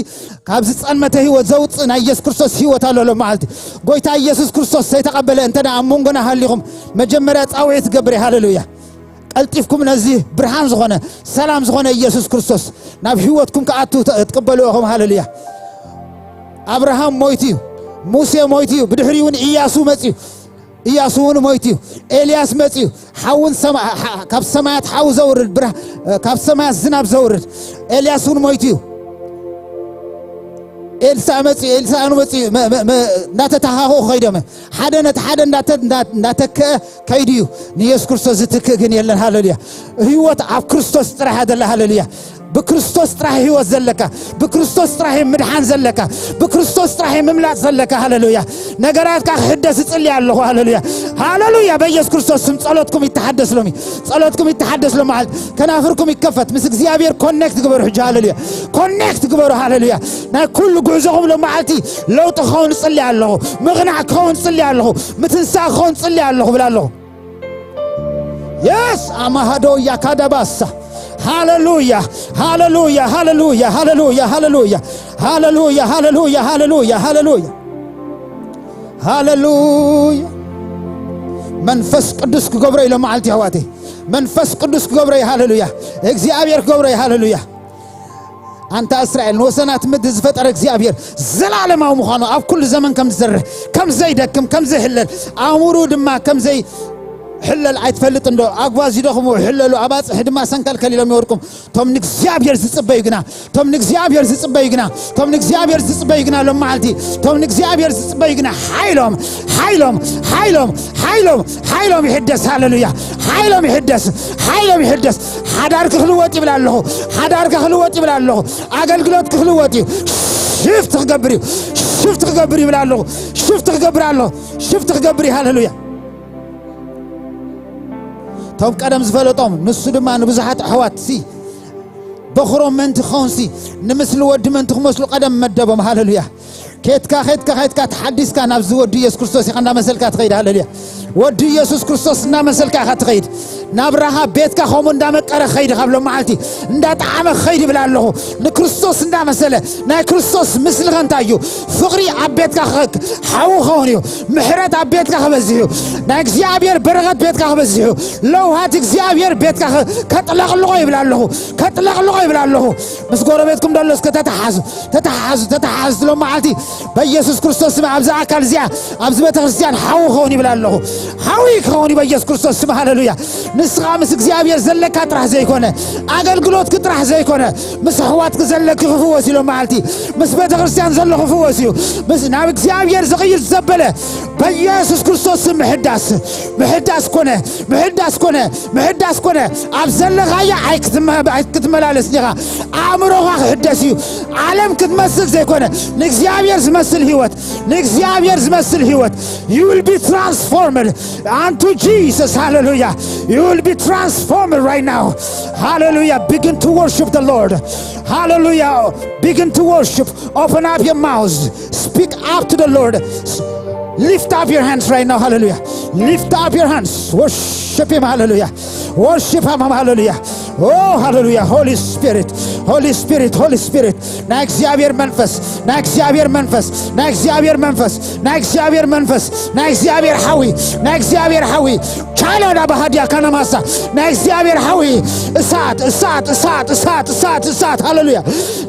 ካብዚ ጸልመተ ህይወት ዘውጽእ ናይ ኢየሱስ ክርስቶስ ህይወት ኣሎ ሎም መዓልቲ። ጎይታ ኢየሱስ ክርስቶስ ዘይተቐበለ እንተ ደኣ ኣብ መንጎና ሃሊኹም፣ መጀመርያ ጻውዒት ትገብር እየ፣ ሃሌሉያ። ቀልጢፍኩም ነዚ ብርሃን ዝኾነ፣ ሰላም ዝኾነ ኢየሱስ ክርስቶስ ናብ ህይወትኩም ክኣቱ ተ-፣ ትቅበሉ ኢኹም። ሃሌሉያ። ኣብርሃም ሞይቱ እዩ። ሙሴ ሞይቱ እዩ። ብድሕሪኡ እውን ኢያሱ መጺኡ። ኢያሱ እውን ሞይቱ እዩ። ኤልያስ መጺኡ። ሓውን ሰማ-፣ ሓ-፣ ካብ ሰማያት ሓው ዘውርድ ብርሃ-፣ ካብ ሰማያት ዝናብ ዘውርድ ኤልያስ እውን ሞይቱ እዩ። ኤልሳዕ መጺኡ፣ ኤልሳዕ እውን መጺኡ፣ መ-፣ መ-፣ መ-፣ እናተተኻኸኡ ከይዶም። ሓደ ነቲ ሓደ እንዳተ-፣ እንዳ-፣ እንዳተከአ ከይዱ እዩ። ንኢየሱስ ክርስቶስ ዝትክእ ግን የለን። ሃሌሉያ። ህይወት ኣብ ክርስቶስ ጥራሕ ኣደላ። ሃሌሉያ። ብክርስቶስ ጥራሕ ህይወት ዘለካ፣ ብክርስቶስ ጥራሕ ምድሓን ዘለካ፣ ብክርስቶስ ጥራሕ ምምላጥ ዘለካ። ሃሌሉያ። ነገራትካ ክሕደስ እጽሊ ኣለኹ። ሃሌሉያ። ሃሌሉያ። በኢየሱስ ክርስቶስ ስም ጸሎትኩም ይተሓደስ ሎሚ። ጸሎትኩም ይተሓደስ ሎም መዓልቲ። ከናፍርኩም ይከፈት። ምስ እግዚኣብሔር ኮኔክት ግበሩ ሕጂ። ሃሌሉያ። ኮኔክት ግበሩ። ሃሌሉያ። ናይ ኩሉ ጉዕዞኹም ሎም መዓልቲ ለውጢ ክኸውን እጽሊ ኣለኹ። ምቕናዕ ክኸውን እጽሊ ኣለኹ። ምትንሳእ ክኸውን እጽሊ ኣለኹ ብል ኣለኹ። የስ ኣማሃዶ ያካዳባሳ። ሃሌሉያ፣ ሃሌሉያ፣ ሃሌሉያ፣ ሃሌሉያ፣ ሃሌሉያ፣ ሃሌሉያ፣ ሃሌሉያ፣ ሃሌሉያ፣ ሃሌሉያ፣ ሃሌሉያ። መንፈስ ቅዱስ ክገብሮ ኢሎ መዓልቲ፣ ኣሕዋተይ። መንፈስ ቅዱስ ክገብሮ እዩ። ሃሌሉያ። እግዚኣብሔር ክገብሮ እዩ። ሃሌሉያ። ኣንታ እስራኤል፣ ንወሰናት ምድሪ ዝፈጠረ እግዚኣብሔር ዘላለማዊ ምዃኑ፣ ኣብ ኩሉ ዘመን ከም ዝሰርሕ፣ ከም ዘይደክም፣ ከም ዘይሕለል፣ ኣእምሩ ድማ ከም ዘይሕለል ኣይትፈልጥን ዶ? ኣጓዚ ደኽሙ ይሕለሉ፣ ኣባጽሕ ድማ ሰንከልከል ኢሎም ይወድቁም። እቶም ንእግዚኣብሔር ዝጽበዩ ግና፣ እቶም ንእግዚኣብሔር ዝጽበዩ ግና፣ እቶም ንእግዚኣብሔር ዝጽበዩ ግና፣ ሎም መዓልቲ፣ እቶም ንእግዚኣብሔር ዝጽበዩ ግና፣ ሓይሎም፣ ሓይሎም፣ ሓይሎም፣ ሓይሎም፣ ሓይሎም ይሕደስ። ሃሌሉያ። ሓይሎም ይሕደስ። ሓይሎም ይሕደስ። ሓዳርኪ ክልወጥ ይብል ኣለኹ። ሓዳርካ ክልወጥ ይብል ኣለኹ። ኣገልግሎትኪ ክልወጥ እዩ። ሽፍት ክገብር እዩ። ሽፍት ክገብር ይብል ኣለኹ። ሽፍት ክገብር ኣለኹ። ሽፍት ክገብር እዩ። ሃሌሉያ። እቶም ቀደም ዝፈለጦም፣ ንሱ ድማ ንብዙሓት ኣሕዋት ሲ በኹሮም ምእንቲ ክኸውን ሲ፣ ንምስሊ ወዲ ምእንቲ ክመስሉ ቀደም መደቦም። ሃሌሉያ። ኬድካ፣ ኬድካ፣ ኬድካ፣ ተሓዲስካ ናብዚ ወዲ ኢየሱስ ክርስቶስ ኢኻ እንዳመሰልካ ትኸይድ። ሃሌሉያ። ወዲ ኢየሱስ ክርስቶስ እንዳመሰልካ ኢኻ ትኸይድ። ናብራኻ፣ ቤትካ ከምኡ እንዳመቀረ ክኸይድ፣ ካብ ሎም መዓልቲ እንዳጠዓመ ክኸይድ ይብል ኣለኹ። ንክርስቶስ እንዳመሰለ፣ ናይ ክርስቶስ ምስልኸ እንታይ እዩ? ፍቕሪ ኣብ ቤትካ ክኸክ-፣ ሓዊ ክኸውን እዩ። ምሕረት ኣብ ቤትካ ክበዝሕ እዩ። ናይ እግዚኣብሔር በረኸት ቤትካ ክበዝሕ እዩ። ለውሃት እግዚኣብሔር ቤትካ ከ-፣ ከጥለቕልቖ ይብል ኣለኹ። ከጥለቕልቖ ይብል ኣለኹ። ምስ ጎረቤትኩም ደሎ እስከ ተተሓዙ፣ ተተሓዙ፣ ተተሓዙ። ሎም መዓልቲ በኢየሱስ ክርስቶስ ስም ኣብዚ ኣካል እዚኣ፣ ኣብዚ ቤተ ክርስቲያን ሓዊ ክኸውን ይብል ኣለኹ። ሓዊ ክኸውን እዩ በኢየሱስ ክርስቶስ ስም። ሃሌሉያ። ንስኻ ምስ እግዚኣብሔር ዘለካ ጥራሕ ዘይኮነ፣ ኣገልግሎትኪ ጥራሕ ዘይኮነ፣ ምስ ኣሕዋትኪ ዘለኪ ክፍወስ እዩ ሎም መዓልቲ። ምስ ቤተ ክርስቲያን ዘሎ ክፍወስ እዩ። ምስ ናብ እግዚኣብሔር ዝቕይር ዘበለ በኢየሱስ ክርስቶስ ስም ምሕዳስ፣ ምሕዳስ ኮነ፣ ምሕዳስ ኮነ፣ ምሕዳስ ኮነ። ኣብ ዘለኻያ ኣይክትመ-፣ ኣይክትመላለስ ዲኻ። ኣእምሮኻ ክሕደስ እዩ። ዓለም ክትመስል ዘይኮነ፣ ንእግዚኣብሔር ዝመስል ህይወት፣ ንእግዚኣብሔር ዝመስል ህይወት። You will be transformed unto Jesus. Hallelujah. You will be transformed right now. Hallelujah. Begin to worship the Lord. Hallelujah. Begin to worship. Open up your mouths. Speak up to the Lord. S-, lift up your hands right now. Hallelujah. Lift up your hands. Worship Him. Hallelujah. Worship Him. Hallelujah. Oh, hallelujah. Holy Spirit. Holy Spirit. Holy Spirit. ናይ እግዚኣብሔር መንፈስ፣ ናይ እግዚኣብሔር መንፈስ፣ ናይ እግዚኣብሔር መንፈስ፣ ናይ እግዚኣብሔር መንፈስ፣ ናይ እግዚኣብሔር ሓዊ፣ ናይ እግዚኣብሔር ሓዊ። ቻላ ዳ ባህዲያ ካናማሳ። ናይ እግዚኣብሔር ሓዊ። እሳት፣ እሳት፣ እሳት፣ እሳት፣ እሳት፣ እሳት። ሃሌሉያ።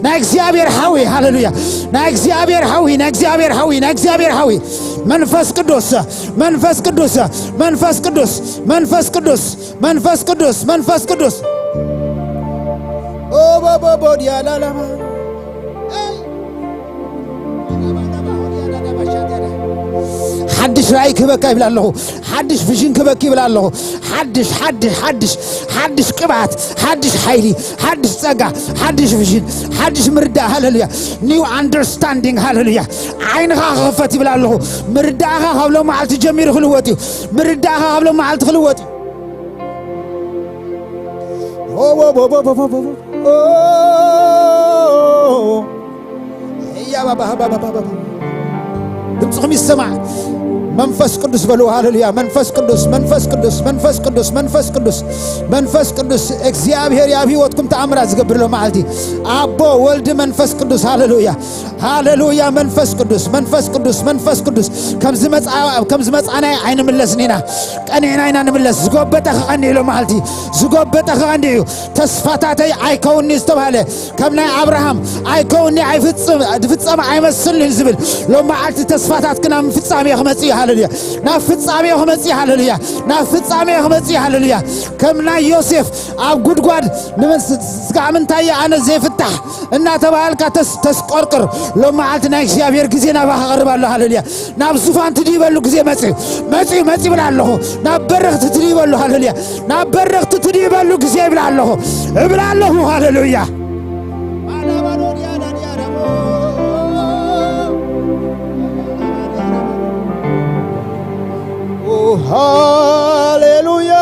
ናይ እግዚኣብሔር ሓዊ፣ ሃሌሉያ። ናይ እግዚኣብሔር ሓዊ፣ ናይ እግዚኣብሔር ሓዊ፣ ናይ እግዚኣብሔር ሓዊ። መንፈስ ቅዱስ፣ መንፈስ ቅዱስ፣ መንፈስ ቅዱስ፣ መንፈስ ቅዱስ፣ መንፈስ ቅዱስ፣ መንፈስ ቅዱስ። ኦ፣ ቦ፣ ቦ፣ ቦ፣ ዲያ፣ ላ፣ ላ፣ ማ። ሓድሽ ራእይ ክህበካ ይብል ኣለኹ። ሓድሽ ቪዥን ክህበክ ይብል ኣለኹ። ሓድሽ ሓድሽ ሓድሽ ሓድሽ ቅብኣት፣ ሓድሽ ሓይሊ፣ ሓድሽ ጸጋ፣ ሓድሽ ቪዥን፣ ሓድሽ ምርዳእ። ሃለሉያ። ኒው ኣንደርስታንዲንግ። ሃለሉያ። ዓይንኻ ክኽፈት ይብል ኣለኹ። ምርዳእኻ ካብ ሎም መዓልቲ ጀሚሩ ክልወጥ እዩ። ምርዳእኻ ካብ ሎም መዓልቲ ክልወጥ እዩ። ድምፅኹም ይሰማዕ። መንፈስ ቅዱስ በሉ። ሃለሉያ። መንፈስ ቅዱስ፣ መንፈስ ቅዱስ፣ መንፈስ ቅዱስ፣ መንፈስ ቅዱስ፣ መንፈስ ቅዱስ እግዚኣብሔር ኣብ ህይወትኩም ተኣምራት ዝገብር ሎ መዓልቲ ኣቦ፣ ወልድ፣ መንፈስ ቅዱስ። ሃለሉያ። ሃለሉያ። መንፈስ ቅዱስ፣ መንፈስ ቅዱስ፣ መንፈስ ቅዱስ። ከም ዝመጻ-፣ ከም ዝመጻናይ ኣይንምለስን ኢና። ቀኒዕና ኢና ንምለስ። ዝጎበጠ ክቐንዕ ሎ መዓልቲ፣ ዝጎበጠ ክቐንዕ እዩ። ተስፋታተይ ኣይከውንኒ ዝተባህለ ከም ናይ ኣብርሃም ኣይከውንኒ፣ ኣይፍጽም፣ ዝፍጸም ኣይመስልኒ ዝብል ሎም መዓልቲ ተስፋታት ናብ ፍጻሜ ክመጽእ እዩ። ሃለሉያ። ናብ ፍጻሜ ክመጽእ እዩ። ሃለሉያ። ናብ ፍጻሜ ክመጽእ እዩ። ሃለሉያ። ከም ናይ ዮሴፍ ኣብ ጉድጓድ ንምስ-፣ ስጋዕ ምንታይ ኣነ ዘይፍታሕ እናተባሃልካ ተስ-፣ ተስቆርቅር ሎም መዓልቲ ናይ እግዚኣብሔር ግዜ ናባኻ ክቐርብ ኣሎ። ሃለሉያ። ናብ ዙፋን ትድይበሉ ግዜ መጽዩ፣ መጽዩ፣ መጽዩ እብል ኣለኹ። ናብ በረኽቲ ትድይበሉ። ሃለሉያ። ናብ በረኽቲ ትድይበሉ ግዜ እብል ኣለኹ፣ እብል ኣለኹ። ሃለሉያ። ኦ ሃሌሉያ፣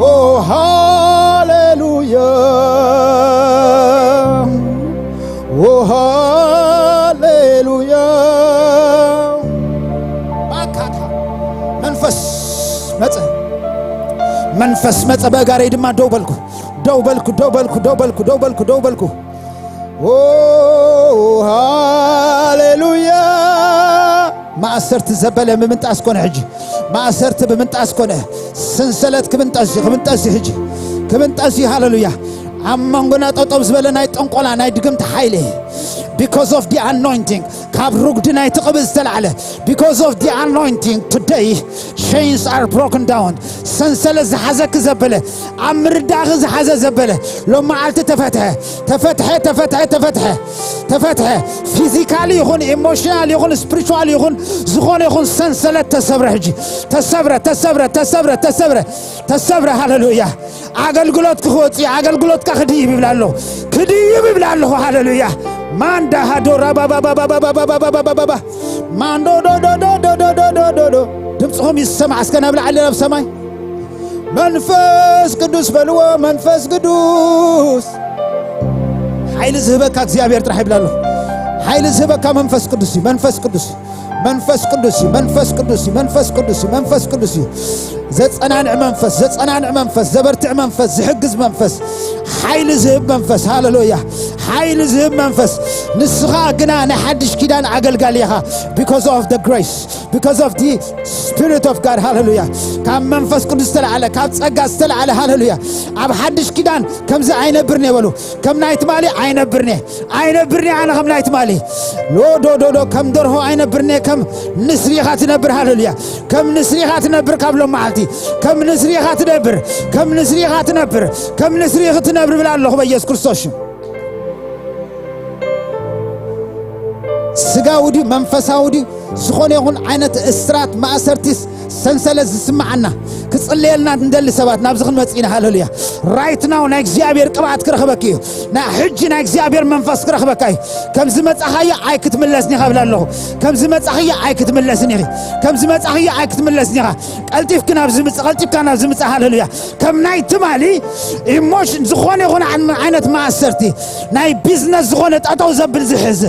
ኦ ሃሌሉያ፣ ኦ ሃሌሉያ። ባካታ መንፈስ መጸ፣ መንፈስ መጸ። በእጋረይ ድማ ደው በልኩ፣ ደው በልኩ፣ ደው በልኩ፣ ደው በልኩ፣ ደው በልኩ፣ ደው በልኩ። ኦ ሃሌሉያ። ማእሰርቲ ዘበለ ብምንጣስ ኮነ። ሕጂ ማእሰርቲ ብምንጣስ ኮነ። ሰንሰለት ክብንጠስ እዩ፣ ክብንጠስ እዩ። ሕጂ ክብንጠስ እዩ። ሃሌሉያ። ኣብ መንጎና ጠጠው ዝበለ ናይ ጠንቆላ ናይ ድግምቲ ሓይሊ፣ because of the anointing፣ ካብ ሩጉዲ ናይቲ ቅብእ ዝተላዕለ፣ because of the anointing today chains are broken down። ሰንሰለት ዝሓዘኪ ዘበለ፣ ኣብ ምርዳእኺ ዝሓዘ ዘበለ ሎም መዓልቲ ተፈትሐ፣ ተፈትሐ፣ ተፈትሐ፣ ተፈትሐ፣ ተፈትሐ። ፊዚካሊ ይኹን፣ ኢሞሽናል ይኹን፣ ስፒሪቹዋል ይኹን፣ ዝኾነ ይኹን ሰንሰለት ተሰብረ። ሕጂ ተሰብረ፣ ተሰብረ፣ ተሰብረ፣ ተሰብረ፣ ተሰብረ። ሃሌሉያ። ኣገልግሎት ክወጽእ፣ ኣገልግሎትካ ክድይብ ይብል ኣለኹ። ክድይብ ይብል ኣለኹ። ሃሌሉያ። ማንዳ ሃዶ ራባባባባባባባባባባባባባ። ማንዶ ዶ ዶ ዶ ዶ ዶ ዶ ዶ ዶ ዶ። ድምፅኹም ይሰማዕ እስከ ናብ ላዕሊ ናብ ሰማይ። መንፈስ ቅዱስ በልዎ፣ መንፈስ ቅዱስ። ሓይሊ ዝህበካ እግዚኣብሔር ጥራሕ ይብል ኣለኹ። ሓይሊ ዝህበካ መንፈስ ቅዱስ እዩ፣ መንፈስ ቅዱስ። መንፈስ ቅዱስ እዩ፣ መንፈስ ቅዱስ እዩ፣ መንፈስ ቅዱስ እዩ፣ መንፈስ ቅዱስ እዩ። ዘጸናንዕ መንፈስ፣ ዘጸናንዕ መንፈስ፣ ዘበርትዕ መንፈስ፣ ዝሕግዝ መንፈስ፣ ሓይሊ ዝህብ መንፈስ። ሃሌሉያ። ሓይሊ ዝህብ መንፈስ። ንስኻ ግና ናይ ሓድሽ ኪዳን ኣገልጋሊ ኢኻ። Because of the grace, because of the Spirit of God. ሃሌሉያ። ካብ መንፈስ ቅዱስ ዝተላዕለ፣ ካብ ጸጋ ዝተላዕለ። ሃሌሉያ። ኣብ ሓድሽ ኪዳን ከምዚ ኣይነብርን እየ በሉ። ከም ናይ ትማሊ ኣይነብርን እየ። ኣይነብርን እየ ኣነ ከም ናይ ትማሊ። ሎ ዶ ዶ ዶ፣ ከም ደርሆ ኣይነብርን እየ፣ ከም ንስሪ ኢኻ ትነብር። ሃሌሉያ። ከም ንስሪ ኢኻ ትነብር ካብ ሎም መዓልቲ። ከም ንስሪ ኢኻ ትነብር። ከም ንስሪ ኢኻ ትነብር። ከም ንስሪ ኢኺ ትነብር እብል ኣለኹ በኢየሱስ ክርስቶስ ሽም። ስጋዊ ድዩ መንፈሳዊ ድዩ፣ ዝኾነ ይኹን ዓይነት እስራት፣ ማእሰርቲስ፣ ሰንሰለት ዝስምዓና፣ ክጽለየልና እንደሊ ሰባት ናብዚ ክንመጽእ ኢና። ሃሌሉያ። ራይት ናው ናይ እግዚኣብሔር ቅብኣት ክረኽበኪ እዩ። ናይ ሕጂ ናይ እግዚኣብሔር መንፈስ ክረኽበካ እዩ። ከም ዝመጻኻዮ ኣይክትምለስን ኢኻ እብል ኣለኹ። ከም ዝመጻኽዮ ኣይክትምለስን ኢኺ። ከም ዝመጻኽዮ ኣይክትምለስን ኢኻ። ቀልጢፍኪ ናብ ዝምጽእ፣ ቀልጢፍካ ናብ ዝምጽእ። ሃሌሉያ። ከም ናይ ትማሊ ኢሞሽን፣ ዝኾነ ይኹን ዓን-፣ ዓይነት ማእሰርቲ፣ ናይ ቢዝነስ ዝኾነ ጠጠው ዘብል ዝሕዝ፣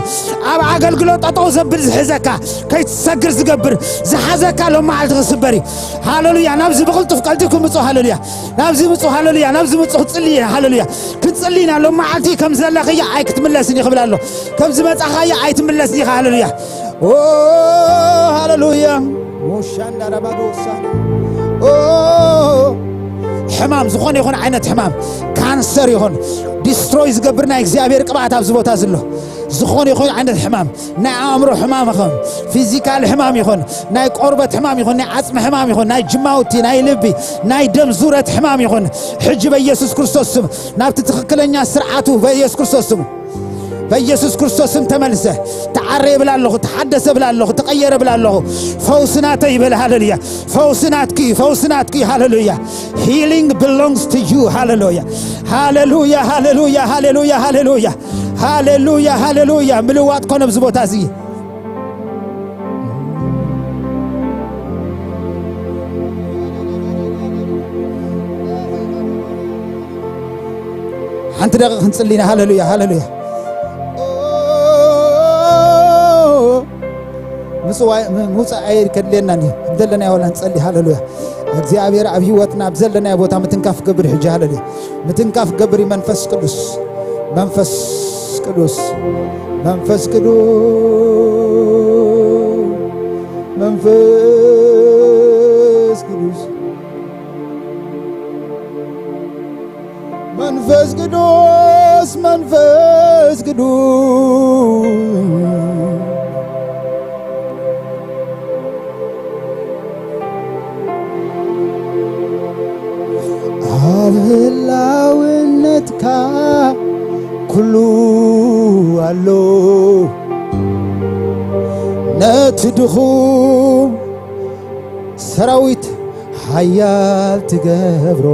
ኣብ ኣገልግሎት ጠጠው ዘብል ዝሕዘካ፣ ከይትሰግር ዝገብር፣ ዝሓዘካ ሎም መዓልቲ ክስበር እዩ። ሃሌሉያ። ናብዚ ብቕልጡፍ ቀልጢፍ ክምፁ። ሃሌሉያ። ናብዚ ምፁ። ሃሌሉያ። ናብዚ ምፁ። ክፅሊ ኢና። ሃሌሉያ። ክትፅሊ ኢና። ሎም መዓልቲ ከም ዘለኽያ ኣይክትምለስን እዩ ክብል ኣሎ። ከም ዝመፃኻያ ኣይትምለስን ኢኻ። ሃሌሉያ። ኦ፣ ሃሌሉያ። ሞሻንዳ ረባዶ ሳኒ። ኦ፣ ሕማም፣ ዝኾነ ይኹን ዓይነት ሕማም፣ ካንሰር ይኹን፣ ዲስትሮይ ዝገብር ናይ እግዚኣብሔር ቅብኣት ኣብዚ ቦታ ዘሎ። ዝኾነ ይኹን ዓይነት ሕማም፣ ናይ ኣእምሮ ሕማም ይኹን፣ ፊዚካል ሕማም ይኹን፣ ናይ ቆርበት ሕማም ይኹን፣ ናይ ዓጽሚ ሕማም ይኹን፣ ናይ ጅማውቲ፣ ናይ ልቢ፣ ናይ ደም ዙረት ሕማም ይኹን፣ ሕጂ በኢየሱስ ክርስቶስ ስም ናብቲ ትኽክለኛ ስርዓቱ በኢየሱስ ክርስቶስ ስም በኢየሱስ ክርስቶስ ስም ተመልሰ። ተዓረ ይብል ኣለኹ፣ ተሓደሰ ይብል ኣለኹ፣ ተቐየረ ይብል ኣለኹ። ፈውሲ ናተይ ይበል። ሃሌሉያ። ፈውሲ ናትኪ፣ ፈውሲ ናትኪ። ሃሌሉያ። Healing belongs to you. ሃሌሉያ። ሃሌሉያ፣ ሃሌሉያ፣ ሃሌሉያ፣ ሃሌሉያ። ሃሌሉያ፣ ሃሌሉያ። ምልዋጥ ኮነ ኣብዚ ቦታ እዚ። ሓንቲ ደቂቕ ክንጽሊ ኢና። ሃሌሉያ፣ ሃሌሉያ። ምጽዋይ-፣ ም-፣ ምውጻእ ኣየድከድልየናን እዩ። ዘለናዮ ወላ ንጸሊ። ሃሌሉያ። እግዚኣብሔር ኣብ ህይወትና ኣብ ዘለናዮ ቦታ ምትንካፍ ገብር ሕጂ። ሃሌሉያ። ምትንካፍ ገብር እዩ። መንፈስ ቅዱስ፣ መንፈስ ቅዱስ፣ መንፈስ ቅዱስ፣ መንፈስ ቅዱስ፣ መንፈስ ቅዱስ፣ መንፈስ ቅዱስ። ኣብ ህላውነትካ ኩሉ ኣሎ፣ ነቲ ድኹም ሰራዊት ሓያል ትገብሮ።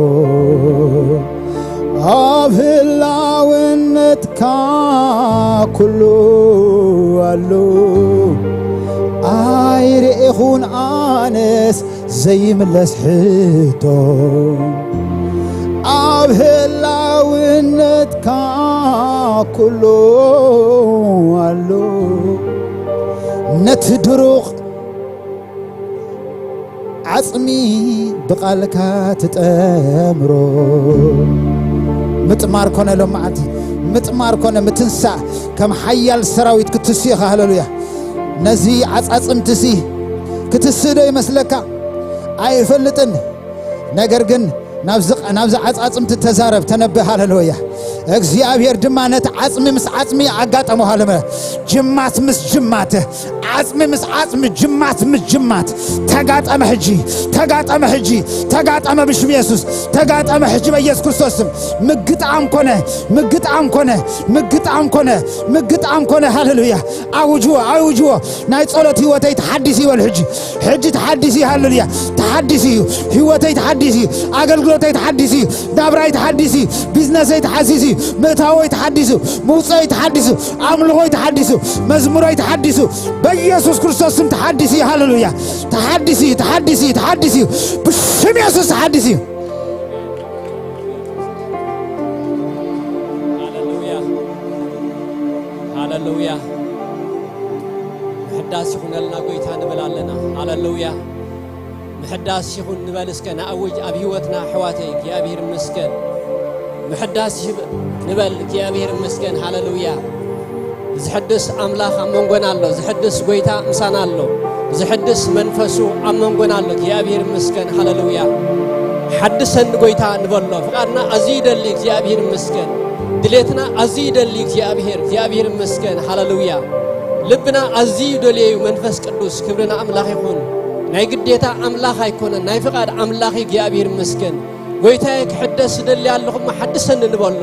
ኣብ ህላውነትካ ኩሉ ኣሎ፣ ኣይርኤኹን ኣነስ ዘይምለስ ሕቶ። ኣብ ህላውነትካ ኩሉ ኣሎ፣ ነቲ ድሩቕ ዓጽሚ ብቓልካ ትጠምሮ። ምጥማር ኮነ ሎማዓንቲ፣ ምጥማር ኮነ ምትንሳእ፣ ከም ሓያል ሰራዊት ክትስእ ኢኻ። ሃሌሉያ። ነዚ ዓጻጽምትሲ ክትስእ ዶ ይመስለካ? ኣይፈልጥን። ነገር ግን ናብዚ ቐ-፣ ናብዚ ዓጻጽምቲ ተዛረብ፣ ተነብህ። ሃሌሉያ። እግዚኣብሔር ድማ ነቲ ዓጽሚ ምስ ዓጽሚ ኣጋጠሞ። ሃለመ ጅማት ምስ ጅማት፣ ዓጽሚ ምስ ዓጽሚ፣ ጅማት ምስ ጅማት ተጋጠመ። ሕጂ ተጋጠመ፣ ሕጂ ተጋጠመ ብሽም የሱስ። ተጋጠመ ሕጂ በኢየሱስ ክርስቶስ ስም። ምግጣም ኮነ፣ ምግጣም ኮነ፣ ምግጣም ኮነ፣ ምግጣም ኮነ። ሃሌሉያ። ኣውጅዎ፣ ኣውጅዎ። ናይ ጸሎት ህይወተይ ተሓዲስ ይበል ሕጂ። ሕጂ ተሓዲስ እዩ። ሃሌሉያ። ተሓዲስ እዩ። ህይወተይ ተሓዲስ እዩ። ኣገልግሎተይ ተሓዲስ እዩ። ናብራይ ተሓዲስ እዩ። ቢዝነሰይ ተሓዲስ እዩ። ምእታወይ ተሓዲስ እዩ። ምውፀይ ተሓዲስ እዩ። ኣምልኾይ ተሓዲስ እዩ። መዝሙረይ ተሓዲስ እዩ። በኢየሱስ ክርስቶስ ስም ተሓዲስ እዩ። ሃሌሉያ። ተሓዲስ እዩ። ተሓዲስ እዩ። ተሓዲስ እዩ። ብስም የሱስ ተሓዲስ እዩ። ሃሌሉያ። ሃሌሉያ። ምሕዳስ ይኹነልና ጎይታ ንብል ኣለና። ሃሌሉያ። ምሕዳስ ይኹን ንበል እስከ ንኣውጅ ኣብ ህይወትና ኣሕዋተይ፣ እግዚኣብሔር ይመስገን። ምሕዳስ ይብ-፣ ንበል እግዚኣብሔር ይመስገን። ሃሌሉያ። ዝሕድስ ኣምላኽ ኣብ መንጎና ኣሎ። ዝሕድስ ጎይታ ምሳና ኣሎ። ዝሕድስ መንፈሱ ኣብ መንጎና ኣሎ። እግዚኣብሔር ይመስገን። ሃሌሉያ። ሓድሰኒ ጎይታ ንበሎ። ፍቓድና ኣዝዩ ይደሊ እግዚኣብሔር ይመስገን። ድሌትና ኣዝዩ ይደሊ እግዚኣብሔር። እግዚኣብሔር ይመስገን። ሃሌሉያ። ልብና ኣዝዩ ደልዮ እዩ መንፈስ ቅዱስ። ክብሪ ንኣምላኽ ይኹን። ናይ ግዴታ ኣምላኽ ኣይኮነን፣ ናይ ፍቓድ ኣምላኽ እዩ። እግዚኣብሔር ይመስገን። ጎይታየ ክሕደስ እደሊ ኣለኹ እሞ ሓድሰኒ ንበሎ።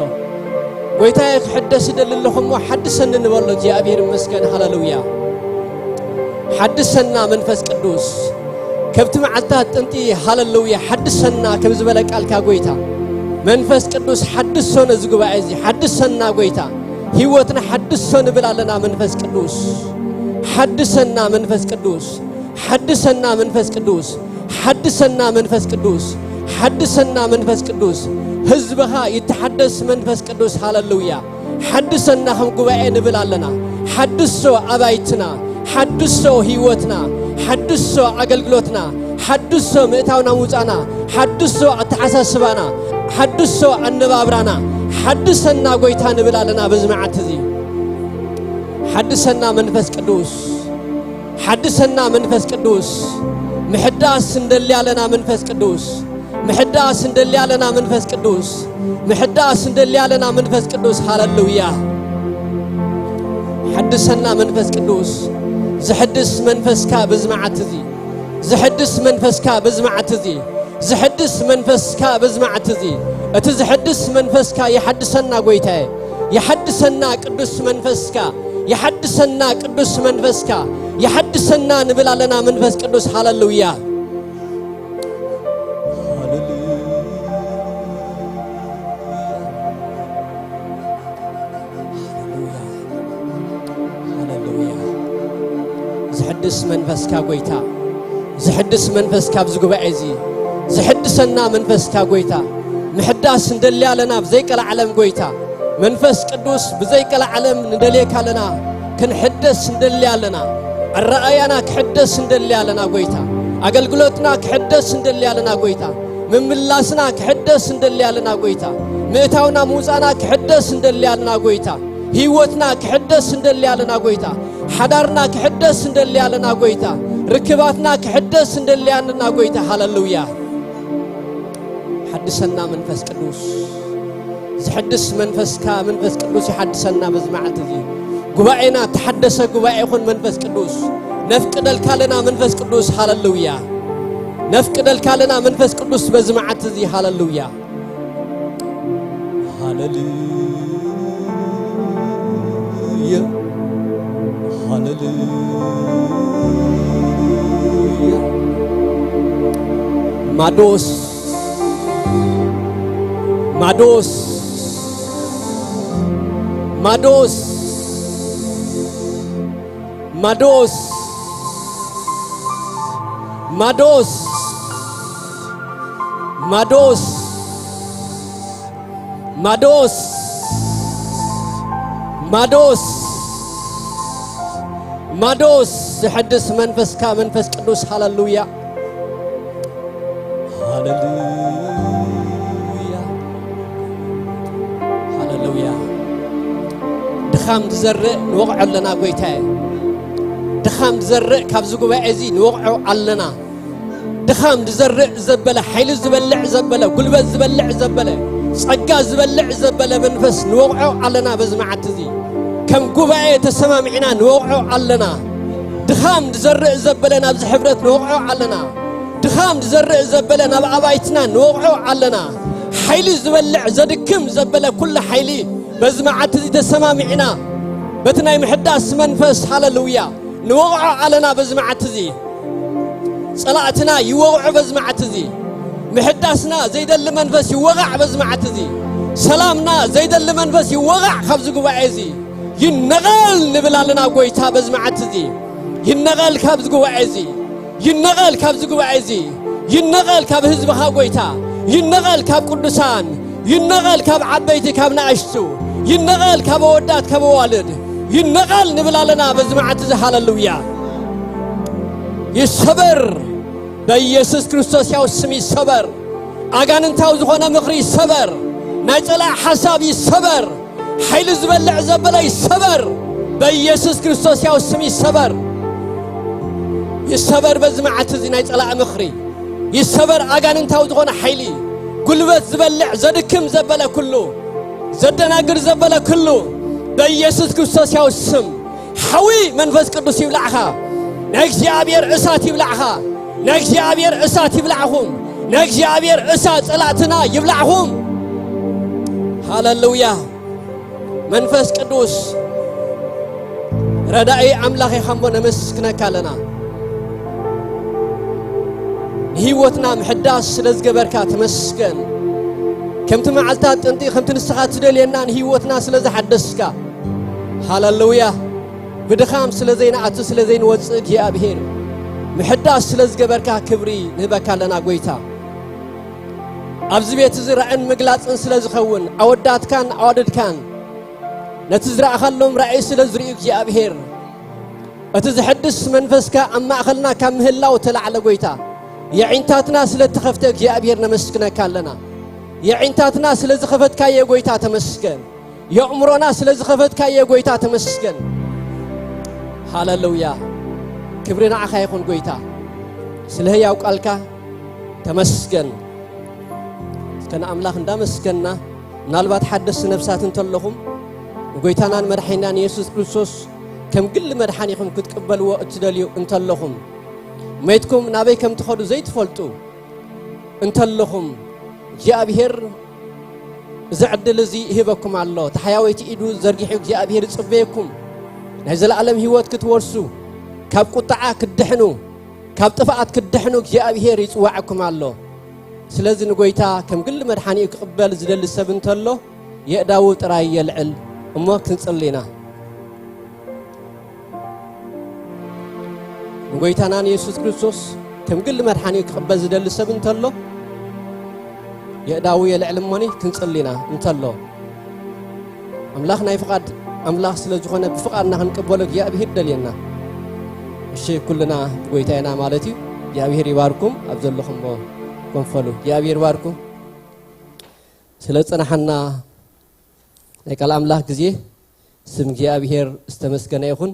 ጎይታየ ክሕደስ እደሊ ኣለኹ እሞ ሓድሰኒ ንበሎ። እግዚኣብሔር ይመስገን። ሃሌሉያ። ሓድሰና መንፈስ ቅዱስ። ከብቲ መዓልታት ጥንቲ ሃሌሉያ ሓድሰና ከም ዝበለ ቃልካ ጎይታ። መንፈስ ቅዱስ ሓድሶ ነዚ ጉባኤ እዚ ሓድሰና ጎይታ። ህይወትና ሓድሶ ንብል ኣለና መንፈስ ቅዱስ። ሓድሰና መንፈስ ቅዱስ። ሓድሰና መንፈስ ቅዱስ። ሓድሰና መንፈስ ቅዱስ። ሓድሰና መንፈስ ቅዱስ። ህዝብኻ ይተሓደስ መንፈስ ቅዱስ። ሃሌሉያ። ሓድሰና ከም ጉባኤ ንብል ኣለና። ሓድሶ ኣባይትና፣ ሓድሶ ህይወትና፣ ሓድሶ ኣገልግሎትና፣ ሓድሶ ምእታውና ምውጻእና፣ ሓድሶ ኣተሓሳስባና፣ ሓድሶ ኣነባብራና፣ ሓድሰና ጎይታ ንብል ኣለና በዚ መዓልቲ እዚ። ሓድሰና መንፈስ ቅዱስ። ሓድሰና መንፈስ ቅዱስ። ምሕዳስ እንደሊ ኣለና መንፈስ ቅዱስ። ምሕዳስ እንደሊ ኣለና መንፈስ ቅዱስ። ምሕዳስ እንደሊ ኣለና መንፈስ ቅዱስ። ሃሌሉያ። ሓድሰና መንፈስ ቅዱስ። ዝሕድስ መንፈስካ በዚ መዓልቲ እዚ። ዝሕድስ መንፈስካ በዚ መዓልቲ እዚ። ዝሕድስ መንፈስካ በዚ መዓልቲ እዚ። እቲ ዝሕድስ መንፈስካ ይሓድሰና ጎይታየ። የሐድሰና ቅዱስ መንፈስካ፣ የሐድሰና ቅዱስ መንፈስካ፣ የሐድሰና ንብል ኣለና። መንፈስ ቅዱስ፣ ሃሌሉያ። ሃሌሉያ። ሃሌሉያ። ዝሕድስ መንፈስካ ጎይታ፣ ዝሕድስ መንፈስካ ኣብዚ ጉባኤ እዚ፣ ዝሕድሰና መንፈስካ ጎይታ፣ ምሕዳስ እንደሊ ኣለና ብዘይቀልዓለም ጎይታ። መንፈስ ቅዱስ ብዘይቀልዓለም ንደልየካ ኣለና፣ ክንሕደስ እንደሊ ኣለና። ኣረኣያና ክሕደስ እንደሊ ኣለና ጎይታ። ኣገልግሎትና ክሕደስ እንደሊ ኣለና ጎይታ። ምምላስና ክሕደስ እንደሊ ኣለና ጎይታ። ምእታውና ምውፃና ክሕደስ እንደሊ ኣለና ጎይታ። ህይወትና ክሕደስ እንደሊ ኣለና ጎይታ። ሓዳርና ክሕደስ እንደሊ ኣለና ጎይታ። ርክባትና ክሕደስ እንደሊ ኣለና ጎይታ። ሃሌሉያ። ሓድሰና መንፈስ ቅዱስ። ዝሕድስ መንፈስካ፣ መንፈስ ቅዱስ ይሓድሰና በዚ መዓልቲ እዚ። ጉባኤና ተሓደሰ ጉባኤ ይኹን መንፈስ ቅዱስ። ነፍቅደልካ ኣለና መንፈስ ቅዱስ። ሃሌሉያ። ነፍቅደልካ ኣለና መንፈስ ቅዱስ በዚ መዓልቲ እዚ። ሃሌሉያ። ሃሌሉያ። ሃሌሉያ። ማዶስ፣ ማዶስ፣ ማዶስ፣ ማዶስ፣ ማዶስ፣ ማዶስ፣ ማዶስ፣ ማዶስ፣ ማዶስ፣ ዝሕድስ መንፈስካ መንፈስ ቅዱስ። ሃሌሉያ። ሃሌሉያ። ሃሌሉያ። ድኻም ዝዘርእ ንወቕዖ ኣለና ጎይታየ። ድኻም ዝዘርእ ካብዚ ጉባኤ እዚ ንወቕዖ ኣለና። ድኻም ዝዘርእ ዘበለ፣ ሓይሊ ዝበልዕ ዘበለ፣ ጉልበት ዝበልዕ ዘበለ፣ ጸጋ ዝበልዕ ዘበለ መንፈስ ንወቕዖ ኣለና በዚ መዓልቲ እዚ። ከም ጉባኤ ተሰማሚዕና ንወቕዖ ኣለና። ድኻም ዝዘርእ ዘበለ ናብዚ ሕብረት ንወቕዖ ኣለና። ድኻም ዝዘርእ ዘበለ ናብ ኣባይትና ንወቕዖ ኣለና። ሓይሊ ዝበልዕ ዘድክም ዘበለ ኩሉ ሓይሊ በዚ መዓልቲ እዚ ተሰማሚዕና በቲ ናይ ምሕዳስ መንፈስ፣ ሃሌሉያ፣ ንወቕዖ ኣለና በዚ መዓልቲ እዚ። ጸላእትና ይወቕዑ በዚ መዓልቲ እዚ። ምሕዳስና ዘይደሊ መንፈስ ይወቓዕ በዚ መዓልቲ እዚ። ሰላምና ዘይደሊ መንፈስ ይወቓዕ ካብዚ ጉባኤ እዚ። ይነቐል ንብል ኣለና ጎይታ በዚ መዓልቲ እዚ። ይነቐል ካብዚ ጉባኤ እዚ። ይነቐል ካብዚ ጉባኤ እዚ። ይነቐል ካብ ህዝብኻ ጎይታ። ይነቐል ካብ ቅዱሳን። ይነቐል ካብ ዓበይቲ ካብ ንኣሽቱ። ይነቐል ካብ ኣወዳት ካብ ኣዋልድ። ይነቐል ንብል ኣለና በዚ መዓልቲ እዚ። ሃሌሉያ። ይሰበር። በኢየሱስ ክርስቶስ ያው ስም ይሰበር። ኣጋንንታዊ ዝኾነ ምኽሪ ይሰበር። ናይ ጸላእ ሓሳብ ይሰበር። ሓይሊ ዝበልዕ ዘበለ ይሰበር። በኢየሱስ ክርስቶስ ያው ስም ይሰበር። ይሰበር በዚ መዓልቲ እዚ ናይ ጸላእ ምኽሪ። ይሰበር ኣጋንንታዊ ዝኾነ ሓይሊ። ጉልበት ዝበልዕ ዘድክም ዘበለ ኩሉ፣ ዘደናግር ዘበለ ኩሉ በኢየሱስ ክርስቶስ ያው ስም ሓዊ መንፈስ ቅዱስ ይብላዕኻ። ናይ እግዚኣብሔር እሳት ይብላዕኻ። ናይ እግዚኣብሔር እሳት ይብላዕኹም። ናይ እግዚኣብሔር እሳት ጸላእትና ይብላዕኹም። ሃሌሉያ። መንፈስ ቅዱስ ረዳኢ ኣምላኽ ኢኻ እሞ ነመስግነካ ኣለና። ንህይወትና ምሕዳስ ስለ ዝገበርካ ተመስገን። ከምቲ መዓልታት ጥንቲ ከምቲ ንስኻ ትደልየና ንህይወትና ስለ ዝሓደስካ፣ ሃሌሉያ። ብድኻም ስለ ዘይንኣቱ ስለ ዘይንወጽእ እግዚኣብሔር ምሕዳስ ስለ ዝገበርካ ክብሪ ንህበካ ኣለና ጎይታ። ኣብዚ ቤት እዚ ራእን ምግላጽን ስለ ዝኸውን ኣወዳትካን ኣዋልድካን ነቲ ዝረኣኻሎም ራእይ ስለ ዝርእዩ እግዚኣብሔር እቲ ዝሕድስ መንፈስካ ኣብ ማእኸልና ካብ ምህላው ተላዕለ ጎይታ። የዒንታትና ስለ እተኸፍተ እግዚኣብሔር ነመስግነካ ኣለና። የዒንታትና ስለ ዝኸፈትካዮ ጎይታ ተመስገን። የእምሮና ስለ ዝኸፈትካዮ ጎይታ ተመስገን። ሃሌሉያ። ክብሪ ንዓኻ ይኹን ጎይታ። ስለ ህያው ቃልካ ተመስገን። እስከ ንኣምላኽ እንዳመስገንና፣ ምናልባት ሓደስቲ ነፍሳት እንተለኹም፣ ንጎይታናን መድሓኒናን የሱስ ክርስቶስ ከም ግሊ መድሓኒኹም ክትቅበልዎ እትደልዩ እንተለኹም፣ ሞይትኩም ናበይ ከም ትኸዱ ዘይትፈልጡ እንተለኹም፣ እግዚኣብሔር እዚ ዕድል እዚ ይህበኩም ኣሎ። ተሓያወይቲ ኢዱ ዘርጊሑ እግዚኣብሔር ይጽበየኩም። ናይ ዘለኣለም ህይወት ክትወርሱ፣ ካብ ቁጥዓ ክትድሕኑ፣ ካብ ጥፍኣት ክትድሕኑ እግዚኣብሔር ይጽዋዕኩም ኣሎ። ስለዚ ንጎይታ ከም ግሊ መድሓኒኡ ክቕበል ዝደሊ ሰብ እንተሎ፣ የእዳዉ ጥራይ የልዕል እሞ ክንጽሊ ኢና። ንጎይታና ንየሱስ ክርስቶስ ከም ግሊ መድሓኒኡ ክቕበል ዝደሊ ሰብ እንተሎ፣ የእዳዉ የልዕል እሞኒ ክንጽሊ ኢና። እንተሎ፣ ኣምላኽ ናይ ፍቓድ ኣምላኽ ስለ ዝኾነ፣ ብፍቓድና ክንቅበሎ እግዚኣብሄር ደልየና። እሺ፣ ኩልና ብጎይታ ኢና ማለት እዩ። እግዚኣብሄር ይባርኩም። ኣብ ዘለኹምዎ ኮንፈሉ። እግዚኣብሄር ይባርኩም። ስለ ዝጸናሓና ናይ ቃል ኣምላኽ ግዜ፣ ስም እግዚኣብሄር ዝተመስገነ ይኹን።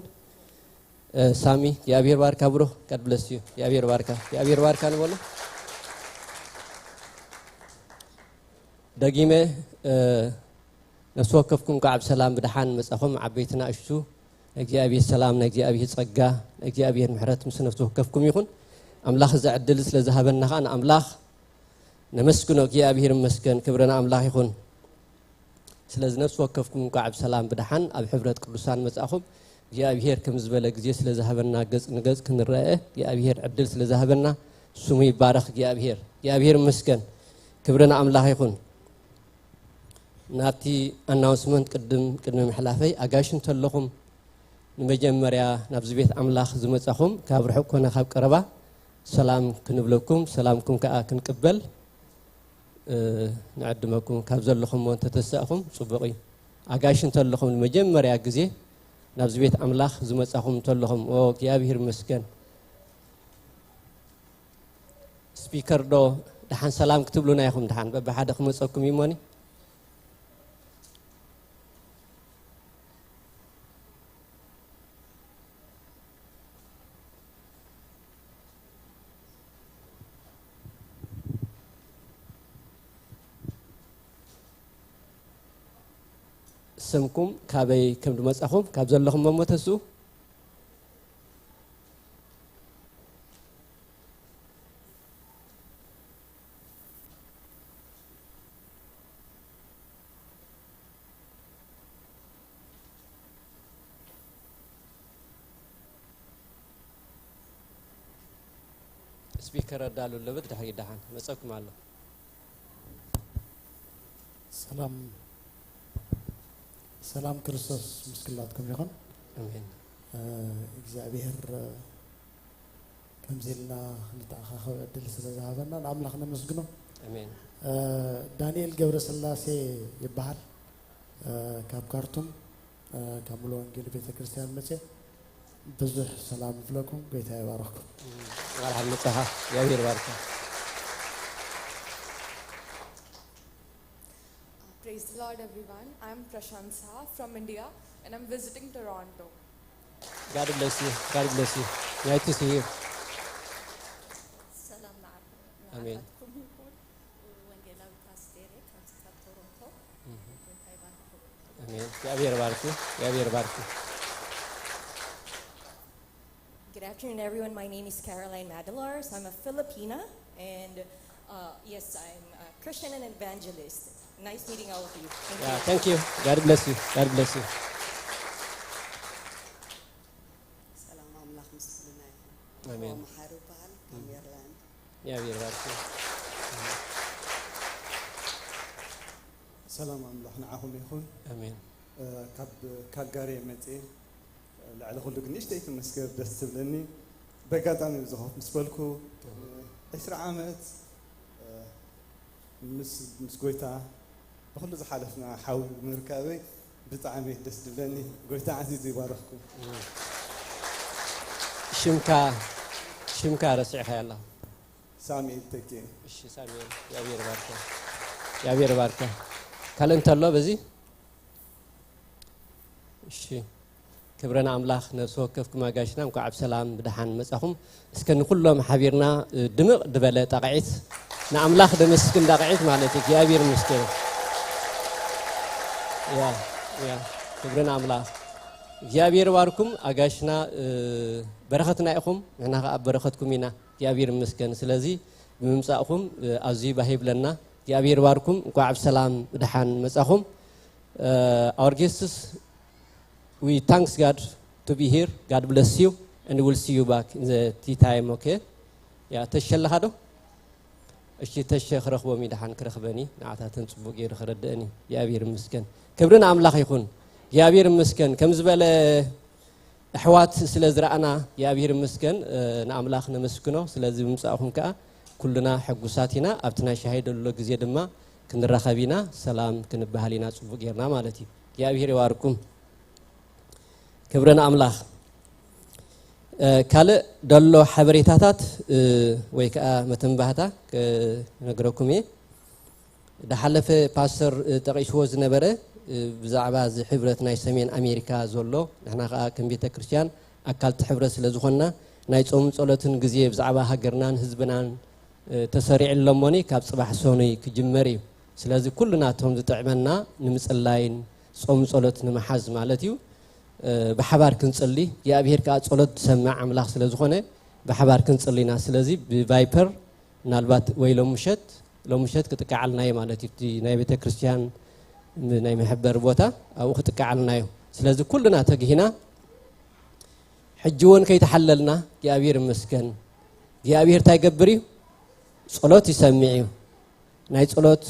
እ፣ ሳሚ፣ እግዚኣብሄር ባርካ ብሩኽ። God bless you። እግዚኣብሄር ባርካ። እግዚኣብሄር ባርካ ንበሎ። ደጊመ፣ እ፣ ነፍሲ ወከፍኩም ከዓ ብሰላም ብደሓን መጻኹም። ዓበይቲ ንኣሽቱ፣ ናይ እግዚኣብሄር ሰላም፣ ናይ እግዚኣብሄር ጸጋ፣ ናይ እግዚኣብሄር ምሕረት ምስ ነፍሲ ወከፍኩም ይኹን። ኣምላኽ እዚ ዕድል ስለ ዝሃበና ከዓ ንኣምላኽ ነመስግኖ። እግዚኣብሄር ይመስገን። ክብሪ ንኣምላኽ ይኹን። ስለዚ ነፍሲ ወከፍኩም እንኳዕ ብሰላም ብደሓን ኣብ ሕብረት ቅዱሳን መጻእኹም። እግዚኣብሄር ከም ዝበለ ግዜ ስለ ዝሃበና፣ ገጽ ንገጽ ክንረአ እግዚኣብሄር ዕድል ስለ ዝሃበና ስሙ ይባረኽ እግዚኣብሄር። እግዚኣብሄር ይመስገን። ክብሪ ንኣምላኽ ይኹን። ናብቲ ኣናውንስመንት ቅድም፣ ቅድሚ ምሕላፈይ፣ ኣጋይሽ እንተለኹም ንመጀመርያ ናብዚ ቤት ኣምላኽ ዝመጻኹም ካብ ርሑቕ ኮነ ካብ ቀረባ ሰላም ክንብለኩም፣ ሰላምኩም ከኣ ክንቅበል እ፣ ንዕድመኩም። ካብ ዘለኹምዎ እንተተሳእኹም ጽቡቕ እዩ። ኣጋይሽ እንተለኹም ንመጀመርያ ግዜ ናብዚ ቤት ኣምላኽ ዝመጻኹም እንተለኹም፣ ኦ፣ እግዚኣብሔር ይመስገን። ስፒከር ዶ ደሓን ሰላም ክትብሉና ኢኹም? ደሓን በብሓደ ክመጸኩም እዩ እሞኒ። ስምኩም፣ ካበይ ከም ዝመጻኹም፣ ካብ ዘለኹም መመተሱ። ስፒከር ኣዳሉ ኣለበት፣ ድሕሪ ደሓን መጸኩም ኣሎ። ሰላም፣ ሰላም ክርስቶስ ምስ ኩላትኩም ይኹን። ኣሜን። እ፣ እግዚኣብሔር፣ እ፣ ከምዚ ኢልና ክንተኣኻኸብ ዕድል ስለ ዝሃበና ንኣምላኽ ነመስግኖ። ኣሜን። እ፣ ዳንኤል ገብረስላሴ ይበሃል። እ፣ ካብ ካርቱም፣ እ፣ ካብ ሙሉ ወንጌል ቤተ ክርስቲያን መጽየ። ብዙሕ ሰላም ይብለኩም። ጎይታ ይባርኽኩም። እንኳን ደሓን መጻኻ። እግዚኣብሔር ይባርካ። Praise the Lord, everyone. I'm Prashansa from India, and I'm visiting Toronto. God bless you. God bless you. Nice to see you. ሰላም ንዓኹም፣ ኣሜን። ንዓኻትኩም ይኹን። ወንጌላዊት ኣስቴር እየ፣ ካብዚ ካብ ቶሮንቶ። እህ። ጎይታ ይባርኽኩም። ኣሜን። እግዚኣብሔር ባርኪ። እግዚኣብሔር ባርኪ። Good afternoon, everyone. My name is Caroline Madalars. I'm a Filipina, and, uh, yes, I'm a Christian and an evangelist. Nice meeting all of you. Thank you. Yeah, thank you. God bless you. God bless you. ሰላም ኣምላኽ ምስ ኩልና ይኹን። ኣሜን። መሓሪ ይበሃል፣ ካብ ሜሪላንድ። እግዚኣብሔር ይባርክ። ሰላም ኣምላኽ ንዓኹም ይኹን። ኣሜን። እ፣ ካብ ካልጋሪ እየ መጽየ። ልዕሊ ኩሉ ግን ንእሽተይ ክምስገር ደስ ትብለኒ። በጋጣሚ እዚ ኮፍ ምስ በልኩ፣ እ፣ ዕስራ ዓመት፣ እ፣ ምስ፣ ምስ ጎይታ ብኹሉ ዝሓለፍና ሓው ብምርካበይ ብጣዕሚ ደስ ዝብለኒ። ጎይታ ዓዚዙ ይባርኽኩም። ሽምካ፣ ሽምካ ረሲዕካዮ ኣለኻ። ሳሙኤል ተኬ። እሺ፣ ሳሙኤል፣ እግዚኣብሔር ይባርካ። እግዚኣብሔር ይባርካ። ካልእ እንተሎ በዚ? እሺ። ክብረ ንኣምላኽ። ነፍሲ ወከፍኩም ኣጋይሽና እንኳዕ ብሰላም ብደሓን መጻኹም። እስከ ንኹሎም ሓቢርና፣ እ፣ ድምቕ ዝበለ ጣቕዒት ንኣምላኽ ደመስግን ጣቕዒት ማለት እዩ። እግዚኣብሔር ይመስገን። ያ፣ ያ፣ ክብሪ ንኣምላኽ። እግዚኣብሔር ይባርኩም ኣጋይሽና፣ እ፣ በረኸትና ኢኹም፣ ንሕና ኸዓ በረኸትኩም ኢና። እግዚኣብሔር ይመስገን። ስለዚ ብምምጻእኹም፣ እ፣ ኣዝዩ ባህ ይብለና። እግዚኣብሔር ይባርኩም። እንኳዕ ብሰላም ብደሓን መጻኹም። Uh, our guests, we thanks God to be here. God bless you, and we'll see you back in the tea time, okay? ያ ተሸ ኣለኻ ዶ? እሺ፣ ተሸ ክረኽቦም እዩ፣ ደሓን ክረኽበኒ፣ ንዓታተን ጽቡቕ ገይሩ ክረድእኒ። እግዚኣብሔር ይመስገን። ክብሪ ንኣምላኽ ይኹን። እግዚኣብሔር ይመስገን። ከም ዝበለ ኣሕዋት ስለ ዝረኣና እግዚኣብሔር ይመስገን፣ እ፣ ንኣምላኽ ነመስግኖ። ስለዚ ብምጻእኹም ከኣ ኩልና ሕጉሳት ኢና። ኣብቲ ናይ ሻሂ ደሎ ግዜ ድማ ክንራኸብ ኢና፣ ሰላም ክንበሃል ኢና፣ ጽቡቕ ጌርና ማለት እዩ። እግዚኣብሔር ይባርኩም። ክብሪ ንኣምላኽ። እ፣ ካልእ ደሎ ሓበሬታታት፣ እ፣ ወይ ከኣ መተንባህታ ክነግረኩም እየ። ዝሓለፈ ፓስተር፣ እ፣ ጠቒስዎ ዝነበረ፣ እ፣ ብዛዕባ እዚ ሕብረት ናይ ሰሜን ኣሜሪካ ዘሎ፣ ንሕና ከኣ ከም ቤተ ክርስቲያን ኣካል እቲ ሕብረት ስለ ዝኾንና፣ ናይ ጾምን ጸሎትን ግዜ ብዛዕባ ሃገርናን ህዝብናን፣ እ፣ ተሰሪዑ ኣሎ እሞኒ፣ ካብ ጽባሕ ሰኑይ ክጅመር እዩ። ስለዚ ኩልና እቶም ዝጥዕመና ንምጽላይን ጾም ጸሎት ንምሓዝ ማለት እዩ፣ እ፣ ብሓባር ክንጽሊ፣ እግዚኣብሔር ከኣ ጸሎት ዝሰምዕ ኣምላኽ ስለ ዝኾነ፣ ብሓባር ክንጽሊ ኢና። ስለዚ ብቫይፐር ምናልባት ወይ ሎም ምሸት፣ ሎም ምሸት ክጥቀዓልና እዩ ማለት እዩ። እቲ ናይ ቤተ ክርስቲያን ም-፣ ናይ መሐበሪ ቦታ ኣብኡ ክጥቀዓልና እዩ። ስለዚ ኩልና ተግሂና፣ ሕጂ እውን ከይተሓለልና፣ እግዚኣብሔር ይመስገን። እግዚኣብሔር እንታይ ይገብር እዩ? ጸሎት ይሰምዕ እዩ። ናይ ጸሎት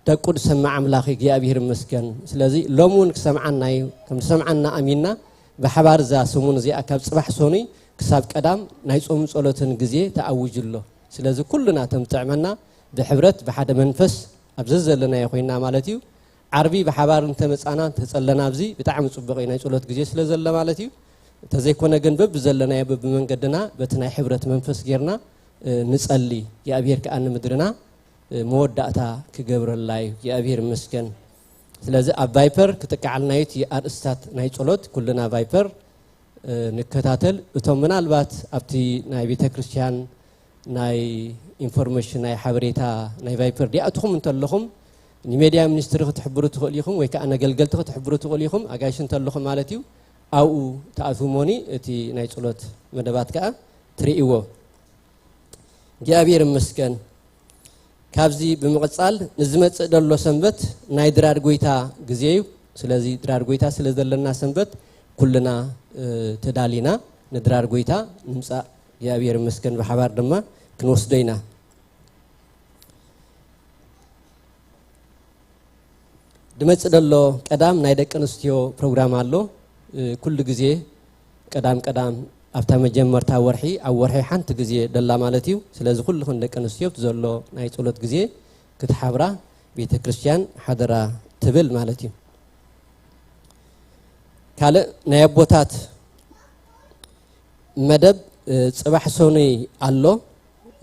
ደቁ ዝሰምዕ ኣምላኽ እግዚኣብሔር ይመስገን። ስለዚ ሎም እውን ክሰምዓና እዩ። ከም ዝሰምዓና ኣሚንና ብሓባር እዛ ሰሙን እዚኣ ካብ ጽባሕ ሰኑይ ክሳብ ቀዳም ናይ ጾም ጸሎትን ግዜ ተኣዊጁ ኣሎ። ስለዚ ኩልና እቶም ዝጥዕመና ብሕብረት ብሓደ መንፈስ ኣብ ዘዘለናዮ ኮይና ማለት እዩ። ዓርቢ ብሓባር እንተመጻና እንተጸለና ኣብዚ ብጣዕሚ ጽቡቕ እዩ፣ ናይ ጸሎት ግዜ ስለ ዘሎ ማለት እዩ። እንተዘይኮነ ግን በብዘለናዮ በብመንገድና በቲ ናይ ሕብረት መንፈስ ጌርና፣ እ፣ ንጸሊ። እግዚኣብሔር ከኣ ንምድርና፣ እ፣ መወዳእታ ክገብረላ እዩ። እግዚኣብሔር ይመስገን። ስለዚ ኣብ ቫይፐር ክጥቀዓልና እዩ እቲ ኣርእስታት ናይ ጸሎት። ኩልና ቫይፐር፣ እ፣ ንከታተል። እቶም ምናልባት ኣብቲ ናይ ቤተ ክርስቲያን ናይ ኢንፎርሜሽን ናይ ሓበሬታ ናይ ቫይፐር ዲኣትኹም እንተለኹም ንሜድያ ሚኒስትሪ ክትሕብሩ ትኽእሉ ኢኹም፣ ወይ ከኣ ነገልገልቲ ክትሕብሩ ትኽእሉ ኢኹም። ኣጋይሽ እንተለኹም ማለት እዩ። ኣብኡ ተኣትዉ እሞኒ እቲ ናይ ጸሎት መደባት ከኣ ትርእይዎ። እግዚኣብሔር ይመስገን። ካብዚ ብምቕጻል ንዝመጽእ ደሎ ሰንበት ናይ ድራር ጎይታ ግዜ እዩ። ስለዚ ድራር ጎይታ ስለ ዘለና ሰንበት ኩልና፣ እ፣ ተዳሊና ንድራር ጎይታ ንምጻእ እግዚኣብሔር ይመስገን ብሓባር ድማ ክንወስዶ ኢና። ድመጽእ ደሎ ቀዳም ናይ ደቂ ኣንስትዮ ፕሮግራም ኣሎ። እ፣ ኩሉ ግዜ ቀዳም ቀዳም ኣብታ መጀመርታ ወርሒ፣ ኣብ ወርሒ ሓንቲ ግዜ ደላ ማለት እዩ። ስለዚ ኩልኽን ደቂ ኣንስትዮ እቲ ዘሎ ናይ ጸሎት ግዜ ክትሓብራ ቤተ ክርስቲያን ሓደራ ትብል ማለት እዩ። ካልእ ናይ ኣቦታት መደብ፣ እ፣ ጽባሕ ሰኑይ ኣሎ።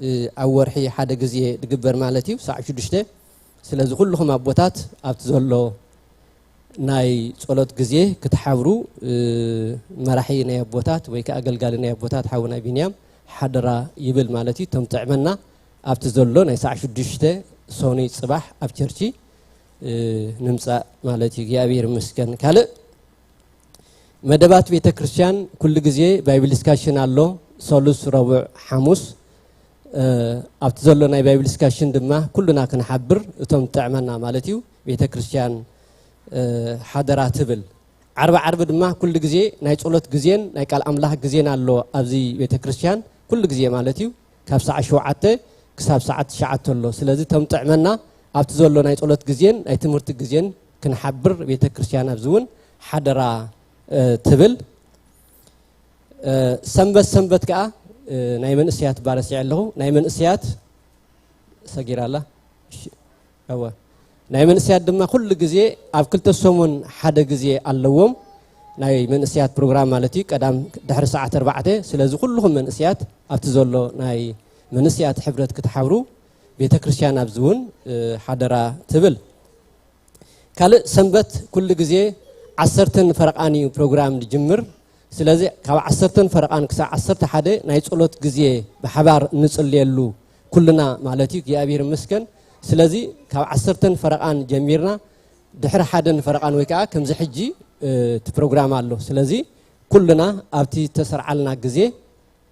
እ፣ ኣብ ወርሒ ሓደ ግዜ ዝግበር ማለት እዩ፣ ሳዕ ሽዱሽተ። ስለዚ ኩልኹም ኣቦታት ኣብቲ ዘሎ ናይ ጸሎት ግዜ ክትሓብሩ፣ እ፣ መራሒ ናይ ኣቦታት ወይ ከኣ ኣገልጋሊ ናይ ኣቦታት ሓውና ቢንያም ሓደራ ይብል ማለት እዩ። እቶም ጥዕመና ኣብቲ ዘሎ ናይ ሳዕ ሽዱሽተ ሰኑይ ጽባሕ ኣብ ቸርቺ፣ እ፣ ንምጻእ ማለት እዩ። እግዚኣብሔር ይመስገን። ካልእ መደባት ቤተ ክርስቲያን ኩሉ ግዜ ባይብል ዲስካሽን ኣሎ፣ ሰሉስ፣ ረቡዕ፣ ሓሙስ። እ፣ ኣብቲ ዘሎ ናይ ባይብል ዲስካሽን ድማ ኩሉና ክንሓብር፣ እቶም ጥዕመና ማለት እዩ፣ ቤተ ክርስቲያን፣ እ፣ ሓደራ ትብል። ዓርቢ ዓርቢ ድማ ኩሉ ግዜ ናይ ጸሎት ግዜን ናይ ቃል ኣምላኽ ግዜን ኣሎ ኣብዚ ቤተ ክርስቲያን፣ ኩሉ ግዜ ማለት እዩ፣ ካብ ሰዓት ሸውዓተ ክሳብ ሰዓት ትሽዓተ ኣሎ። ስለዚ እቶም ጥዕመና ኣብቲ ዘሎ ናይ ጸሎት ግዜን ናይ ትምህርቲ ግዜን ክንሓብር ቤተ ክርስቲያን ኣብዚ እውን ሓደራ፣ እ፣ ትብል። እ፣ ሰንበት ሰንበት ከኣ፣ እ፣ ናይ መንእሰያት ባረሲዐ ኣለኹ። ናይ መንእሰያት ሰጊራ ኣላ። እሺ። እወ። ናይ መንእሰያት ድማ ኩሉ ግዜ ኣብ ክልተ ሰሙን ሓደ ግዜ ኣለዎም። ናይ መንእሰያት ፕሮግራም ማለት እዩ። ቀዳም ድሕሪ ሰዓት ኣርባዕተ። ስለዚ ኩልኹም መንእሰያት ኣብቲ ዘሎ ናይ መንእሰያት ሕብረት ክትሓብሩ ቤተ ክርስቲያን ኣብዚ እውን፣ እ፣ ሓደራ ትብል። ካልእ ሰንበት ኩሉ ግዜ ዓሰርተን ፈረቓን እዩ ፕሮግራም ዝጅምር። ስለዚ ካብ ዓሰርተን ፈረቓን ክሳብ ዓሰርተ ሓደ ናይ ጸሎት ግዜ ብሓባር እንጽልየሉ ኩልና ማለት እዩ። እግዚኣብሔር ይመስገን። ስለዚ ካብ ዓሰርተን ፈረቓን ጀሚርና ድሕሪ ሓደን ፈረቓን ወይ ከኣ ከምዚ ሕጂ፣ እ፣ እቲ ፕሮግራም ኣሎ። ስለዚ ኩልና ኣብቲ ዝተሰርዓልና ግዜ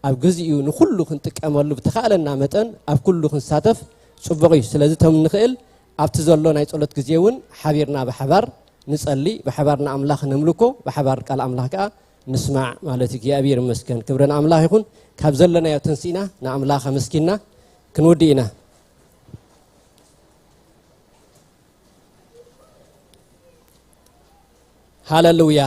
ኣብ ግዚኡ ንኹሉ ክንጥቀመሉ ብተኻእለና መጠን ኣብ ኩሉ ክንሳተፍ ጽቡቕ እዩ። ስለዚ እቶም ንኽእል ኣብቲ ዘሎ ናይ ጸሎት ግዜ እውን ሓቢርና ብሓባር ንጸሊ፣ ብሓባር ንኣምላኽ ነምልኮ፣ ብሓባር ቃል ኣምላኽ ከኣ ንስማዕ ማለት እዩ። እግዚኣብሔር ይመስገን። ክብሪ ንኣምላኽ ይኹን። ካብ ዘለናዮ ተንሲእና ንኣምላኽ ኣመስጊንና ክንውድእ ኢና። ሃለሉያ።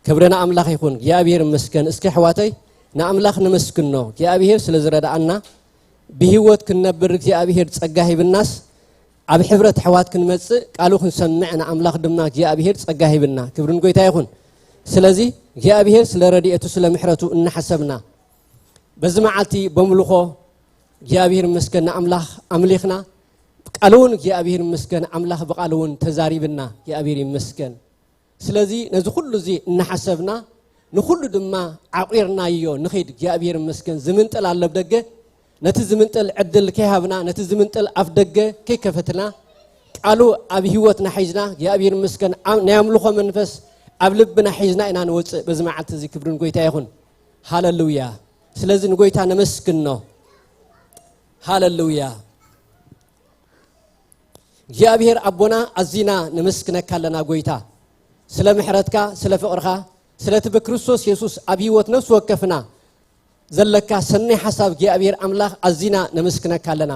ክብሪ ንኣምላኽ ይኹን። እግዚኣብሔር ይመስገን። እስኪ ኣሕዋተይ ንኣምላኽ ነመስግኖ። እግዚኣብሔር ስለ ዝረድኣና ብህይወት ክንነብር እግዚኣብሔር ጸጋ ሂብናስ ኣብ ሕብረት ኣሕዋት ክንመጽእ ቃሉ ክንሰምዕ ንኣምላኽ ድማ እግዚኣብሔር ጸጋ ሂብና። ክብሪ ንጎይታ ይኹን። ስለዚ እግዚኣብሔር ስለ ረድኤቱ ስለ ምሕረቱ እናሓሰብና በዚ መዓልቲ በምልኾ እግዚኣብሔር ይመስገን ንኣምላኽ ኣምሊኽና። ቃሉ እውን እግዚኣብሔር ይመስገን ኣምላኽ ብቃሉ እውን ተዛሪብና። እግዚኣብሔር ይመስገን። ስለዚ ነዚ ኩሉ እዚ እናሓሰብና ንኩሉ ድማ ዓቂርናዮ ንኺድ። እግዚኣብሔር ይመስገን። ዝምንጥል ኣሎ ኣብ ደገ። ነቲ ዝምንጥል ዕድል ከይሃብና፣ ነቲ ዝምንጥል ኣፍ ደገ ከይከፈትና፣ ቃሉ ኣብ ህይወትና ሒዝና እግዚኣብሔር ይመስገን። ኣም-፣ ናይ ኣምልኾ መንፈስ ኣብ ልብና ሒዝና ኢና ንወጽእ። በዚ መዓልቲ እዚ ክብሪ ንጎይታ ይኹን። ሃለሉያ። ስለዚ ንጎይታ ነመስግኖ። ሃለሉያ። እግዚኣብሔር ኣቦና ኣዚና ነመስግነካ ኣለና ጎይታ፣ ስለ ምሕረትካ፣ ስለ ፍቕርኻ፣ ስለቲ ብክርስቶስ የሱስ ኣብ ህይወት ነፍሲ ወከፍና ዘለካ ሰናይ ሓሳብ እግዚኣብሔር ኣምላኽ ኣዚና ነመስግነካ ኣለና።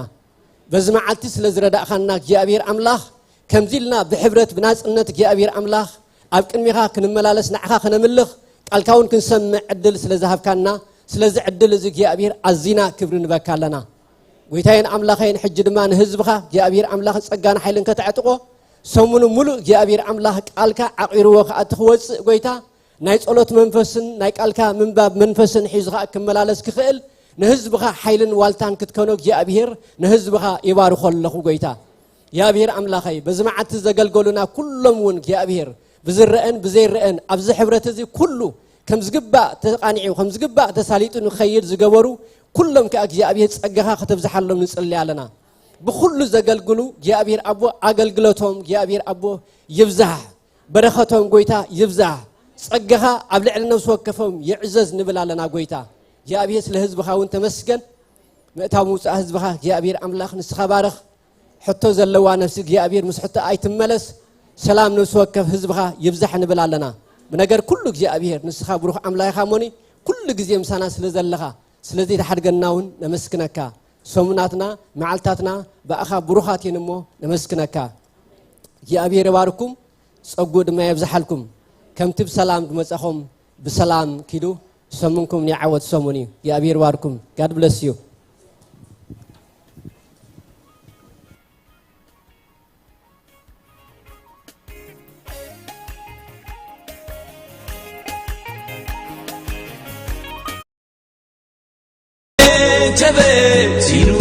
በዚ መዓልቲ ስለ ዝረዳእኻና እግዚኣብሔር ኣምላኽ ከምዚ ኢልና ብሕብረት ብናጽነት እግዚኣብሔር ኣምላኽ ኣብ ቅድሚኻ ክንመላለስ ንዓኻ ከነምልኽ ቃልካ እውን ክንሰምዕ ዕድል ስለ ዝሃብካና ስለዚ ዕድል እዚ እግዚኣብሔር ኣዚና ክብሪ ንበካ ኣለና። ጎይታዬን ኣምላኸይን ሕጂ ድማ ንህዝብኻ እግዚኣብሔር ኣምላኽ ጸጋን ሓይልን ከተዕጥቆ ሰሙኑ ሙሉእ እግዚኣብሔር ኣምላኽ ቃልካ ዓቒርዎ ክኣቲ ክወጽእ ጎይታ ናይ ጸሎት መንፈስን ናይ ቃልካ ምንባብ መንፈስን ሒዙ ኸኣ ክመላለስ ክኽእል ንህዝብኻ ሓይልን ዋልታን ክትከኖ እግዚኣብሔር ንህዝብኻ ይባርኾ ኣለኹ ጎይታ። እግዚኣብሔር ኣምላኸይ በዚ መዓልቲ ዘገልገሉና ኩሎም እውን እግዚኣብሔር ብዝረአን ብዘይረአን ኣብዚ ሕብረት እዚ ኩሉ ከም ዝግባእ ተቓኒዑ ከም ዝግባእ ተሳሊጡ ንኸይድ ዝገበሩ ኩሎም ከኣ እግዚኣብሔር ጸጋኻ ከተብዝሓሎም ንጽሊ ኣለና። ብኩሉ ዘገልግሉ እግዚኣብሔር ኣቦ ኣገልግሎቶም እግዚኣብሔር ኣቦ ይብዛሕ። በረኸቶም ጎይታ ይብዛሕ። ጸጋኻ ኣብ ልዕሊ ነፍሲ ወከፎም ይዕዘዝ ንብል ኣለና ጎይታ። እግዚኣብሔር ስለ ህዝብኻ እውን ተመስገን። ምእታው ምውጻእ ህዝብኻ እግዚኣብሔር ኣምላኽ ንስኻ ባርኽ። ሕቶ ዘለዋ ነፍሲ እግዚኣብሔር ምስ ሕቶ ኣይትመለስ። ሰላም ነፍሲ ወከፍ ህዝብኻ ይብዛሕ ንብል ኣለና። ብነገር ኩሉ እግዚኣብሔር ንስኻ ብሩኽ ኣምላኽ ኢኻ እሞኒ ኩሉ ግዜ ምሳና ስለ ዘለኻ ስለዚ ተሓድገና እውን ነመስግነካ። ሰሙናትና መዓልታትና ብኣኻ ብሩኻት እየን እሞ ነመስግነካ። እግዚኣብሔር ይባርኩም። ጸጉኡ ድማ የብዝሓልኩም። ከምቲ ብሰላም ዝመጻኹም ብሰላም ኪዱ። ሰሙንኩም ናይ ዓወት ሰሙን እዩ። እግዚኣብሔር ይባርኩም። God bless you። ጀበ ሲሉ